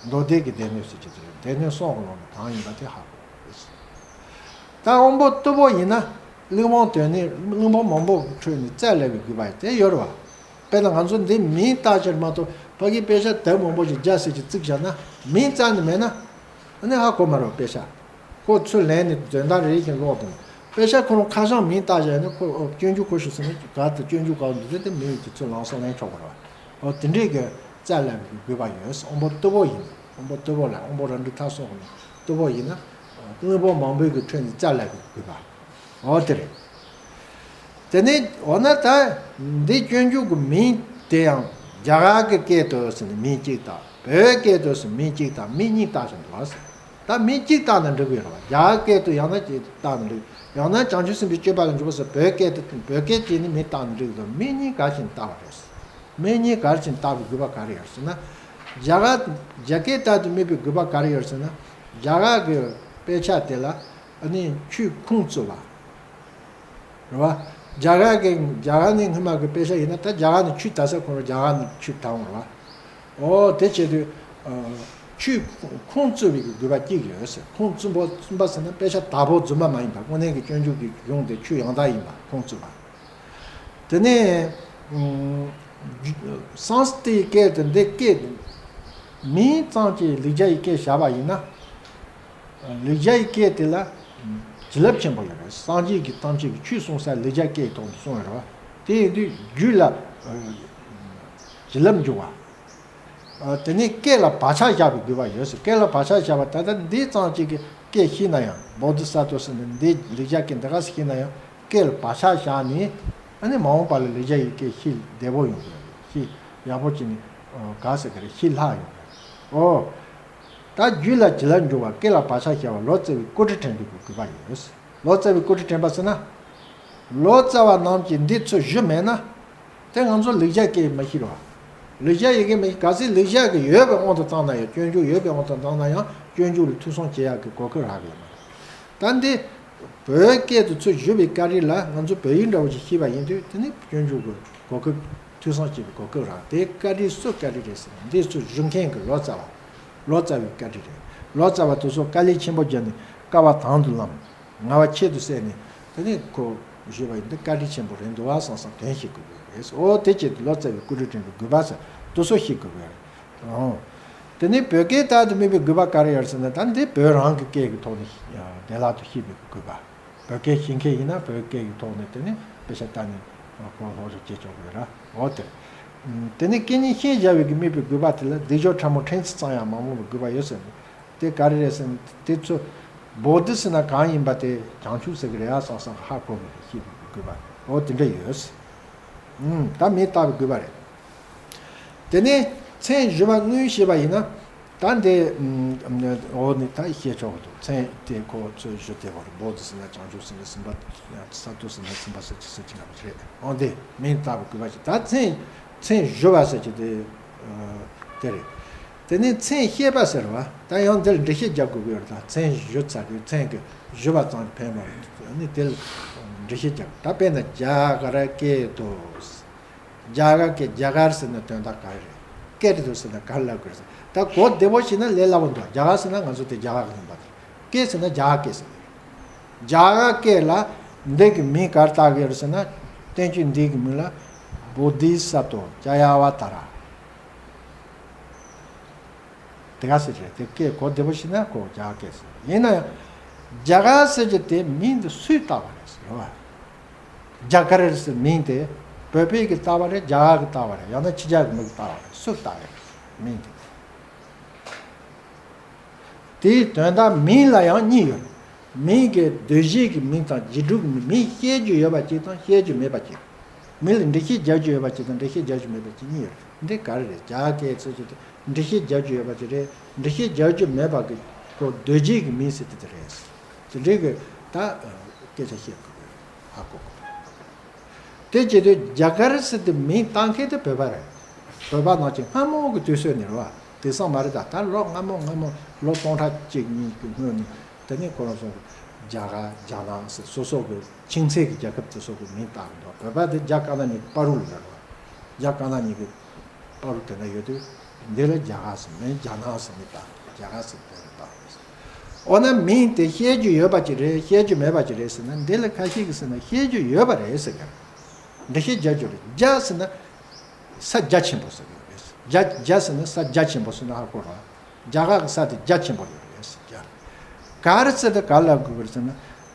མདོ་སྡེ་གི་སྡེ་སྣོད་ཟེར་གྱི་དེ་རེད། སྡེ་སྣོད་གསུམ་གི་ནང་ནས་གང་ཡིན་པ་དེ་ཧ་གོ་དགོས། ད་དབང་པོ་རྟུལ་པོ་ཡིན་ན་གླེགས་བམ་དོན་གཉིས། གླེགས་བམ་མང་པོ་གི་ཁྲོད་ནས་བཙལ་སླེབས་པའི་དགོས་པ་དེ་ཡོད་རེད་བ། དཔེར་ན་ང་ཚོ་འདི་མིང་བཏགས་ཕྱིར་མ་གཏོགས་ཕ་གིའི་དཔེ་ཆ་དེབ་མང་པོ་ཞིག་རྒྱ་ཟེར་གྱི་བརྩིགས་བཞག་ན་མིང་བཙལ་ནས་མེད་ན། ཨ་ནི་ཧ་གོ་མ་རེད་བ། དཔེ་ཆ་ཁོ་ཚུར་ལེན་ནས་དོན་དག་རེ་བཞིན་ཀློག་དང་། དཔེ་ཆ་ཁོ་རང་ཁ་བྱང་མིང་བཏགས་བཞག་ཡོད་ན་ཁོ། ཨོ། སྤྱོད་འཇུག་གོ་ཞུ་ཟེར་ན་ག་དེ་སྤྱོད་འཇུག་ག་འདུག་དེ་དེ་མིང་དེ་ཚུར་ལམ་སང་ལེན་ཆོག་གི་རེད་བ། ཨོ། དེ་འདྲས་ཀྱི་བཙལ་སླེབས་པའི་དགོས་པ་ཡོད། དབང་པོ་རྟུལ་པོ་ཡིན། དབང་པོ་རྟུལ་པོ་ལ། དབང་པོ་རབ་འབྲིང་ཐ་གསུམ་གྱི་རྟུལ་པོ་ཡིན་ན། གླེགས་བམ་མང་པོའི་གི་ཁྲོད་ནས་བཙལ་སླེབས་པའི་དགོས་པ། འོ་དེ་རེད། དེ་ནས་འོ་ན་ད་འདི་སྤྱོད་འཇུག་གི་མིང་དེ་ཡང་རྒྱ་གར་གྱི་སྐད་དུ་ཟེར་ནས་མིང་གཅིག་དང་། བོད་སྐད་དུ་ཟེར་མིང་གཅིག་དང་། མིང་གཉིས་བཏགས་ཟིན་འདུག་ཟེར། ད་མིང་གཅིག་བཏགས་ན་འགྲིག་གི་རེད་བ། རྒྱ་གར་སྐད་དུ་ཡང་ན་གཅིག་བཏགས་ན་འགྲིག། ཡང་ན་བྱང་ཆུབ་སེམས་དཔའི་སྤྱོད་པ་ལ་འཇུག་པ་ཟེར་བོད་སྐད་དུ། བོད་སྐད་ཀྱིས་ནི་མིང་བཏགས་ན་འགྲིག་གི། མིང་གཉིས་ག་རེ་བྱས་ནས་བཏགས་པ་རེད། མིང་གཉིས་ག་རེ་བྱས་ནས་བཏགས་པའི་དགོས་པ་ག་རེ་ཡོད་ཟེར་ན། རྒྱ་གར། རྒྱ་སྐད་ལྟར་དུ་དམིགས་པའི་དགོས་པ་ག་རེ་ཡོད་ཟེར་ན། རྒྱ་གར་གྱི་དཔེ་ཆ་དེ་ལ་ཨ་ནི་ཆུས་ཁུངས་བཙུགས་པ། རེད་བ། རྒྱ་གར་གྱི། རྒྱ་གར་ནས་སྔོན་མ་གི་དཔེ་ཆ་ཡིན་ན་ད་རྒྱ་གར་ནས་ཆུ་དར་ས་ཁོ་རང་རྒྱ་གར་ནས་ཆུ་དར་འོང་རེད་བ། འོ་དེ་བྱེད་དུས། ཨ། ཆུས་ཁུངས་བཙུགས་པའི་དགོས་པ་གཅིག་ཡོད་ཟེར། ཁུངས་བཙུགས་པ། བཙུགས་པ་ཟེར་ན་དཔེ་ཆ་དག་པོ་རྫུན་མ་མ་ཡིན་པ། དངོས་གནས་ཀྱི་སྤྱོད་འཇུག་གི་གཞུང་དེ་ཆུ་ཡང་དག་ཡིན་པ་ཁུངས་བཙུགས་པ། དེ་ནས། ཨ། སཾ་སྐྲྀ་ཏའི་སྐད་དུ་འདི་སྐད། མིང་ཙམ་གྱིས་ལེགས་སྦྱར་ཡི་སྐད་བྱ་བ་ཡིན་ན། ལེགས་སྦྱར་ཡི་སྐད་དེ་ལ་བྱིན་རླབས་ཆེན་པོ་ཡོད་རེད། སངས་རྒྱས་ཀྱི་ཐམས་ཅད་ཀྱི་ཆོས་གསུང་སའི་ལེགས་སྦྱར་སྐད་ཐོག་ནས་གསུངས་ཡོད་རེད་བ། དེ་ཡིན་དུས་རྒྱུད་ལ་བྱིན་རླབས་འཇུག་པ། དེ་ནས་སྐད་ལ་བག་ཆགས་བཞག་པའི་དགོས་པ་ཡོད་ཟེར། སྐད་ལ་བག་ཆགས་བཞག་པ། ད་ལྟ་འདི་ཙམ་ཅིག་གི་སྐད་ཤེས་ན་ཡང་། བོ་དྷི་ས་ཏྭ་ཟེར་ནས་འདི་ལེགས་སྦྱར་སྐད་འདི་ག་ཟེར་ཤེས་ན་ཡང་། སྐད་ལ་བག་ཆགས་བཞག་ནས། ཨ་ནི་མ་འོངས་པ་ལ་ལེགས་སྦྱར་ཡི་སྐད་ཤེས་བདེ་པོ་ཡོང་གི་རེད། ཤེས་ཡག་པོ་བྱས་ནས། ག་ཟེར་གི་རེད། ཤེས་སླ་ཡོང་གི་རེད། ཨོ། ད་རྒྱུད་ལ་བྱིན་རླབས་འཇུག་པ། སྐད་ལ་བག་ཆགས་བཞག་པ། ལོ་ཙཱ་བའི་སྐུ་དྲིན་དྲན་པའི་དགོས་པ་ཡོད། ལོ་ཙཱ་བའི་སྐུ་དྲིན་དྲན་པ་ཟེར་ན། ལོ་ཙཱ་བ་རྣམས་ཀྱིས་འདི་ཚུར་ཞུས་མེད་ན། དེ་ང་ཚོ་ལེགས་སྦྱར་སྐད་མི་ཤེས་རོགས། ལེགས་སྦྱར་ཡི་གེ་མི་ཤེས། གལ་སྲིད་ལེགས་སྦྱར་གྱི་ཡོད་པའི་དབང་དུ་བཏང་ན་ཡང་། སྤྱོད་འཇུག་ཡོད་པའི་དབང་དུ་བཏང་ན་ཡང་སྤྱོད་འཇུག་ལ་ཐོས་བསམ་བྱེད་ཡག་གི་གོ་སྐབས་རག་གི་ཡོད་མ་རེད། ད་འདི་བོད་སྐད་དུ་ཚུར་ཞུས་པའི་བཀའ་དྲིན་ལ་ང་ཚོ་བོད་ཡིག་འདྲ་བོ་ཞིག་ཤེས་པ་ཡིན་དུས། དེ་ནི་སྤྱོད་འཇུག་གི་གོ་སྐབས། ཐོས་བསམ་བྱེད་པའི་གོ་སྐབས་རག། དེ་བཀའ་དྲིན་སུའི་བཀའ་དྲིན་རེད་ཟེར་ན། འདི་ཚུར་ཞུ་མཁན་གྱི་ལོ་ཙཱ་བ། ལོ་ཙཱ་བའི་བཀའ་དྲིན་རེད། ལོ་ཙཱ་བ་དེ་ཚོ་དཀའ་ལས་ཆེན་པོ་བརྒྱབ་ནས་དཀའ་བ་དང་དུ་བླངས། ངལ་བ་ཁྱད་དུ་བསད་ནས་དེ་ནས་ཁོ་ཞུས་པ་ཡིན་དུས་བཀའ་དྲིན་ཆེན་པོ་རེད་འདུག་བ་བསམ་བསམ་དོན་ཤེས་དགོས་ཀྱི་རེད། འོ་དེ་བྱེད་དུས་ལོ་ཙཱ་བའི་སྐུ་དྲིན་དྲན་པའི་དགོས་པ་ཟེར་དེ་ཚོ་ཤེས་དགོས་ཀྱི་རེད། ཨོ། དེ་ནས་བོད་སྐད་ལྟར་དུ་དམིགས་པའི་དགོས་པ་ག་རེ་ཡོད་ཟེར་ན། ད་འདི་བོད་རང་གི་སྐད་ཀྱི་ཐོག་ནས་བདེ་བླག་ཏུ་ཤེས་པའི་དགོས་པ། བོད་སྐད་ཤེས་མཁན་ཡིན་ན་བོད་སྐད་ཀྱི་ཐོག་ནས་དེ་ནས་དཔེ་ཆ་ལྟ་ནས་གོ་སློབ་སྦྱོང་བྱེད་ཆོག་གི་རེད། འོ་དེ་རེད། དེ་ནས་སྐད་གཉིས་ཤེས་བྱ་བའི་གི་དམིགས་པའི་དགོས་པ་དེ་ལ་སྡིག་སྦྱོར་ཕྲ་མོ་ཕྲན་ཚེགས་ཙམ་ཡང་མ་རྨོངས་པའི་དགོས་པ་ཡོད་ཟེར་ནས། དེ་ག་རེ་རེད་ཟེར་ན། དེ་ཚོ་བོ་དྷི་ཟེར་ན་གང་ཡིན་པ་དེ་བྱང་ཆུབ་ཟེར་གི་རེད་ཨ་བསམ་བསམ་ཧ་གོ་བའི་ཤེས་པའི་དགོས་པ། འོ་དེ་འདྲ་ཡོད། ཨུམ། ད་མིང་བཏགས་པའི་དགོས་པ་རེད། དེ་ནས་མཚན་ཞུ་བ་དངོས་ཞེས་པ་ཡིན་ན། ད་འདི། ཨུམ། འོ་ནི་ད་བཤད་ཆོག་གི་འདུག་མཚན་དེ་ཁོ་ཚོས་ཞུ་བདེ་བ་རེད། བོ་དྷི་ཟེར་ན་བྱང་ཆུབ་ཟེར་ན་སེམས་དཔའ། ས་ཏྭ་ཟེར་ན་སེམས་དཔའ་ཟེར་གྱི་ཟེར་གྱི་ཡོད་པ་རེད། འོ་འདི་མིང་བཏགས་པའི་དགོས་པ་ཞིག་ད་མཚན། མཚན་ཞུ་བ་ཟེར་གྱི་དེ། ཨ། དེ་རེད། དེ་ནས་མཚན་ཤེས་པ་ཟེར་བ་ད་ཡང་འདིར་འགྲེལ་བཤད་རྒྱག་དགོས་ཀྱི་ཡོད་རེད། ད་མཚན་ཞུ་ཚར་དུས་མཚན་གྱི་ཞུ་བ་ཙམ་གྱིས་ཕན་པ་རེད། ཨ་ནི་དེ་ལ་འགྲེལ་བཤད་རྒྱག་ད་དཔེར་ན་རྒྱ་གར་སྐད་དུ། རྒྱ་གར་སྐད། རྒྱ་གར་ཟེར་ན་དོན་དག་ག་རེ་རེད། སྐད་དུ་ཟེར་ན་ག་རེ་ལབ་དགོས་རེད་ཟེར། ད་གོ་བདེ་པོ་ཞིག་ན་ལས་སླ་པོ་འདུག་རྒྱ་གར་ཟེར་ན་ང་ཚོ་དེ་རྒྱ་གར་གྱི་ཡིན་པ་དང་། སྐད་ཟེར་ན་རྒྱ་གར་སྐད་ཟེར་གི་རེད། རྒྱ་གར་སྐད་ལ་འདི་གི་མིང་ག་རེ་བཏགས་ཀྱི་ཡོད་རེད་ཟེར་ན། བསྟན་བཅོས་འདི་གི་མིང་ལ་བོ་དྷི་ས་ཏྭ་ཙྪ་ཡ་ཝ་ཏཱ་ར། དེ་ག་ཟེར་རེད། དེ་སྐད་གོ་བདེ་པོ་ཞིག་ན་ཁོ་རྒྱ་གར་སྐད་ཟེར། ཡིན་ན་ཡང་རྒྱ་གར་ཟེར་གྱི་དེ་མིང་དེ་སུས་བཏགས་པ་རེད་ཟེར་བ། རྒྱ་གར་ཟེར་མིང་དེ་བོད་པས་ཀྱིས་བཏགས་པ་རེད། རྒྱ་གར་གྱིས་བཏགས་པ་རེད། ཡང་ན་ཕྱི་རྒྱལ་གྱི་མི་གིས་བཏགས་པ་རེད། སུས་བཏགས་ཡོད་རེད་མིང་དེ། དེའི་དོན་དག་མིང་ལ་ཡང་གཉིས་ཡོད། མིང་གི་སྡོད་གཞི་གི་མིང་དང་རྗེས་འཇུག་གི་མིང་། མིང་བཤད་རྒྱུ་ཡོད་པ་གཅིག་དང་བཤད་རྒྱུ་མེད་པ་གཅིག་མིང་ལ་འགྲེལ་བཤད་རྒྱག་རྒྱུ་ཡོད་པ་གཅིག་དང་འགྲེལ་བཤད་རྒྱག་རྒྱུ་མེད་པ་གཅིག་གཉིས་ཡོད་རེད། འདི་ག་རེ་རེད། རྒྱ་གར་སྐད་ཚོ་གཅིག་དང་འགྲེལ་བཤད་རྒྱག་རྒྱུ་ཡོད་པ་གཅིག་རེད། འགྲེལ་བཤད་རྒྱག་རྒྱུ་མེད་པ་གི་ཁོ་སྡོད་གཞི་གི་མིང་ཟེར་དེ་དེ་རེད། དེ་འདྲའི་གི་ད་སྐད་ཆ་བཤད་དགོས་ཀྱི་རེད། ཧ་གོ་དགོས། དེ་བྱེད་དུས་རྒྱ་གར་ཟེར་དེ་མིང་བཏགས་མཁན་དེ་བོད་པ་རེད། བོད་པ་ནང་གི་སྔ་མོ་གི་དུས་ཚོད་ནས་རེད་བ། དེང་སང་མ་རེད། ད་ད་ལོ་སྔ་མོ་སྔ་མོ་ལོ་སྟོང་ཕྲག་གཅིག་གཉིས་ཀྱི་སྔོན་ནས་དེ་ནས་ཁོ་རང་ཚོ་རྒྱ་གར་རྒྱ་ནག་ཟེར་སོ་སོ་གི་ཁྱིམ་མཚེས་ཀྱི་རྒྱལ་ཁབ་དེ་ཚོ་གི་མིང་བཏགས་གི་འདུག་བོད་པ་དེ་རྒྱ་དཀར་ནག་གཉིས་ཀྱི་བར་དུ་ལ་རེད་བ། རྒྱ་དཀར་ནག་གཉིས་ཀྱི་བར་དུ་དེ་འདྲ་ཡོད་དུས། འདི་ལ་རྒྱ་གར་ཟེར་མིན་རྒྱ་ནག་ཟེར་མི་བཏགས། རྒྱ་གར་ཟེར་དེ་རེད་བཏགས། འོ་ན་མིང་དེ་བཤད་རྒྱུ་ཡོད་པ་ཅིག་རེད། བཤད་རྒྱུ་མེད་པ་ཅིག་རེད་ཟེར་ན། འདི་ལ་ཁ་ཤས་ཀྱིས་ཟེར་ན་བཤད་རྒྱུ་ཡོད་པ་རེད་ཟེར་གི། འགྲེལ་བཤད་རྒྱག་རྒྱུ་རེད། རྒྱ་ཟེར་ན་ས་རྒྱ་ཆེན་པོ་ཟེར་གི་ཡོད་རེད། རྒྱ་རྒྱ་ཟེར་ན་ས་རྒྱ་ཆེན་པོ་ཟེར་ན་ཧ་གོ་ར། རྒྱ་གར་གྱི་ས་དེ་རྒྱ་ཆེན་པོ་ཡོད་རེད་ཟེར་རྒྱ། ག་རེ་ཟེར་ཏེ་ག་ལབ་དགོས་རེད་ཟེར་ན།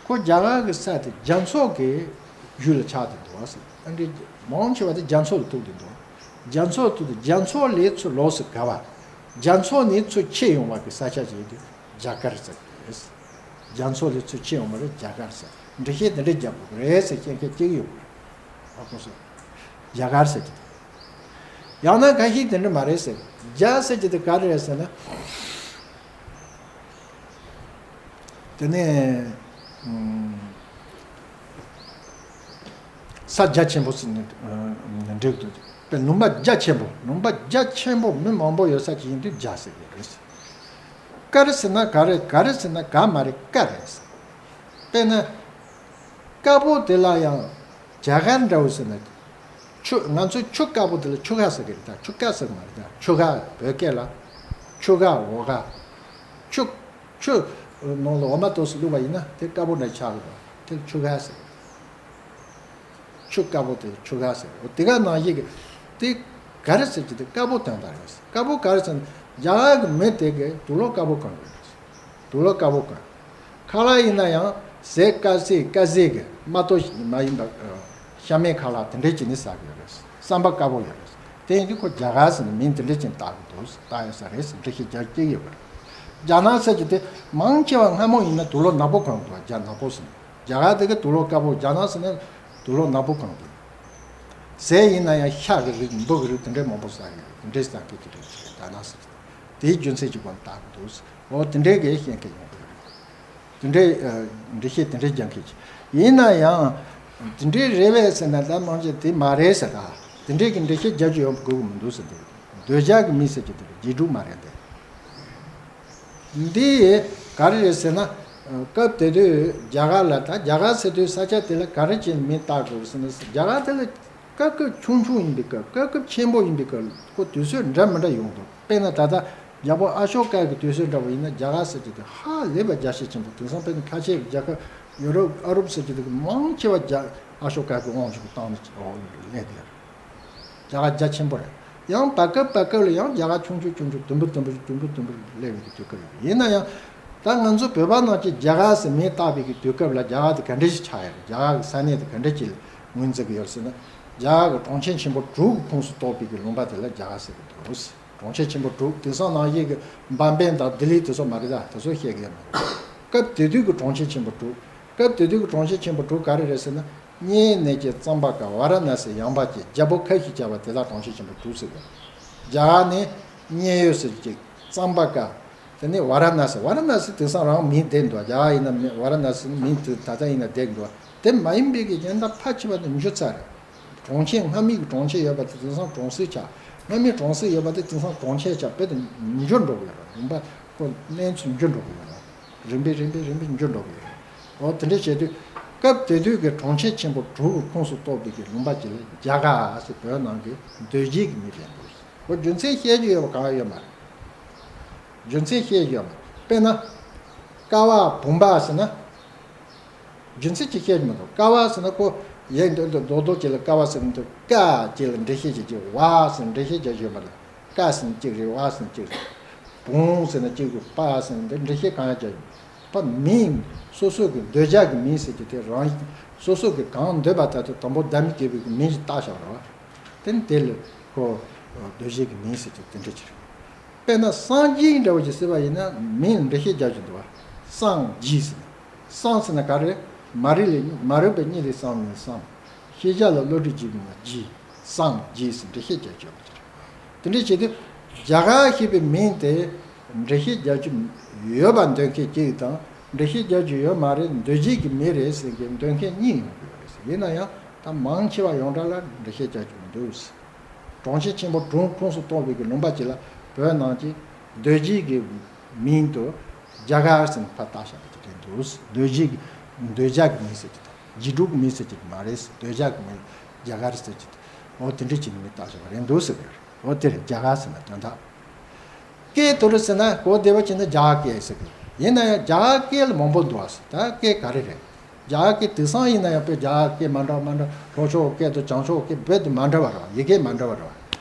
ཁོ་རྒྱ་གར་གྱི་ས་དེ་རྒྱ་མཚོ་གི་ཡུལ་ལ་ཆགས་བསྡད་འདུག་ཟེར། ཨ་འདྲའི་མང་ཆེ་བ་དེ་རྒྱ་མཚོ་ལ་ཐུག་བསྡད་འདུག་རྒྱ་མཚོ་ཐུག་དུས་རྒྱ་མཚོ་ལས་ཚུར་ལོགས་སུ་ག་བ། རྒྱ་མཚོ་ནས་ཚུར་ཆད་ཡོང་བ་གི་ས་ཆ་ཅིག་ཡིན་དུས་རྒྱ་གར་ཟེར་གི་རེད། རྒྱ་མཚོ་ལས་ཚུར་ཆད་ཡོང་བ་རེད། རྒྱ་གར་ཟེར། འགྲེལ་བཤད་དེ་འདྲ་རྒྱག་དགོས་རེད་ཟེར་བཤད་མཁན་གཅིག་ཡོད་རེད། ཨ་ཁོ་སོ། རྒྱ་གར་ཟེར་གི་དེ། ཡང་ན་ཁ་ཤས་དེ་འདྲ་མ་རེད་ཟེར། རྒྱ་ཟེར་གི་དེ་ག་རེ་རེད་ཟེར་ན། དེ་ནས་ཨུམ། ས་རྒྱ་ཆེན་པོ་ཟེར་ནས་འགྲིག་འདུག་དཔེ་ལུང་པ་རྒྱ་ཆེན་པོ། ལུང་པ་རྒྱ་ཆེན་པོ་མི་མང་པོ་ཡོད་ས་ཅིག་ཡིན་དུས་རྒྱ་ཟེར་གི་རེད། དཀར་ཟེར་ན་ག་རེ། ག་རེ་ཟེར་ན་ག་མ་རེད། དཀར་རེད། དཔེར་ན། དཀར་པོ་དེ་ལ་ཡང་རྒྱ་གར་འདྲ་བོ་ཟེར་ན། ཆུ། ང་ཚོས་ཆུ་དཀར་པོ་དེ་ལ་ཆུ་ཁ་ཟེར་གི་རེད། ད་ཆུ་དཀར་ཟེར་གི་མ་རེད། ད་ཆུ་ཁ། བོད་སྐད་ལ་ཆུ་ཁ་འོ་ཁ། ཆུ། ཆུ་ནང་ལ་འོ་མ་ཏོག་ཙམ་བླུགས་པ་ཡིན་ན་དེ་དཀར་པོ་འདྲ་ཆགས་གི་འདུག་དེ་ལ་ཆུ་ཁ་ཟེར་གི་རེད། ཆུ་དཀར་པོ་དེ་ཆུ་ཁ་ཟེར། འོ་དེ་ག་ནང་བཞིན་གྱི་དེ་ག་རེ་ཟེར་གྱི་དེ་དཀར་པོ་དོན་དག་རེད། དཀར་པོ་ག་རེ་ཟེར་ན། རྒྱ་གར་གྱི་མི་དེ་གིས་དུག་ལོག་དཀར་པོ་གོན་གྱི་རེད། དུག་ལོག་དཀར་པོ་གོན། ཁ་ལག་ཡིན་ན་ཡང་ཟས་དཀར་ཟས། དཀར་ཟས་ཀྱི་མ་གཏོགས་མ་ཡིན་པ། ཤ་མེད་ཁ་ལག་དེ་འདྲས་ཅིག་ནི་ཟ་གི་ཡོད་རེད། བསམ་པ་དཀར་པོ་ཡོད་རེད། དེ་ཡིན་དུས་ཁོ་རྒྱ་གར་ཟེར་ནས་མིང་དེ་འདྲས་ཅིག་བཏགས་གི་འདུག་བཏགས་ཡོད་ས་རེད་ཟེར་འགྲེལ་བཤད་རྒྱག་གི་ཡོད་པ་རེད། རྒྱ་ནག་ཟེར་གྱི་དེ་མང་ཆེ་བ་སྔ་མོ་ཡིན་ན་དུག་ལོག་ནག་པོ་གོན་འདུག་རྒྱ་ནག་པོ་ཟེར་ནས། རྒྱ་གར་དེ་གི་དུག་ལོག་དཀར་པོ། རྒྱ་ནག་ཟེར་ན་དུག་ལོག་ནག་པོ་གོན་འདུག་ཟས་ཡིན་ན་ཡང་ཤ་གི་རིགས་འབུ་གི་རིགས་དེ་འདྲས་མང་པོ་ཟ་གི་ཡོད། དེ་འདྲས་ཟ་གི་དེ་རེད། རྒྱ་ནག་ཟེར་གྱི་དེ་དེའི་རྒྱུ་མཚན་གྱི་སྒོ་ནས་བཏགས་གི་འདུག་འོ་དེ་འདྲའི་གི་བཤད་མཁན་ཡོང་གི་རེད། དེ་འདྲའི་ཨ། འགྲེལ་བཤད་དེ་འདྲའི་རྒྱག་མཁན་ཅིག་ཡིན་ན་ཡང་། དེ་འདྲའི་རེད་པས་ཟེར་ན་ད་མང་ཆེ་དེ་མ་རེད་ཟེར། ད་དེ་འདྲའི་གི་འགྲེལ་བཤད་རྒྱག་རྒྱུ་ཡོང་དགོས་ཀྱི་མི་འདུག་ཟེར། འདི་འདོད་ཆགས་ཀྱི་མི་ཟེར་གྱི་དེ་རྗེས་འཇུག་མ་རེད་དེ། འདི་ག་རེ་རེད་ཟེར་ན། སྐབས་དེ་དུས་རྒྱ་གར་ལ། ད་རྒྱ་གར་ཟེར་དུས་ས་ཆ་དེ་ལ་ག་རེ་བྱས་ནས་མིང་བཏགས་དགོས་ཟེར་ན། རྒྱ་གར་དེ་ལ་སྐབས་སྐབས་ཆུང་ཆུང་ཡིན་པའི་སྐབས། སྐབས་སྐབས་ཆེན་པོ་ཡིན་པའི་སྐབས། ཁོ་དུས་ཚོད་འདྲ་མི་འདྲ་ཡོང་འདུག་དཔེར་ན་ད་ལྟ་རྒྱལ་པོ་ཨ་ཤོ་ཀ་གི་དུས་ཚོད་འདྲ་བོ་ཡིན་ན་རྒྱ་གར་ཟེར་གྱི་དེ་ཧ་ལས་པ་རྒྱ་ཆེ་ཆེན་པོ། དེང་སང་དཔེར་ན་ཁ་ཆེ་གི་རྒྱལ་ཁབ་ཡུ་རོབ་ཨ་རོབ་ཟེར་གྱི་དེ་གི་མང་ཆེ་བ་རྒྱ། ཨ་ཤོ་ཀ་གི་དབང་ཕྱུག་གི་སྟེང་ནས་འོག་ལ་སླེབས་བསྡད་ཡོད་རེད། རྒྱ་གར་རྒྱ་ཆེན་པོ་རེད། ཡང་བར་སྐབས་བར་སྐབས་ལ་ཡང་རྒྱ་གར་ཆུང་ཆུང་ཆུང་ཆུང་དུམ་བུ་དུམ་བུ་དུམ་བུ་དུམ་བུར་སླེབས་ཡོང་གི་དུས་སྐབས་ཡོད། ཡིན་ན་ཡང་ད་ང་ཚོ་བོད་པ་ནང་གི་རྒྱ་གར་ཟེར་མིང་བཏགས་པའི་གི་དུས་སྐབས་ལ་རྒྱ་གར་དེ་ག་འདྲ་ཞིག་ཆགས་ཡོད་རེད། རྒྱ་གར་གི་ས་གནས་དེ་ག་འདྲ་ཅིག་ལ་ངོས་འཛིན་གི་ཡོད་ཟེར་ན། རྒྱ་གར་གི་གྲོང་ཁྱེར་ཆེན་པོ་དྲུག་གི་ཁོངས་སུ་གཏོགས་པའི་གི་ལུང་པ་དེ་ལ་རྒྱ་གར་ཟེར་གི་འདུག་གྲོང་ཁྱེར་ཆེན་པོ་དྲུག་དེང་སང་ནང་བཞིན་གི་འབམ་པེ་དང་ལྡི་ལི་དེ་ཚོ་མ་རེད། ད་དེ་ཚོ་བཤད་གི་ཡོད་མ་རེད། སྐབས་དེ་དུས་ཀྱི་གྲོང་ཁྱེར་ཆེན་པོ་དྲུག་སྐབས་དེ་དུས་ཀྱི་གྲོང་ཁྱེར་ཆེན་པོ་དྲུག་ག་རེ་རེད་ཟེར་ན། མཉན་ཡོད་ཀྱི་ཙམ་པ་ཀ། ཝཱ་ར་ཎ་སི། ཡངས་པ་ཅན། རྒྱལ་པོ་ཁ་བཞི་བྱ་བ་དེ་དག་གྲོང་ཁྱེར་ཆེན་པོ་དྲུག་ཟེར་གི། རྒྱ་གར་ནས་མཉན་ཡོད་ཟེར་གྱི་ཙམ་པ་ཀ། དེ་ནས་ཝཱ་ར་ཎ་སི། ཝཱ་ར་ཎ་སི་དེང་སང་རང་མིང་བསྡད་འདུག་རྒྱ་གར་ཡིན་ན་མི་ཝཱ་ར་ཎ་སི་མིང་དེ་ད་ལྟ་ཡིན་ན་བསྡད་འདུག་དེ་མ་ཡིན་པའི་གི་གཞན་དག་ཕལ་ཆེ་བ་དེ་མཇུག་ཚར་རེད། གྲོང་ཁྱེར་སྔ་མའི་གི་གྲོང་ཁྱེར་ཡོད་པ་དེ་དེང་སང་གྲོང་གསེབ་ཆགས། སྔ་མའི་གྲོང་གསེབ་ཡོད་པ་དེ་དེང་སང་གྲོང་ཁྱེར་ཆགས་དཔེ་དེ་འགྱུར་འགྲོ་གི་ཡོད་རེད། ལུང་པ་ཁོ་གནས་ཚུལ་འགྱུར་འགྲོ་གི་ཡོད་རེད། རིམ་པས་རིམ་པས་རིམ་པས་འགྱུར་འགྲོ་གི་ཡོད་རེད། འོ་དེ་འདྲ་བྱས་དུས་སྐབས་དེ་དུས་ཀྱི་གྲོང་ཁྱེར་ཆེན་པོ་དྲུག་གི་ཁོངས་སུ་གཏོགས་པའི་གི་ལུང་པ་ཅིག་ལ་རྒྱ་གར་ཟེར་བོད་ནང་གི་འདོད་རྒྱལ་གྱི་མིང་རེད་འདུག་འོ་རྒྱུ་མཚན་བཤད་རྒྱུ་ཡོད་པ་གང་ཡོད་མ་རེད། རྒྱུ་མཚན་བཤད་རྒྱུ་ཡོད་མ་རེད། དཔེར་ན་ཀ་བ་བུམ་པ་ཟེར་ན། རྒྱུ་མཚན་གྱིས་བཤད་མི་འདུག་ཀ་བ་ཟེར་ན་ཁོ་ཡིག་འདི་འདི་རྡོག་རྡོག་ཅིག་ལ་ཀ་བ་ཟེར་མི་འདུག་ཀ་ཅིག་ལ་འགྲེལ་བཤད་བྱེད་ཀྱི་བ་ཟེར་འགྲེལ་བཤད་བྱ་རྒྱུ་མ་རེད། ཀ་ཟེར་ན་གཅིག་རེད། བ་ཟེར་ན་གཅིག་རེད། བུང་ཟེར་ན་གཅིག་རེད། པ་ཟེར་ན་འདི་འགྲེལ་བཤད་གང་ཡང་བྱ་རྒྱུ་མ་རེད། མིང་སོ་སོ་གི་འདོད་ཆགས་ཀྱི་མིང་ཟེར་གྱི་དེ་རང་སོ་སོ་གི་གང་འདོད་པ་ལྟར་དུ་དང་པོ་བདག་མེད་རྒྱལ་པོའི་གི་མིང་ཞིག་བཏགས་བཞག་རེད་བ། དེ་ནི་དེ་ལ་ཁོ་འདོད་བྱེད་ཀྱི་མིང་ཟེར་གྱི་དེ་འདྲ་ཅིག་རེད། དཔེར་ན་སངས་རྒྱས་འདྲ་བོ་ཅིག་ཟེར་བ་ཡིན་ན་མིང་ལ་འགྲེལ་བཤད་རྒྱག་རྒྱུ་འདུག་བ། སངས་རྒྱས་ཟེར་ན། སངས་ཟེར་ན་ག་རེ། མ་རིག་ལས་མ་རིག་པའི་གཉིད་ལས་སངས་ནས་སངས། ཤེས་བྱ་ལ་བསླུ་བྲིད་བྱེད་པའི་ངང་རྒྱས། སངས་རྒྱས་ཟེར་འགྲེལ་བཤད་རྒྱག་རྒྱུ་ཡོད་པ་ཅིག་རེད། དེ་འདྲ་བྱེད་དུས་རྒྱ་གར་ཞེས་པའི་མིང་དེ་འགྲེལ་བཤད་རྒྱག་རྒྱུ་ཡོད་པ་འདོད་མཁན་གཅིག་དང་འགྲེལ་བཤད་རྒྱག་རྒྱུ་ཡོད་མ་རེད། འདོད་བྱེད་ཀྱི་མིང་རེད་ཟེར་མཁན་འདོད་མཁན་གཉིས་ཡོང་གི་ཡོད་རེད་ཟེར། ཡིན་ན་ཡང་ད་མང་ཆེ་བ་ཡོངས་གྲགས་ལ་འགྲེལ་བཤད་རྒྱག་རྒྱུ་མི་འདུག་ཟེར། གྲོང་ཁྱེར་ཆེན་པོ་དྲུག་ཁོངས་སུ་གཏོགས་པའི་གི་ལུང་པ་ཅིག་ལ་བོད་ནང་གི་འདོད་རྒྱལ་གྱི་མིང་དུ་རྒྱ་གར་ཟེར་ནས་ཕར་བཏགས་བཞག་པ་ཅིག་རེད་འདུག་འདོད་རྒྱལ་གྱི་འདོད་ཆགས་ཀྱི་མིང་ཟེར་གྱི་དང་རྗེས་འགྲོ་གི་མིང་ཟེར་གྱི་མ་རེད། འདོད་ཆགས་ཀྱི་མིང་རྒྱ་གར་ཟེར་གྱི་འོ་དེ་འདྲ་བྱས་ནས་མིང་བཏགས་བཞག་པ་རེད་འདུག་ཟེར་གི་རེད། འོ་དེ་རེད། རྒྱ་གར་ཟེར་ན་དོན་དག་སྐད་དུ་རུ་ཟེར་ན་གོ་བདེ་བ་བྱས་ན་རྒྱ་གར་སྐད་ཟེར་གི། ཡིན་ན་ཡང་རྒྱ་གར་སྐད་ལ་མང་པོ་འདུག་ཨ་ཟེར། ད་སྐད་ག་རེ་རེད། རྒྱ་གར་སྐད་དེང་སང་ཡིན་ན་ཡང་དཔེ་རྒྱ་གར་སྐད་མ་འདྲ་མ་འདྲ་ལྷོ་ཕྱོགས་སྐད་དང་བྱང་ཕྱོགས་སྐད་རྦད་དེ་མ་འདྲ་བ་རེད་བ། ཡི་གེ་མ་འདྲ་བ་རེད་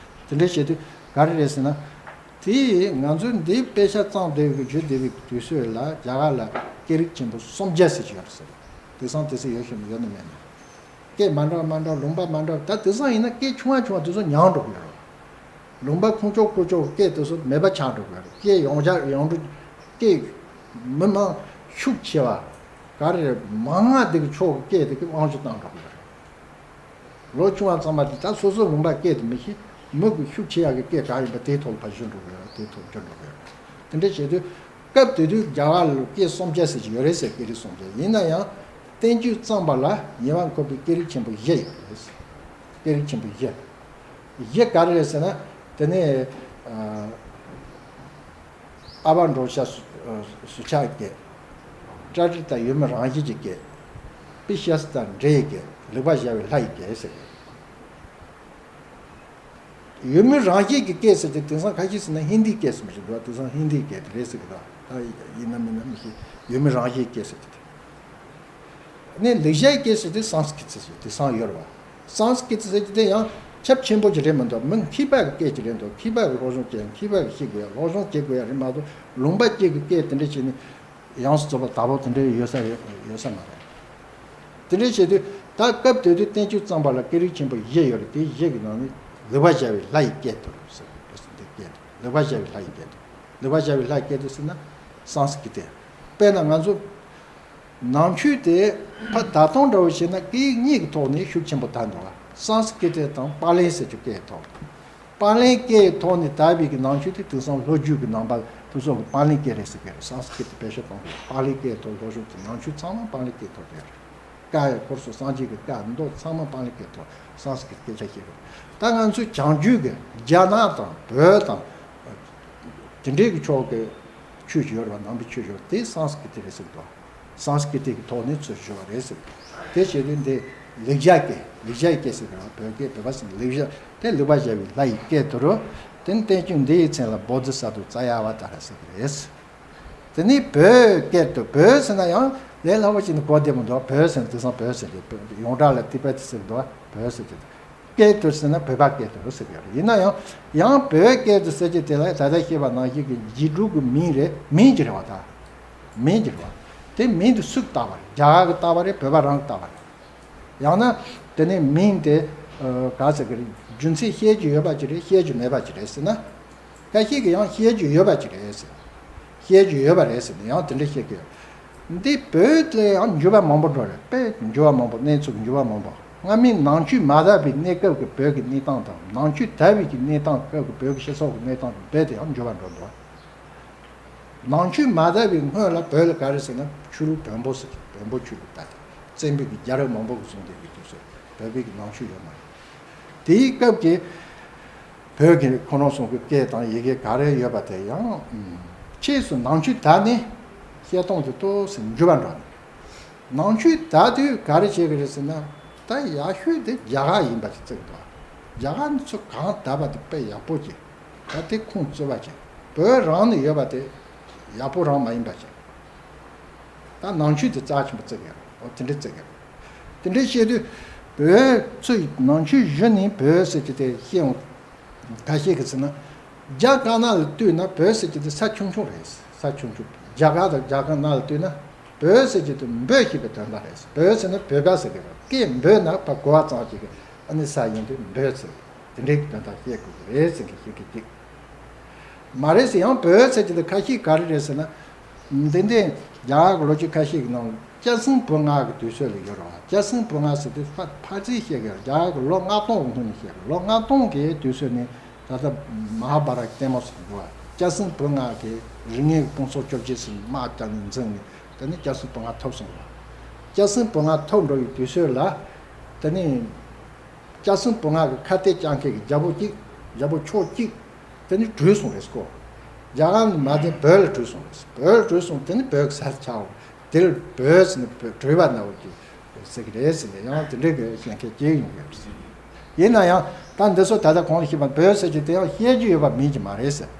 བ། དེ་འདྲ་བྱེད་དུས་ག་རེ་རེད་ཟེར་ན། དེ་ང་ཚོས་འདིའི་དཔེ་ཆ་བརྩམས་བསྡད་པའི་བརྗོད་བསྡད་པའི་དུས་ཚོད་ལ་རྒྱ་གར་ལ་སྐད་རིགས་ཆེན་པོ་སུམ་བརྒྱ་ཟེར་གྱི་ཡོད་རེད་ཟེར། དེང་སང་དེ་ཚོ་ཡོད་ཤེས་མི་ཡོད་ནི་མེད་ན། སྐད་མ་འདྲ་མ་འདྲ་ལུང་པ་མ་འདྲ་ད་དེང་སང་ཡིན་ན་སྐད་ཆུང་བ་ཆུང་བ་དེ་ཚོ་ཉམས་འགྲོ་གི་ཡོད་རེད། ལུང་པ་ཁུངས་ཅོག་ཁུངས་ཅོག་སྐད་དེ་ཚོ་མེད་པ་ཆགས་འགྲོ་གི་རེད། སྐད་ཡོངས་རྒྱ་ཡོངས་འགྲོ་སྐད་མི་མང་ཤུགས་ཆེ་བ་ག་རེ་རེད། མང་ང་དེ་གི་ཕྱོགས་ཀྱི་སྐད་དེ་གི་དབང་ཆ་བཏང་འགྲོ་གི་རེད། ལོ་ཆུང་བ་ཚང་མ་དེ་ད་སོ་སོ་ལུང་པ་སྐད་དེ་མི་ཤེས། མི་གི་ཤུགས་ཆེ་ཡག་གི་སྐད་ག་ཡིན་པ་དེའི་ཐོག་ལ་ཕར་ཞུ་འགྲོ་གི་རེད། དེའི་ཐོག་འགྱུར་འགྲོ་གི་རེད། དེ་འདྲ་བྱེད་དུས་སྐབས་དེ་དུས་རྒྱ་གར་ལ་སྐད་སུམ་བརྒྱ་ཟེར་གྱི་ཡོད་རེད་ཟེར། སྐད་རིགས་སུམ་བརྒྱ་ཡིན་ན་ཡང་བསྟན་བཅོས་བརྩམས་པ་ལ་ཉེ་བར་འཁོད་པའི་སྐད་རིགས་ཆེན་པོ་བཞི་ཡོད་རེད་ཟེར། སྐད་རིགས་ཆེན་པོ་བཞི། བཞི་ག་རེ་རེད་ཟེར་ན། དེ་ནས་ཨ་ཨ་བ་འབྲོ་ཤ་སུ་ཨ་སུ་ཆག་སྐད། པྲ་ཏི་དང་ཡུལ་མི་རང་བཞིན་གྱི་སྐད། པི་ཤ་སི་དང་འདྲེ་ཡི་སྐད། ལེགས་པར་སྦྱར་བའི་ལྷ་ཡི་སྐད་ཟེར། ཡུལ་མི་རང་བཞིན་གྱི་སྐད་ཟེར་དུས་དེང་སང་ཁ་ཤས་ཟེར་ན་ཧིན་དིའི་སྐད་ཟེར་མི་ཞིག་འདུག་དེང་སང་ཧིན་དིའི་སྐད་དེ་རེད་ཟེར་གི་འདུག་ད་ཡིན་ན་མིན་ན་མི་ཤེས། ཡུལ་མི་རང་བཞིན་སྐད་ཟེར་གི་དེ། ནས་ལེགས་སྦྱར་སྐད་ཟེར་དུས་སཾ་སྐྲྀ་ཏ་ཟེར་དེང་སང་ཡོད་རེད་བ། སཾ་སྐྲྀ་ཏ་ཟེར་གི་དེ་ཡང་ཁྱབ་ཆེན་པོ་ཅིག་རེད་མི་འདུག་མི་མཁས་པ་གི་སྐད་ཅིག་རེད་འདུག་མཁས་པ་གི་སློབ་སྦྱོང་བྱེད། མཁས་པ་གི་ཤེས་དགོས་ཡ། སློབ་སྦྱོང་བྱེད་དགོས་ཡ་རེད་མ་གཏོགས་ལུང་པ་སྐད་ཀྱི་སྐད་དེ་འདྲ་བྱས་ནས། ཡོངས་སུ་རྫོགས་པ་དག་པོ་དེ་འདྲའི་ཡོད་ས་ཡོད་ཡོད་ས་མ་རེད། དེ་འདྲའི་བྱེད་དུས་ད་སྐབས་དེ་དུས་བསྟན་བཅོས་བརྩམས་པ་ལ་སྐད་རིགས་ཆེན་པོ་བཞི་ཡོད་རེད། དེ་བཞི་གི་ནང་ནས་ལེགས་པར་སྦྱར་བའི་ལྷ་ཡི་སྐད་དུ་ཟེར་བ་འདི་སྐད་དུ། ལེགས་པར་སྦྱར་བའི་ལྷ་ཡི་སྐད་དུ། ལེགས་པར་སྦྱར་བའི་ལྷ་ཡི་སྐད་དུ་ཟེར་ན་སཾ་སྐྲྀ་ཏ། དཔེར་ན་ང་ཚོ་ནང་ཆོས་དེ་ཕ་ད་དུང་འདྲ་བོ་བྱས་ན་སྐད་ཡིག་གཉིས་ཀྱི་ཐོག་ནས་ཤུགས་ཆེན་པོ་དར་འདུག་བ། སཾ་སྐྲྀ་ཏ་དང་པཱ་ལི་ཟེར་གྱི་སྐད་ཐོག་པཱ་ལིའི་སྐད་ཐོག་ནས་དར་བའི་གི་ནང་ཆོས་དེ་དེང་སང་ལོ་རྒྱུས་ཀྱི་ནང་པ་དེ་ཚོ་གི་པཱ་ལིའི་སྐད་རེད་ཟེར་གི་རེད། སཾ་སྐྲྀ་ཏ་བེད་སྤྱོད་གཏོང་གི་རེད། པཱ་ལིའི་སྐད་ཐོག་སློབ་སྦྱོང་གི་ནང་ཆོས་ཚང་མ་པཱ་ལིའི་སྐད་ཐོག་རེད། བཀའ་ཡི་འཁོར་སོགས་སངས་རྒྱས་ཀྱི་བཀའ་མདོ་ཚང་མ་པཱ་ལིའི་སྐད་ཐོག་སཾ་སྐྲྀ་ཏ་སྐད་ཆ་བཤད་གི་རེད། ད་ང་ཚོའི་བྱང་རྒྱུད་ཀྱི་རྒྱ་ནག་དང་བོད་དང་དེ་འདྲའི་གི་ཕྱོགས་ཀྱི་ཆོས་ཅིག་ཡོད་རེད་བ། ནང་པའི་ཆོས་ཅིག་ཡོད་རེད། དེ་སཾ་སྐྲྀ་ཏ་རེད་ཟེར་གི་འདུག་སཾ་སྐྲྀ་ཏ་གི་ཐོག་ནས་ཚུར་ཞུ་བ་རེད་ཟེར། དེ་བྱེད་དུས་འདི་ལེགས་སྦྱར་སྐད། ལེགས་སྦྱར་སྐད་ཟེར་གི་རེད། བོད་སྐད་བོད་པ་ཟེར་ན་ལེགས་སྦྱར་དེ་ལེགས་པར་སྦྱར་བའི་ལྷ་ཡི་སྐད་དུ་རུ། དེ་ནི་བསྟན་བཅོས་འདི་ཡི་མཚན་ལ་བོ་དྷི་ས་ཏྭ་ཙ་ཡ་བ་ཏཱ་ར་ཟེར་གི་རེད། དེ་ནི་བོད་སྐད་དུ། བོད་ཟེར་ན་ཡང་ལས་སླ་བོ་ཅིག་ནི་གོ་བདེ་མི་འདུག་བོད་ཟེར་ན་དེང་སང་བོད་ཟེར་གི་ཡོངས་གྲགས་ལ་ཏི་པ་ཏི་ཟེར་གི་འདུག་བོད་ཟེར་གི་སྐད་དུ་ཟེར་ན་བོད་པ་སྐད་དུ་ཟེར་གི་ཡོད་རེད། ཡིན་ན་ཡང་ཡང་བོད་སྐད་དུ་ཟེར་གྱི་དེ་ལ་ད་ལྟ་བཤད་པ་ནང་བཞིན་གྱི་རྗེས་འགྲོ་གི་མིང་རེད། མིང་ཅིག་རེད་བ། ད་མིང་ཅིག་རེད་བ། དེ་མིང་དེ་སུས་བཏགས་པ་རེད། རྒྱ་གར་གྱིས་བཏགས་པ་རེད། བོད་པ་རང་གིས་བཏགས་པ་རེད། ཡང་ན་དེ་ནས་མིང་དེ་ཨ་ག་ཟེར་གི་རེད། རྒྱུ་མཚན་བཤད་རྒྱུ་ཡོད་པ་ཅིག་རེད། བཤད་རྒྱུ་མེད་པ་ཅིག་རེད་ཟེར་ན། ཁ་ཤས་ཀྱིས་ཡང་བཤད་རྒྱུ་ཡོད་པ་ཅིག་རེད་ཟེར། བཤད་རྒྱུ་ཡོད་པ་རེད་ཟེར་ནས་ཡང་དེ་འདྲ་བཤད་ཀྱི་ཡོད། འདི་བོད་ལ་ཡང་འགྱུར་བ་མང་པོ་འགྲོ་རེད། དཔེ་འགྱུར་བ་མང་པོ། གནས་ཚུལ་འགྱུར་བ་མང་པོ། སྔ་མའི་ནང་ཆོས་མ་དར་བའི་གནས་སྐབས་ཀྱི་བོད་ཀྱི་གནས་སྟངས་དང་། ནང་ཆོས་དར་བའི་གི་གནས་སྟངས་སྐབས་ཀྱི་བོད་ཀྱི་སྤྱི་ཚོགས་ཀྱི་གནས་སྟངས་དང་རྦད་དེ་ཡང་འགྱུར་བ་འགྲོ་འདུག་ནང་ཆོས་མ་དར་བའི་སྔོན་ལ་བོད་ལ་ག་རེ་ཟེར་ན་ཆོས་ལུགས་བོན་པོ་ཟེར། བོན་པོ་ཆོས་ལུགས་དར་ཏེ་བཙན་པོའི་གི་རྒྱལ་རབས་མང་པོ་གིས་བཟུང་བསྡད་པའི་དུས་སུ་བོད་པའི་གི་ནང་ཆོས་ཡོད་མ་རེད། དེའི་སྐབས་ཀྱི་ བོད་ཀྱི་ཁོ་རང་ཚོ་གི་སྐད་དང་ཡི་གེ་ག་རེ་ཡོད་པ་དེ་ཡང་ཕྱིས་སུ་ནང་ཆོས་དར་ནས་བཤད་སྟངས་དེ་ཏོག་ཙམ་འགྱུར་བ་འགྲོ་ནས། ནང་ཆོས་དར་དུས་ག་རེ་བྱེད་ཀྱི་རེད་ཟེར་ན། ད་ཡག་ཤོས་དེ་རྒྱ་གར་ཡིན་པ་ཅིག་བརྩི་གི་འདུག་རྒྱ་གར་ནས་ཚུར་གང་དར་བ་དེ་དཔེ་ཡག་པོ་ཅིག་ད་དེ་ཁུངས་བཙུན་པ་ཅིག་བོད་རང་ནས་ཡོད་པ་དེ་ཡག་པོ་རང་མ་ཡིན་པ་ཅིག་ད་ནང་ཆོས་དེ་རྩ་ཆེན་པོ་བརྩི་གི་ཡོད་རེད། འོ་དེ་འདྲ་བརྩི་གི་ཡོད་རེད། དེ་འདྲ་བཤད་དུས་བོད་ཚུར་ནང་ཆོས་གཞི་ནས་བོད་ཟེར་གྱི་དེ་བཤད་འོང་། ཁ་ཤས་ཀྱིས་ཟེར་ན། རྒྱ་དཀར་ནག་ལ་ལྟོས་ན་བོད་ཟེར་གྱི་དེ་ས་ཆུང་ཆུང་རེད། ས་ཆུང་ཆུང་། རྒྱ་གར་དང་རྒྱ་དཀར་ནག་ལ་ལྟོས་ན་བོད་ཟེར་གྱི་དེ་འབོད་ཞེས་པའི་དོན་དག་རེད། བོད་ཟེར་ན་བོད་སྐད་ཟེར་གྱི་རེད། སྐད་འབོད་ན་ཕར་གོ་བ་ཙམ་ཞིག་གི་ཨ་ནི་ས་ཡིན་དུས་འབོད་ཟེར། དེ་འདྲའི་དོན་དག་བཤད་དགོས་ཀྱི་རེད་ཟེར་གྱི་ཞིག་གི་ཅིག་མ་རེད་ཟེར། ཡང་བོད་ཟེར་གྱི་དེ་ཁ་ཤས་ག་རེ་རེད་ཟེར་ན། འདི་འདྲའི་རྒྱ་གར་གྱི་ལོ་རྒྱུས་ཁ་ཤས་ཀྱི་ནང་སྐྱབས་མགོན་བོན་སྔགས་ཀྱི་དུས་ཚོད་ལ་ཡོད་རེད་བ། སྐྱབས་མགོན་བོན་སྔགས་ཟེར་དུས་ཕ་ཕར་ཚུར་བཤད་ཀྱི་རེད། རྒྱ་གར་གྱི་ལོ་ལྔ་སྟོང་གི་སྔོན་ནས་བཤད་ཀྱི་རེད། ལོ་ལྔ་སྟོང་གི་དུས་ཚོད་ནས་ད་ལྟ་མ་ཧཱ་བྷ་རཏ་ལྟད་མོ་ཟེར་གྱི་འདུག་བ། སྐྱབས་མགོན་བོན་སྔགས་ཀྱིས་རིག་གནས་ཀྱི་དཔུང་ཚོགས་བཅོ་བརྒྱད་ཟེར་དམག་བརྒྱབ་ནས་འཛིངས་ནས་དེ་ནས་སྐྱབས་མགོན་བོན་སྔགས་ཐོབ་སོང་བ། སྐྱབས་མགོན་བོན་སྔགས་ཐོབ་འགྲོ་བའི་དུས་ཚོད་ལ་དེ་ནས། སྐྱབས་མགོན་བོན་སྔགས་ཀྱི་ཁ་གཏད་བཅག་མཁན་གྱི་རྒྱལ་པོ་གཅིག་རྒྱལ་པོ་ཕྱོགས་གཅིག་དེ་ནི་བྲོས་སོང་རེད་ཀོ། རྒྱ་གར་ནས་མར་དེ་བོད་ལ་བྲོས་སོང་རེད། བོད་ལ་བྲོས་སོང་། དེ་ནི་བོད་ཀྱི་ས་ཆའོ། དེ་ལ་བོད་ཟེར་ནས་བྲོས་པ་ན་འོ་ཀྱི་ཟེར་གི་རེད་ཟེར་ནས་ཡང་དེ་འདྲའི་གི་བཤད་མཁན་སྐྱེས་ཡོང་གི་རེད། ཡིན་ན་ཡང་ད་འདི་ཚོ་ད་ལྟ་གོང་ལ་ཞུས་པ་བོད་ཟེར་གྱི་དེ་ཡང་བཤད་རྒྱུ་ཡོད་པ་མིན་གྱི་མ་རེད་ཟེར།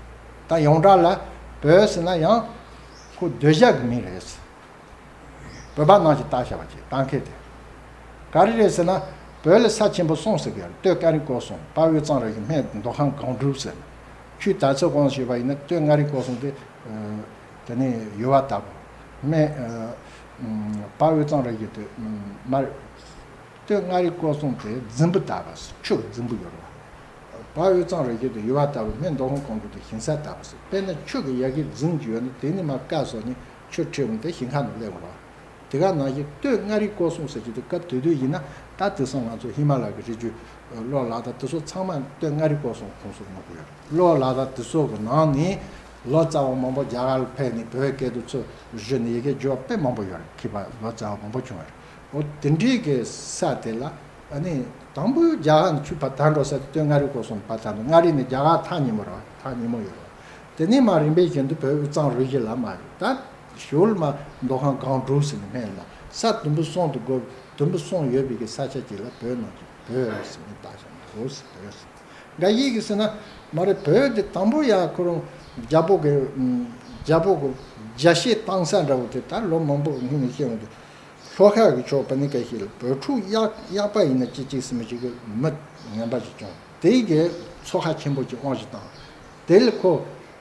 ད་ཡོངས་གྲགས་ལ་བོད་ཟེར་ན་ཡང་ཁོ་འདོད་ཆགས་ཀྱི་མིང་རེད་ཟེར། བོད་པ་ནང་བཞིན་བཏགས་བཞག་པ་ཅིག་བཏགས་མཁན་དེ། ག་རེ་རེད་ཟེར་ན། བོད་ལ་ས་ཆེན་པོ་གསུམ་ཟེར་གི་ཡོད་རེད། སྟོད་ཀ་རི་སྐོར་གསུམ། དཔའ་བོའི་གཙང་རུ་བཞི། སྨད་མདོ་ཁམས་སྒང་དྲུག་ཟེར། ཆོས་དར་ཚུལ་གོང་ཞུས་པ་ཡིན་ན་སྟོད་མངའ་རིས་སྐོར་གསུམ་དེ། དེ་ནས་ཡུར་བ་ལྟ་བུ། སྨད། དཔའ་བོའི་གཙང་རུ་བཞི་དེ། མ་རེད། སྟོད་མངའ་རིས་སྐོར་གསུམ་དེ་རྫིང་བུ་ལྟ་བུ། ཆུ་གི་རྫིང་བུ་ཡོད་རེད་བ། དཔའ་བོའི་གཙང་རུ་བཞི་དེ་ཡུར་བ་ལྟ་བུ། སྨད་མདོ་ཁམས་སྒང་དྲུག་དེ་ཞིང་ས་ལྟ་བུ་ཟེར། དཔེར་ན་ཆུ་གི་ཡ་གི་རྫིང་ཅིག་ཡོད་ན་དེ་ནས་མར་བཀག་སོང་ནས་ཆུ་ཁྲིད་འོང་དེ་ཞིང་ཁ་ནང་སླེབས་འོང་ར། དེ་ག་ནང་བཞིན་སྟོད་མངའ་རིས་སྐོར་གསུམ་ཟེར་གྱི་དེ་སྐབས་དེ་དུས་ཡིན་ན་ད་དེང་སང་ང་ཚོ་ཧི་མ་ལ་གི་རི་རྒྱུད་གློག་ལ་དྭགས་དེ་ཚོ་ཚང་མ་སྟོད་མངའ་རིས་སྐོར་གསུམ་ཁོངས་སུ་ཡོང་གི་ཡོད་རེད། གློག་ལ་དྭགས་དེ་ཚོ་གི་ནང་ནས་ལོ་ཙཱ་བ་མང་པོ་རྒྱ་གར་ལ་ཕེབས་ནས་བོད་སྐད་དུ་ཚུར་བསྒྱུར་ནས་ཡི་གེ་བསྒྱུར་བ་དཔེ་མང་པོ་ཡོད་རེད། མཁས་པ་ལོ་ཙཱ་བ་མང་པོ་བྱུང་བ་རེད། འོ་དེ་འདྲའི་གི་ས་དེ་ལ་ཨ་ནི་དང་པོའི་རྒྱ་གར་ནས་ཆོས་ཕར་དར་འགྲོ་ས་དེ་སྟོད་མངའ་རིས་སྐོར་གསུམ་ཕར་དར་འགྲོ། མངའ་རིས་ནས་རྒྱ་གར་ཐག་ཉེ་མོ་རེད་བ། ཐག་ཉེ་མོ་ཡོད་རེད་བ། དེ་ནས་མར་རིམ་པས་བཞིན་དུ་བོད་དབུས་གཙང་རུ་བཞི་ལ་མར་ད་ཞོལ་མར་མདོ་ཁམས་སྒང་དྲུག་ཟེར་ནས་སྨད་ལ་ས་དུམ་བུ་གསུམ་དུ་བགོས། དུམ་བུ་གསུམ་ཡོད་པའི་གི་ས་ཆ་གཅིག་ལ་བོད་ནང་གི་བོད་ཟེར་ནས་བཏགས་བཞག་འདུག་ཟེར། བོད་ཟེར། འགའ་ཞིག་གིས་ཟེར་ན་མ་རེད། བོད་དེ་དང་པོ་ཡ་ཁོ་རང་རྒྱལ་པོ་གི་རྒྱལ་པོ་གི་རྒྱལ་གཞིས་བཏང་ས་འདྲ་བོ་དེ་ད་ལོ་མང་པོ་སྔོན་ནས་བཤད་འོང་དུས། ལྷོ་ཁ་གི་ཕྱོགས་པ་ནི་སྐད་ཞིག་ལ་བོད་ཕྲུག་གཡག་གཡག་པ་ཡིན་ན་ཅི་ཅིག་ཟེར་མི་ཞིག་གི་མི་ངན་པ་ཞིག་བྱུང་། དེ་གི་ཚོགས་ཁག་ཆེན་པོ་ཅིག་དབང་ཞིག་བཏང་། དེ་ལ་ཁོ་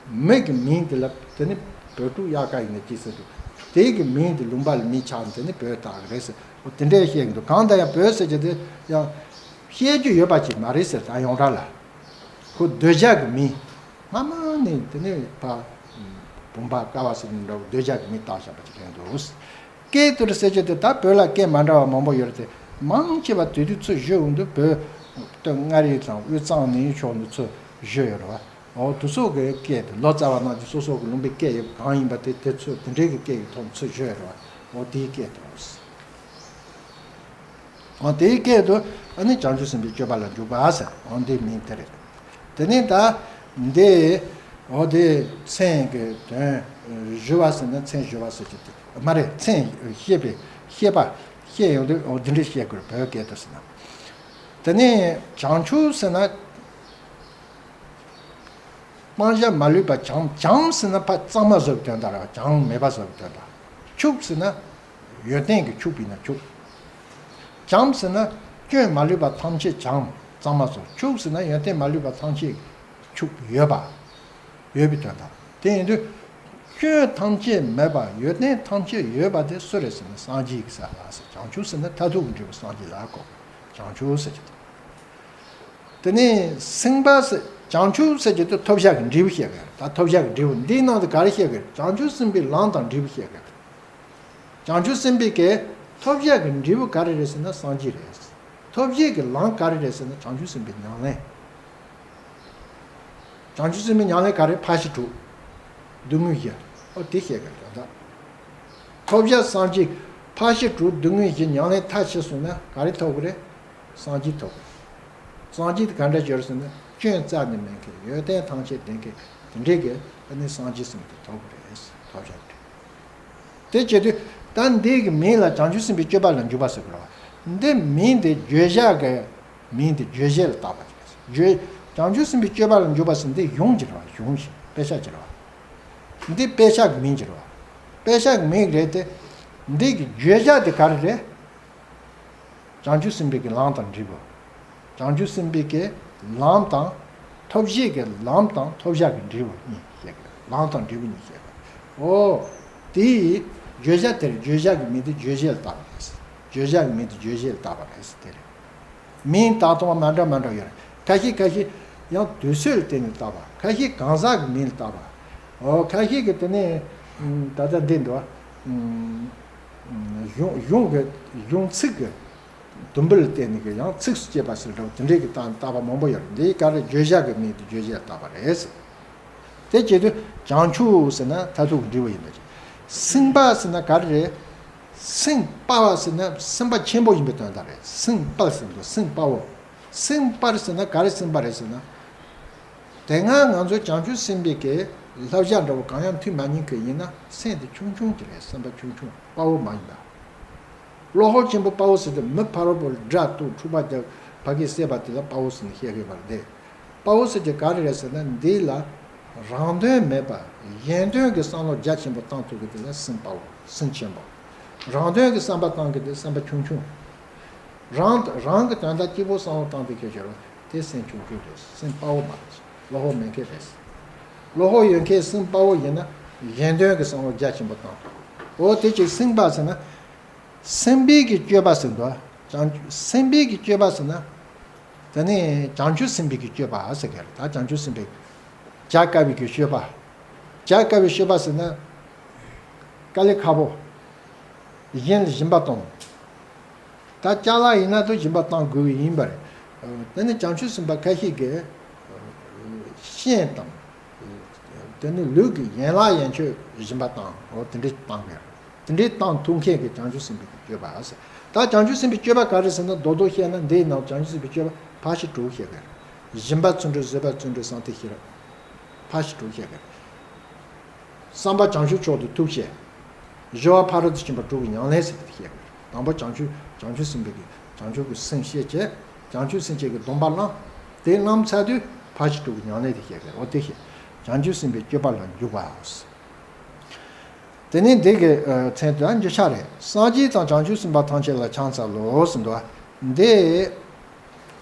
མི་གི་མིང་དེ་ལ་དེ་ནི་བོད་ཕྲུག་གཡག་པ་ཡིན་ན་ཅི་ཟེར་དུས། དེ་གི་མིང་དེ་ལུང་པ་ལ་མིང་ཆགས་ནས་དེ་ནི་བོད་བཏགས་རེད་ཟེར། འོ་དེ་འདྲའི་བཤད་ཀྱི་འདུག་གང་ལྟར་ཡང་བོད་ཟེར་གྱི་དེ་ཡང་བཤད་རྒྱུ་ཡོད་པ་ཅིག་མ་རེད་ཟེར། ད་ཡོངས་གྲགས་ལ་ཁོ་འདོད་ཆགས་ཀྱི་མིང་། སྔ་མ་ནས་དེ་ནི་ཕ་བུམ་པ་ཀ་བ་ཟེར་ནས་འདྲ་བོ་འདོད་ཆགས་ཀྱི་མིང་བཏགས་བཞག་པ་ཅིག་རེད་འདུག་སྐད་དུ་ཟེར་རྒྱུ་དེ་ད་བོད་ལ་སྐད་མ་འདྲ་བ་མང་པོ་ཡོད་རེད་དེ། མང་ཆེ་བ་དེ་དུས་ཚུར་བཞུད་འོང་དུས་བོད་སྟོད་མངའ་རིས་དང་དབུས་གཙང་ནས་ཕྱོགས་ནས་ཚུར་བཞུད་ཡོད་རེད་བ། འོ་དེ་ཚོ་གི་སྐད་དེ་ལོ་ཙཱ་བ་རྣམས་ཀྱི་སོ་སོ་གི་ལུང་པའི་སྐད་ཡོད་གང་ཡིན་པ་དེ་དེ་ཚོ་དེ་འདྲའི་གི་སྐད་ཀྱི་ཐོག་ནས་ཚུར་བཞུད་ཡོད་རེད་བ། འོ་དེའི་སྐད་དེ་རེད། འོ་དེའི་སྐད་དུ་ཨ་ནི་བྱང་ཆུབ་སེམས་དཔའི་སྤྱོད་པ་ལ་འཇུག་པ་ཟེར། འོ་འདི་མིང་དེ་རེད། དེ་ནས་ད་འདི་འོ་དེ་མཚན་གྱི་དོན་ཞུ་བ་ཟེར་ན་མཚན་ཞུ་བ་ཟེར་གྱི་དེ་མ་རེད། མཚན་བཤད་པའི་བཤད་པ་བཤད་ཡོང་དུས་འོ་འདི་འདྲ་བཤད་དགོས་རེད། བོད་སྐད་དུ་ཟེར་ན། དེ་ནས་བྱང་ཆུབ་ཟེར་ན། སྤང་བྱ་མ་ལུས་པ་བྱང་། བྱང་ཟེར་ན་ཕར་གཙང་མ་བཟོ་བའི་དོན་དག་རེད་བ། བྱང་མེད་པ་བཟོ་བའི་དོན་དག་ཕྱུག་ཟེར་ན་ཡོན་ཏན་གྱི་ཕྱུག་པ་ཡིན་ན་ཕྱུག་བྱམས་ཟེར་ན་སྐྱོན་མ་ལུས་པ་ཐམས་ཅད་བྱང་གཙང་མ་བཟོ། ཕྱུག་ཟེར་ན་ཡོན་ཏན་མ་ལུས་པ་ཐམས་ཅད་ཕྱུག་ཡོད་པ། ཡོད་པའི་དོན་དག་དེ་ཡིན་དུས་སྐྱོན་ཐམས་ཅད་མེད་པ་ཡོན་ཏན་ཐམས་ཅད་ཡོད་པ་དེ་སུ་རེད་ཟེར་ན་སངས་རྒྱས་ཀྱི་ས་ལ་ཟེར། བྱང་ཆུབ་ཟེར་ན་མཐར་ཐུག་གི་འབྲས་བུ་སངས་རྒྱས་ལ་གོ། བྱང་ཆུབ་ཟེར་གྱི་འདུག་དེ་ནས་སེམས་དཔའ་ཟེར། བྱང་ཆུབ་ཟེར་གྱི་དེ་ཐོབ་བྱ་གི་འབྲས་བུ་བཤད་གི་ཡོད། ད་ཐོབ་བྱ་གི་འབྲས་བུ་འདིའི་ནང་དུ་ག་རེ་བཤད་གི་ཡོད། བྱང་ཆུབ་སེམས་དཔའི་ལམ་དང་འབྲས་བུ་བཤད་གི་ཡོད། བྱང་ཆུབ་སེམས་དཔའི་གི་ཐོབ་བྱ་གི་འབྲས་བུ་ག་རེ་རེད་ཟེར་ན་སངས་རྒྱས་རེད། ཐོབ་བྱེད་ཀྱི་ལམ་ག་རེ་རེད་ཟེར་ན་བྱང་ཆུབ་སེམས་དཔའི་ཉམས་ལེན། བྱང་ཆུབ་སེམས་དཔའི་ཉམས་ལེན་ག་རེ། ཕར་ཕྱིན་དྲུག་སྡུག་བསྔལ་བཞི། ཨོ་དེ་བཤད་གི་ཡོད་ད། ཐོབ་བྱ་སངས་རྒྱས། ཕར་ཕྱིན་དྲུག་སྡུག་བསྔལ་བཞི་ཉམས་ལེན་མཐར་ཕྱིན་སོང་ན་ག་རེ་ཐོབ་གི་རེད། སངས་རྒྱས་ཐོབ། སངས་རྒྱས་དེ་ག་འདྲ་ཅིག་ཡོད་རེད་ཟེར་ན། སྐྱོན་རྩ་ནས་མེད་མཁན། ཡོན་ཏན་ཐམས་ཅད་ལྡན་མཁན་དེ་འདྲའི་གི་ཨ་ནི་སངས་རྒྱས་ཟེར་མཁན་དེ་ཐོབ་པ་རེད། ཐོབ་བཞག་རེད། དེ་བྱེད་དུས་ད་འདི་གི་མིང་ལ་བྱང་ཆུབ་སེམས་དཔའི་སྤྱོད་པ་ལ་འཇུག་པ་ཟེར་གི་རེད་བ། འདི་མིང་དེ་བརྗོད་བྱ་གི་མིང་དེ་རྗོད་བྱེད་ལ་བཏགས་པ་རེད། བརྗོད། བྱང་ཆུབ་སེམས་དཔའི་སྤྱོད་པ་ལ་འཇུག་པ་ཟེར་འདི་གཞུང་གི་རེད་བ། གཞུང་ཞིག་དཔེ་ཆ་གི་རེད་བ། འདི་དཔེ་ཆ་གི་མིང་གི་རེད་བ། དཔེ་ཆ་གི་མིང་རེད་དེ། འདི་གི་བརྗོད་བྱ་དེ་ག་རེ་རེད། བྱང་ཆུབ་སེམས་དཔའི་གི་ལམ་དང་འབྲས་བུ། བྱང་ཆུབ་སེམས་དཔའི་གི་ལམ་དང་། ཐོབ་བྱེད་ཀྱི་ལམ་དང་ཐོབ་བྱ་གི་འབྲས་བུ་གཉིས་བཤད་ཀྱི་རེད། ལམ་དང་འབྲས་བུ་གཉིས་བཤད་ཀྱི་རེད། འོ། དེའི་བརྗོད་བྱ་དེར་བརྗོད་བྱ་གི་མིང་དེ་རྗོད་བྱེད་ལ་བཏགས་པ་རེད། བརྗོད་བྱ་གི་མིང་དེ་རྗོད་བྱེད་ལ་བཏགས་པ་རེད། དེ་རེད། མིང་བཏགས་སྟངས་མ་འདྲ་མ་འདྲ་ཡོད་རེད། ཁ་ཤས་ཁ་ཤས་ཡང་དུས་ཚོད་ལ་བརྟེན་ནས་བཏགས་པ། ཁ་ཤས་གང་ཟག་གི་མིང་ལ་བཏགས་པ། འོ། ཁ་ཤས་ཀྱིས་དེ་ནས་ད་ལྟ་འདི་འདུག་བ། གཞུང་གཞུང་གི་གཞུང་ཚིག་གི་དུམ་བུ་ལ་བརྟེན་ནས་ཀྱི་ཡང་ཚིགས་སུ་བཅད་པ་ཟེར་འདྲ་བོ་དེ་འདྲའི་གི་བཏགས་བཏགས་པ་མང་པོ་ཡོད་རེད། འདི་ག་རེ། བརྗོད་བྱ་གི་མིང་དེ་རྗོད་བྱེད་ལ་བཏགས་པ་རེད། དེ་བྱེད་དུས་བྱང་ཆུབ་ཟེར་ན་མཐར་ཐུག་གི་འབྲས་བུ་ཡིན་པ་ཅིག་སེམས་དཔའ་ཟེར་ན་ག་རེ་རེད། སེམས་དཔའ་བ་ཟེར་ན་སེམས་དཔའ་ཆེན་པོ་ཡིན་པའི་དོན་དག་རེད། སེམས་དཔའ་ཟེར་དུས་སེམས་དཔའ་བོ། སེམས་དཔའ་ཟེར་ན་ག་རེ་སེམས་དཔའ་རེད་ཟེར་ན། དེ་སྔ་ང་ཚོ་བྱང་ཆུབ་སེམས་དཔའི་གི་བསླབ་བྱ་འདྲ་བོ་གང་ཡང་ཐོས་མ་མྱོང་གི་ཡིན་ན་སེམས་དེ་ཆུང་ཆུང་གི་རེད། སེམས་དཔའ་ཆུང་ཆུང་། དཔའ་བོ་མ་ཡིན་པ། བློ་ཁོག་ཆེན་པོ་དཔའ་བོ་ཟེར་དུས་མི་ཕ་རོལ་པོ་ལ་དགྲ་གཏུག་འཁྲུག་པ་རྒྱག་ཕ་གིར་བསད་པ་དེ་ལ་དཔའ་བོ་ཟེར་ནས་བཤད་ཀྱི་ཡོད་པ་རེད་དེ། དཔའ་བོ་ཟེར་གྱི་ག་རེ་རེད་ཟེར་ན། འདི་ལ་རང་དོན་མེད་པ་གཞན་དོན་གྱི་བསམ་བློ་རྒྱ་ཆེན་པོ་བཏང་ཐུབ་ཀྱི་དེ་ལ་སེམས་དཔའ་བོ། སེམས་ཆེན་པོ། རང་དོན་གྱི་བསམ་པ་བཏང་གི་དེ་སེམས་དཔའ་ཆུང་ཆུང་། རང་རང་གི་དོན་དག་གཅིག་པོ་བསམ་བློ་བཏང་དེ་ཁྱེད་ཤོར་བ་དེ་སེམས་ཆུང་ཆུང་རེད། སེམས་དཔའ་བོ་མ་རེད། བློ་ཁོག་མེད་མཁན་རེད། བློ་ཁོག་ཡོད་མཁན་སེམས་དཔའ་བོ་ཡིན་ན་གཞན་དོན་གྱི་བསམ་བློ་རྒྱ་ཆེན་པོ་བཏང་ཐུབ། འོ་དེ་ཅིག་སེམས་དཔའ་ཟེར་ན། སེམས་དཔའི་གི་སྤྱོད་པ་ཟེར་འདུག་བྱང་ཆུབ་སེམས་དཔའི་གི་སྤྱོད་པ་ཟེར་ན། དེ་ནི་བྱང་ཆུབ་སེམས་དཔའི་གི་སྤྱོད་པ་ཟེར་གི་རེད། ད་བྱང་ཆུབ་སེམས་དཔའི་བྱ་དཀའ་བའི་གི་སྤྱོད་པ། བྱ་དཀའ་བའི་སྤྱོད་པ་ཟེར་ན། དཀའ་ལས་ཁག་པོ། གཞན་ལ་སྦྱིན་པ་གཏོང་། ད་ཅ་ལག་ཡིན་ན་དུ་སྦྱིན་པ་གཏང་དགོས་ཀྱི་ཡིན་པ་རེད། དེ་ནི་བྱང་ཆུབ་སེམས་དཔའ་ཁ་ཤས་ཀྱིས་ཤིང་དང་། དེ་ནི་ལུག་གི་ཡན་ལག་ཡན་ཆོད་སྦྱིན་པ་གཏང་། འོ་དེ་འདྲའི་གཏང་གི་རེད། དེ་འདྲའི་གཏང་ཐུབ་མཁན་གྱི་བྱང་ཆུབ་སེམས་དཔའི་གི་སྤྱོད་པ་ཟེར། ད་བྱང་ཆུབ་སེམས་དཔའི་སྤྱོད་པ་ག་རེ་ཟེར་ན། རྡོག་རྡོག་བཤད་ན་འདིའི་ནང་བྱང་ཆུབ་སེམས་དཔའི་སྤྱོད་པ་ཕར་ཕྱིན་དྲུག་བཤད་གི་རེད། སྦྱིན་པ་བརྩོན་འགྲུས། བཟོད་པ་བརྩོན་འགྲུས། སངས་རྒྱས་ཤེས་རབ། ཕར་ཕྱིན་དྲུག་བཤད་གི་རེད། བསམ་པ་བྱང་ཆུབ་མཆོག་ཏུ་ཐུགས་བསྐྱེད། སྦྱོར་བ་ཕ་རོལ་ཏུ་ཕྱིན་པ་དྲུག་གི་ཉམས་ལེན་ཟེར་དེ་བཤད་གི་རེད། དང་པོ་བྱང་ཆུབ་བྱང་ཆུབ་སེམས་དཔའི་གི་བྱང་ཆུབ་ཀྱི་སེམས་བསྐྱེད་བྱས། བྱང་ཆུབ་སེམས་བསྐྱེད་ཀྱི་སྡོམ་པ་བླངས། དེ་བླངས་ཚར་དུས་ཕར་ཕྱིན་དྲུག་གི་ཉམས་ལེན་དེ་བཤད་གི་རེད། འོ་དེ་བཤད། བྱང་ཆུབ་སེམས་དཔའི་སྤྱོད་པ་ལ་འཇུག་པ། དེ་ནི་འདི་གི་མཚན་དུ་འགྱུར་ཕྱག་རེད། སངས་རྒྱས་དང་བྱང་ཆུབ་སེམས་དཔའ་ཐམས་ཅད་ལ་ཕྱག་འཚལ་ལོ་ཟེར་འདུག་འདི།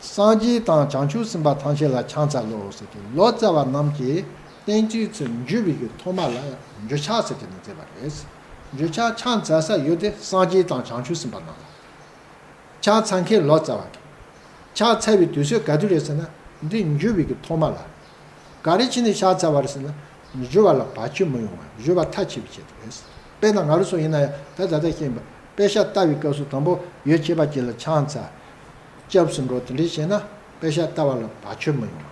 སངས་རྒྱས་དང་བྱང་ཆུབ་སེམས་དཔའ་ཐམས་ཅད་ལ་ཕྱག་འཚལ་ལོ་ཟེར་ཏེ། ལོ་ཙཱ་བ་རྣམས་ཀྱིས་བསྟན་བཅོས་ཚུར་འགྱུར་བའི་གི་ཐོག་མ་ལ་འགྱུར་ཕྱག་ཟེར་ཏེ་ནི་མཛད་པ་རེད། འགྱུར་ཕྱག་ཕྱག་འཚལ་ས་ཡོད་དེ་སངས་རྒྱས་དང་བྱང་ཆུབ་སེམས་དཔའ་རྣམས་ལ། ཕྱག་འཚལ་མཁན་ལོ་ཙཱ་བ་གི། ཕྱག་འཚལ་བའི་དུས་ཚོད་ག་དུས་རེད་ཟེར་ན། འདི་འགྱུར་བའི་གི་ཐོག་མ་ལ། ག་རེ་བྱས་ནས་ཕྱག་འཚལ་བ་རེད་ཟེར་ན། འགྱུར་བ་ལ་བར་ཆད་མི་ཡོང་བ། འགྱུར་བ་མཐའ་ཆད་པའི་ཆེད་དུ་རེད། དཔེར་ན་ང་རང་ཚོ་ཡིན་ན་ཡང་ད་ད་ལྟ་བཤད་པ། དཔེ་ཆ་ལྟ་བའི་སྐབས་སུ་དང་པོ་ཡོ་བྱད་པ་ཅིག་ལ་ཕྱག་འཚལ། སྐྱབས་སུ་འགྲོ། དེ་འདྲ་བྱས་ན་དཔེ་ཆ་ལྟ་བ་ལ་བར་ཆད་མི་ཡོང་བ།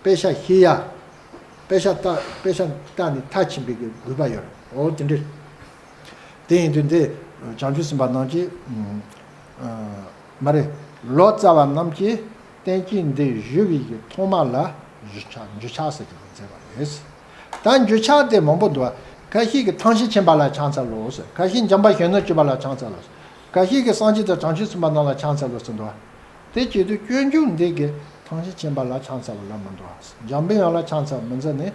དཔེ་ཆ་ཤེས་ཡ། དཔེ་ཆ་ལྟ་དཔེ་ཆ་ལྟ་ནས་མཐར་ཕྱིན་པའི་གི་དགོས་པ་ཡོད་རེད། འོ་དེ་འདྲ། དེ་ཡིན་དུས་འདི་བྱང་ཆུབ་སེམས་དཔའ་རྣམས་ཀྱིས། ཨ། མ་རེད། ལོ་ཙཱ་བ་རྣམས་ཀྱིས་བསྟན་བཅོས་འདི་ཞུ་བའི་གི་ཐོག་མ་ལ་འགྱུར་ཕྱག་འགྱུར་ཕྱག་ཟེར་གྱི་མཛད་པ་རེད། ད་འགྱུར་ཕྱག་དེ་མང་པོ་འདུག་ཁ་ཤས་ཀྱིས་ཐམས་ཅད་མཁྱེན་པ་ལ་ཕྱག་འཚལ་ལོ་ཟེར། ཁ་ཤས་འཇམ་དཔལ་གཞོན་ནུར་གྱུར་པ་ལ་ཕྱག་འཚལ་ལོ་ཟེར། ཁ་ཤས་ཀྱིས་སངས་རྒྱས་དང་བྱང་ཆུབ་སེམས་དཔའ་རྣམས་ལ་ཕྱག་འཚལ་ལོ་ཟེར་འདུག་དེ་བྱེད་དུས་སྤྱོད་འཇུག་འདི་གི་ཐམས་ཅད་མཁྱེན་པ་ལ་ཕྱག་འཚལ་བ་ལ་མི་འདུག་འཇམ་པའི་དབྱངས་ལ་ཕྱག་འཚལ་མི་མཛད་ནས།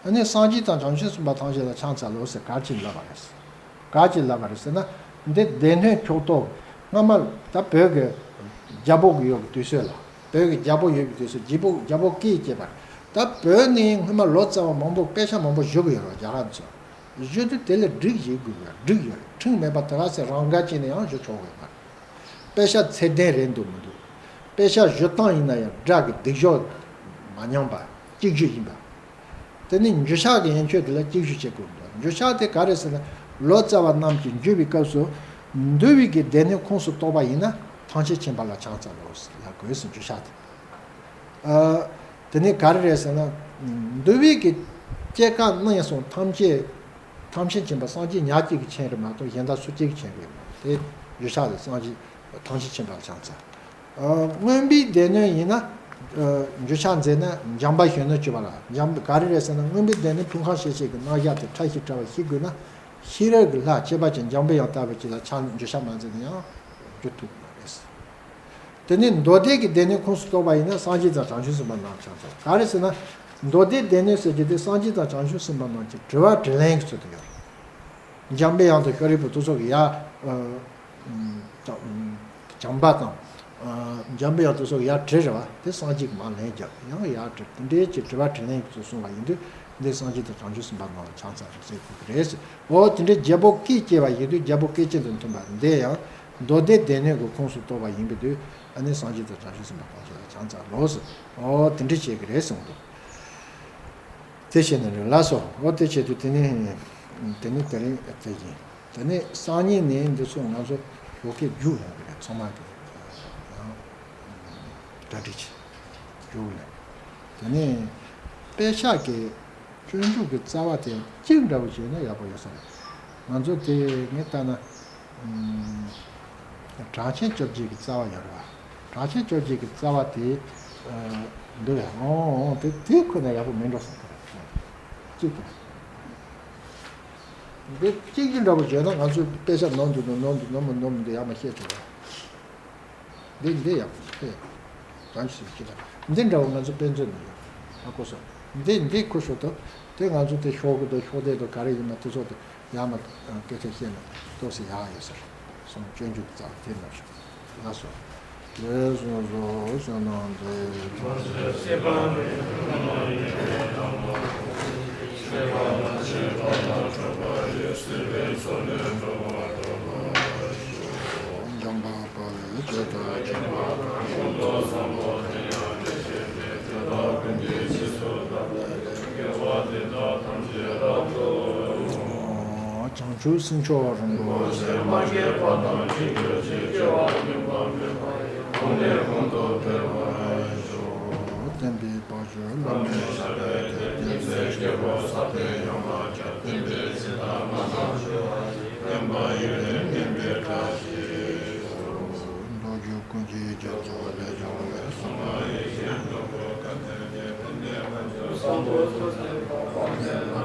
ཨ་ནི་སངས་རྒྱས་དང་བྱང་ཆུབ་སེམས་དཔའ་ཐམས་ཅད་ལ་ཕྱག་འཚལ་ལོ་ཟེར་ག་ཅི་ལབ་པ་རེད། ག་ཅི་ལབ་པ་རེད་ཟེར་ན། འདི་སྡེ་སྣོད་འཁྱོག་ཏོ། སྔ་མ་ད་བོད་ཀྱི་རྒྱལ་པོ་གི་ཡོད་ཀྱི་དུས་ཚོད་ལ། བོད་ཀྱི་རྒྱལ་པོ་ཡོད་ཀྱི་དུས་ཚོད། རྒྱལ་པོ་རྒྱལ་པོ་སྐད་བཅད་པ། ད་བོད་ནས་སྔ་མ་ལོ་ཙཱ་བ་མང་པོ་དཔེ་ཆ་མང་པོ་བཞུགས་ཀྱི་ཡོད་རེད། རྒྱ་གར་ཚོ་བཞུགས་དུས་དེ་ལ་སྒྲིག་བྱེད་དགོས་པ་སྒྲིག་ཡོད་རེད། ཁྲིམས་མེད་པ་དེ་ག་ཚོད་རང་འགའ་བྱས་ནས་ཡང་བཞུགས་ཆོག་གི་ཡོད་མ་རེད། དཔེ་ཆ་ཚད་ལྡན་རེད་འདུག་མི་འདུག་དཔེ་ཆ་ཞུ་སྟངས་ཡིན་ན་ཡང་སྒྲ་གི་སྡིག་ཤོག་མ་ཉམས་པ་གཅིག་གྱུར་ཡིན་པ། དེ་ནི་འགྱུར་ཕྱག་གི་ཡན་ཆོད་དེ་ལ་གཅིག་གྱུར་བྱེད་དགོས་འདུག་འགྱུར་ཕྱག་དེ་ག་རེ་ཟེར་ན། ལོ་ཙཱ་བ་རྣམས་ཀྱིས་འགྱུར་བའི་སྐབས་སུ། འདུལ་བའི་གི་སྡེ་སྣོད་ཁོངས་སུ་གཏོགས་པ་ཡིན་ན་ཐམས་ཅད་མཁྱེན་པ་ལ་ཕྱག་འཚལ་ལོ་ལབ་དགོས་ཟེར། འགྱུར་ཕྱག་དེ། ཨ། དེ་ནི་ག་རེ་རེད་ཟེར་ན། འདུལ་བའི་གི་སྐྱེ་རྒ་ན་འཆི་སོགས་ཐམས་ཅད། ཐམས་ཅད་མཁྱེན་པ་སངས་རྒྱས་ཉག་གཅིག་གིས་མཁྱེན་རེད་མ་གཏོགས་གཞན་དག་སུ་གཅིག་གིས་མཁྱེན་གི་མ་རེད། དེ་འགྱུར་ཕྱག་ལ་སངས་རྒྱས་ཐམས་ཅད་མཁྱེན་པ་ལ་ཕྱག་འཚལ། ཨ། མངོན་པའི་སྡེ་སྣོད་ཡིན་ན་ འགྱུར་ཕྱག་མཛད་ན་འཇམ་པ་གཞོན་ནུ་བཅུ་པ་ལ། འཇམ་པ་ག་རེ་རེད་ཟེར་ན། མངོན་པའི་སྡེ་སྣོད་ཕུང་ཁམས་ཤེས་བྱའི་གི་རྣམ་གཞག་དེ་ཕྲ་ཞིང་ཕྲ་བ་ཤེས་དགོས་ན། ཤེས་རབ་ཀྱི་ལྷ་སྤྱོད་པ་ཅན་འཇམ་པའི་དབྱངས་ལྟ་བུ་ཅིག་ལ་ཕྱག་འགྱུར་ཕྱག་མ་མཛད་ན་ཡང་འགྱུར་ཐུབ་ཀྱི་མ་རེད། དེ་ནས་མདོ་སྡེ་གི་སྡེ་སྣོད་ཁོངས་སུ་གཏོགས་པ་ཡིན་ན་སངས་རྒྱས་དང་བྱང་ཆུབ་སེམས་དཔའ་རྣམས་ཕྱག་འཚལ། ག་རེ་ཟེར་ན། མདོ་སྡེའི་སྡེ་སྣོད་ཟེར་རྒྱུ་དེ་སངས་རྒྱས་དང་བྱང་ཆུབ་སེམས་དཔའ་རྣམས་ཀྱི་དྲི་བ་དྲིས་ལན་གྱི་ཚུལ་དུ་ཡོད། འཇམ་པའི་དབྱངས་དང་ཤཱ་རིའི་བུ་དེ་ཚོ་གི་ཡ། ཨ། ཨ། བྱམས་པ་དང་། ཨ། འཇམ་པའི་དབྱངས་དེ་ཚོ་གི་ཡ་དྲིས་རེད་བ། དེ་སངས་རྒྱས་ཀྱིས་མར་ལན་རྒྱག་ཡང་ཡ་དྲིས། དེ་འདྲའི་ཅིག་དྲི་བ་དྲིས་ལན་གྱི་ཚུལ་གསུངས་པ་ཡིན་དུས། འདི་སངས་རྒྱས་དང་བྱང་ཆུབ་སེམས་དཔའ་རྣམས་ལ་ཕྱག་འཚལ་ལོ་ཟེར་དགོས་ཀྱི་རེད་ཟེར། འོ་དེ་འདྲའི་རྒྱལ་པོ་བཀས་བཅད་པ་ཡིན་དུས་རྒྱལ་པོ་བཀས་བཅད་དང་མཐུན་པ་འདི་ཡང་མདོ་སྡེའི་སྡེ་སྣོད་ཀྱི་ཁོངས་སུ་གཏོགས་པ་ཡིན་པའི་དུས། ཨ་ནི་སངས་རྒྱས་དང་བྱང་ཆུབ་སེམས་དཔའ་ཐམས་ཅད་ལ་ཕྱག་འཚལ་ལོ་ཟེར། འོ་དེ་འདྲ་བྱེད་ཀྱི་རེད་གསུངས་འདུག་དེ་བྱས་ནས་རེད་ལགས་སོ། འོ་དེ་བྱས་དུས་དེ་ནི། དེ་ནི་དེ་རིང་དེ་ཡིན། དེ་ནས་སང་ཉིན་ནས་འདི་ཚོ་ང་ཚོ་བོད་སྐད་བསྒྱུར་ཡོང་གི་རེད། ཚང་མ་གི་ཡང་གྲ་སྒྲིག་བྱེད་བསྒྱུར་ནས། དེ་ནས་དཔེ་ཆ་གི་སྤྱོད་འཇུག་གི་རྩ་བ་དེ་གཅིག་འདྲ་བོ་བྱས་ན་ཡག་པོ་ཡོད་ས་རེད། ང་ཚོ་དེ་ངས་ལྟ་ན། ཨུམ། གྲངས་ཆེན་བཅོ་བརྒྱད་ཀྱི་རྩ་བ་ཡོད་རེད་བ། གྲངས་ཆེན་བཅོ་བརྒྱད་ཀྱི་རྩ་བ་དེ། ཨ། འདུག་ཡ། འོང་འོང་། དེ་དེ་ཁོ་ན་ཡག་པོ་མིན་འགྲོ་བསམ་གི་རེད། གཅིག་དང་། འདི་གཅིག་གཅིག་འདྲ་པོ་བྱས་ན་ང་ཚོས་དཔེ་ཆ་ནོར་འདུག་ནོར་འདུག་ནོར་མི་ནོར་མི་འདུག་ཡག་མ་ཤེས་ཐུབ་ར། འདི་འདི་ཡག་པོ་ཤེས། གང་ཞིག་ཤེས་ན། འདི་འདྲ་པོ་ང་ཚོ་དཔེ་མཛོད་ནས་ཡོད། ཨ་ཁོ་སོ། འདི་འདི་ཁོ་ཤོ་ཏོ། དེ་ང་ཚོ་དེ་ཤོག་གུ་དང་ཤོག་དེབ་དང་ག་རེ་ཡིན་ན་དེ་ཚོ་དེ་ཡག་མ་སྐད་ཆ་བཤད་ན་ཏོག་ཙམ་ཡག་ཡོད་ཟེར། སོང་སྤྱོད་འཇུག་རྩ་བ་དེ་ནོར་ཤོག་ལགས་སོ། ཞེས་གསུངས་སོ། བསོད་ནམས་འདི། འཇམ་དཔལ་དཔའ་བོས་ཇི་ལྟར་མཁྱེན་པ་དང་། བྱང་ཆུབ་སེམས་མཆོག་རིན་པོ་ཆེ། མ་སྐྱེས་པ་དང་ཕྱིན་གྱི་ཕྱིར་སྐྱེ་བ་སྨིན་པ་མེད་པ་ཡི། གོང་ནས་གོང་དུ་འཕེལ་བར་ཤོག་བསྟན་པའི་བར་ཆད་བླ་མེད་ཤ་སྟག་སྟེ། དེ་ཚེ་སྐྱེ་བོ་ས་དང་ཡང་དག་ཅིག་བསྟན་པའི་ཚེ་དང་མ་དང་བརྗེ་བ་ཡི། བསྟན་པ་ཡུན་རིང་གནས་པའི་བཀྲ་ཤིས་ཤོག་མདོ་རྒྱུད་ཀུན་གྱི་རྒྱ་མཚོ་ལས་བྱུང་བའི། སྲུང་མ་ཡེ་ཤེས་ལྷུན་པོ་སྐལ་ལྡན་གྱི། ཕན་བདེའི་ཕ་ཇོ་བཟང་པོ་ཐུགས་བརྩེ་ལ་ཕོག་པ་མཛད་ལ།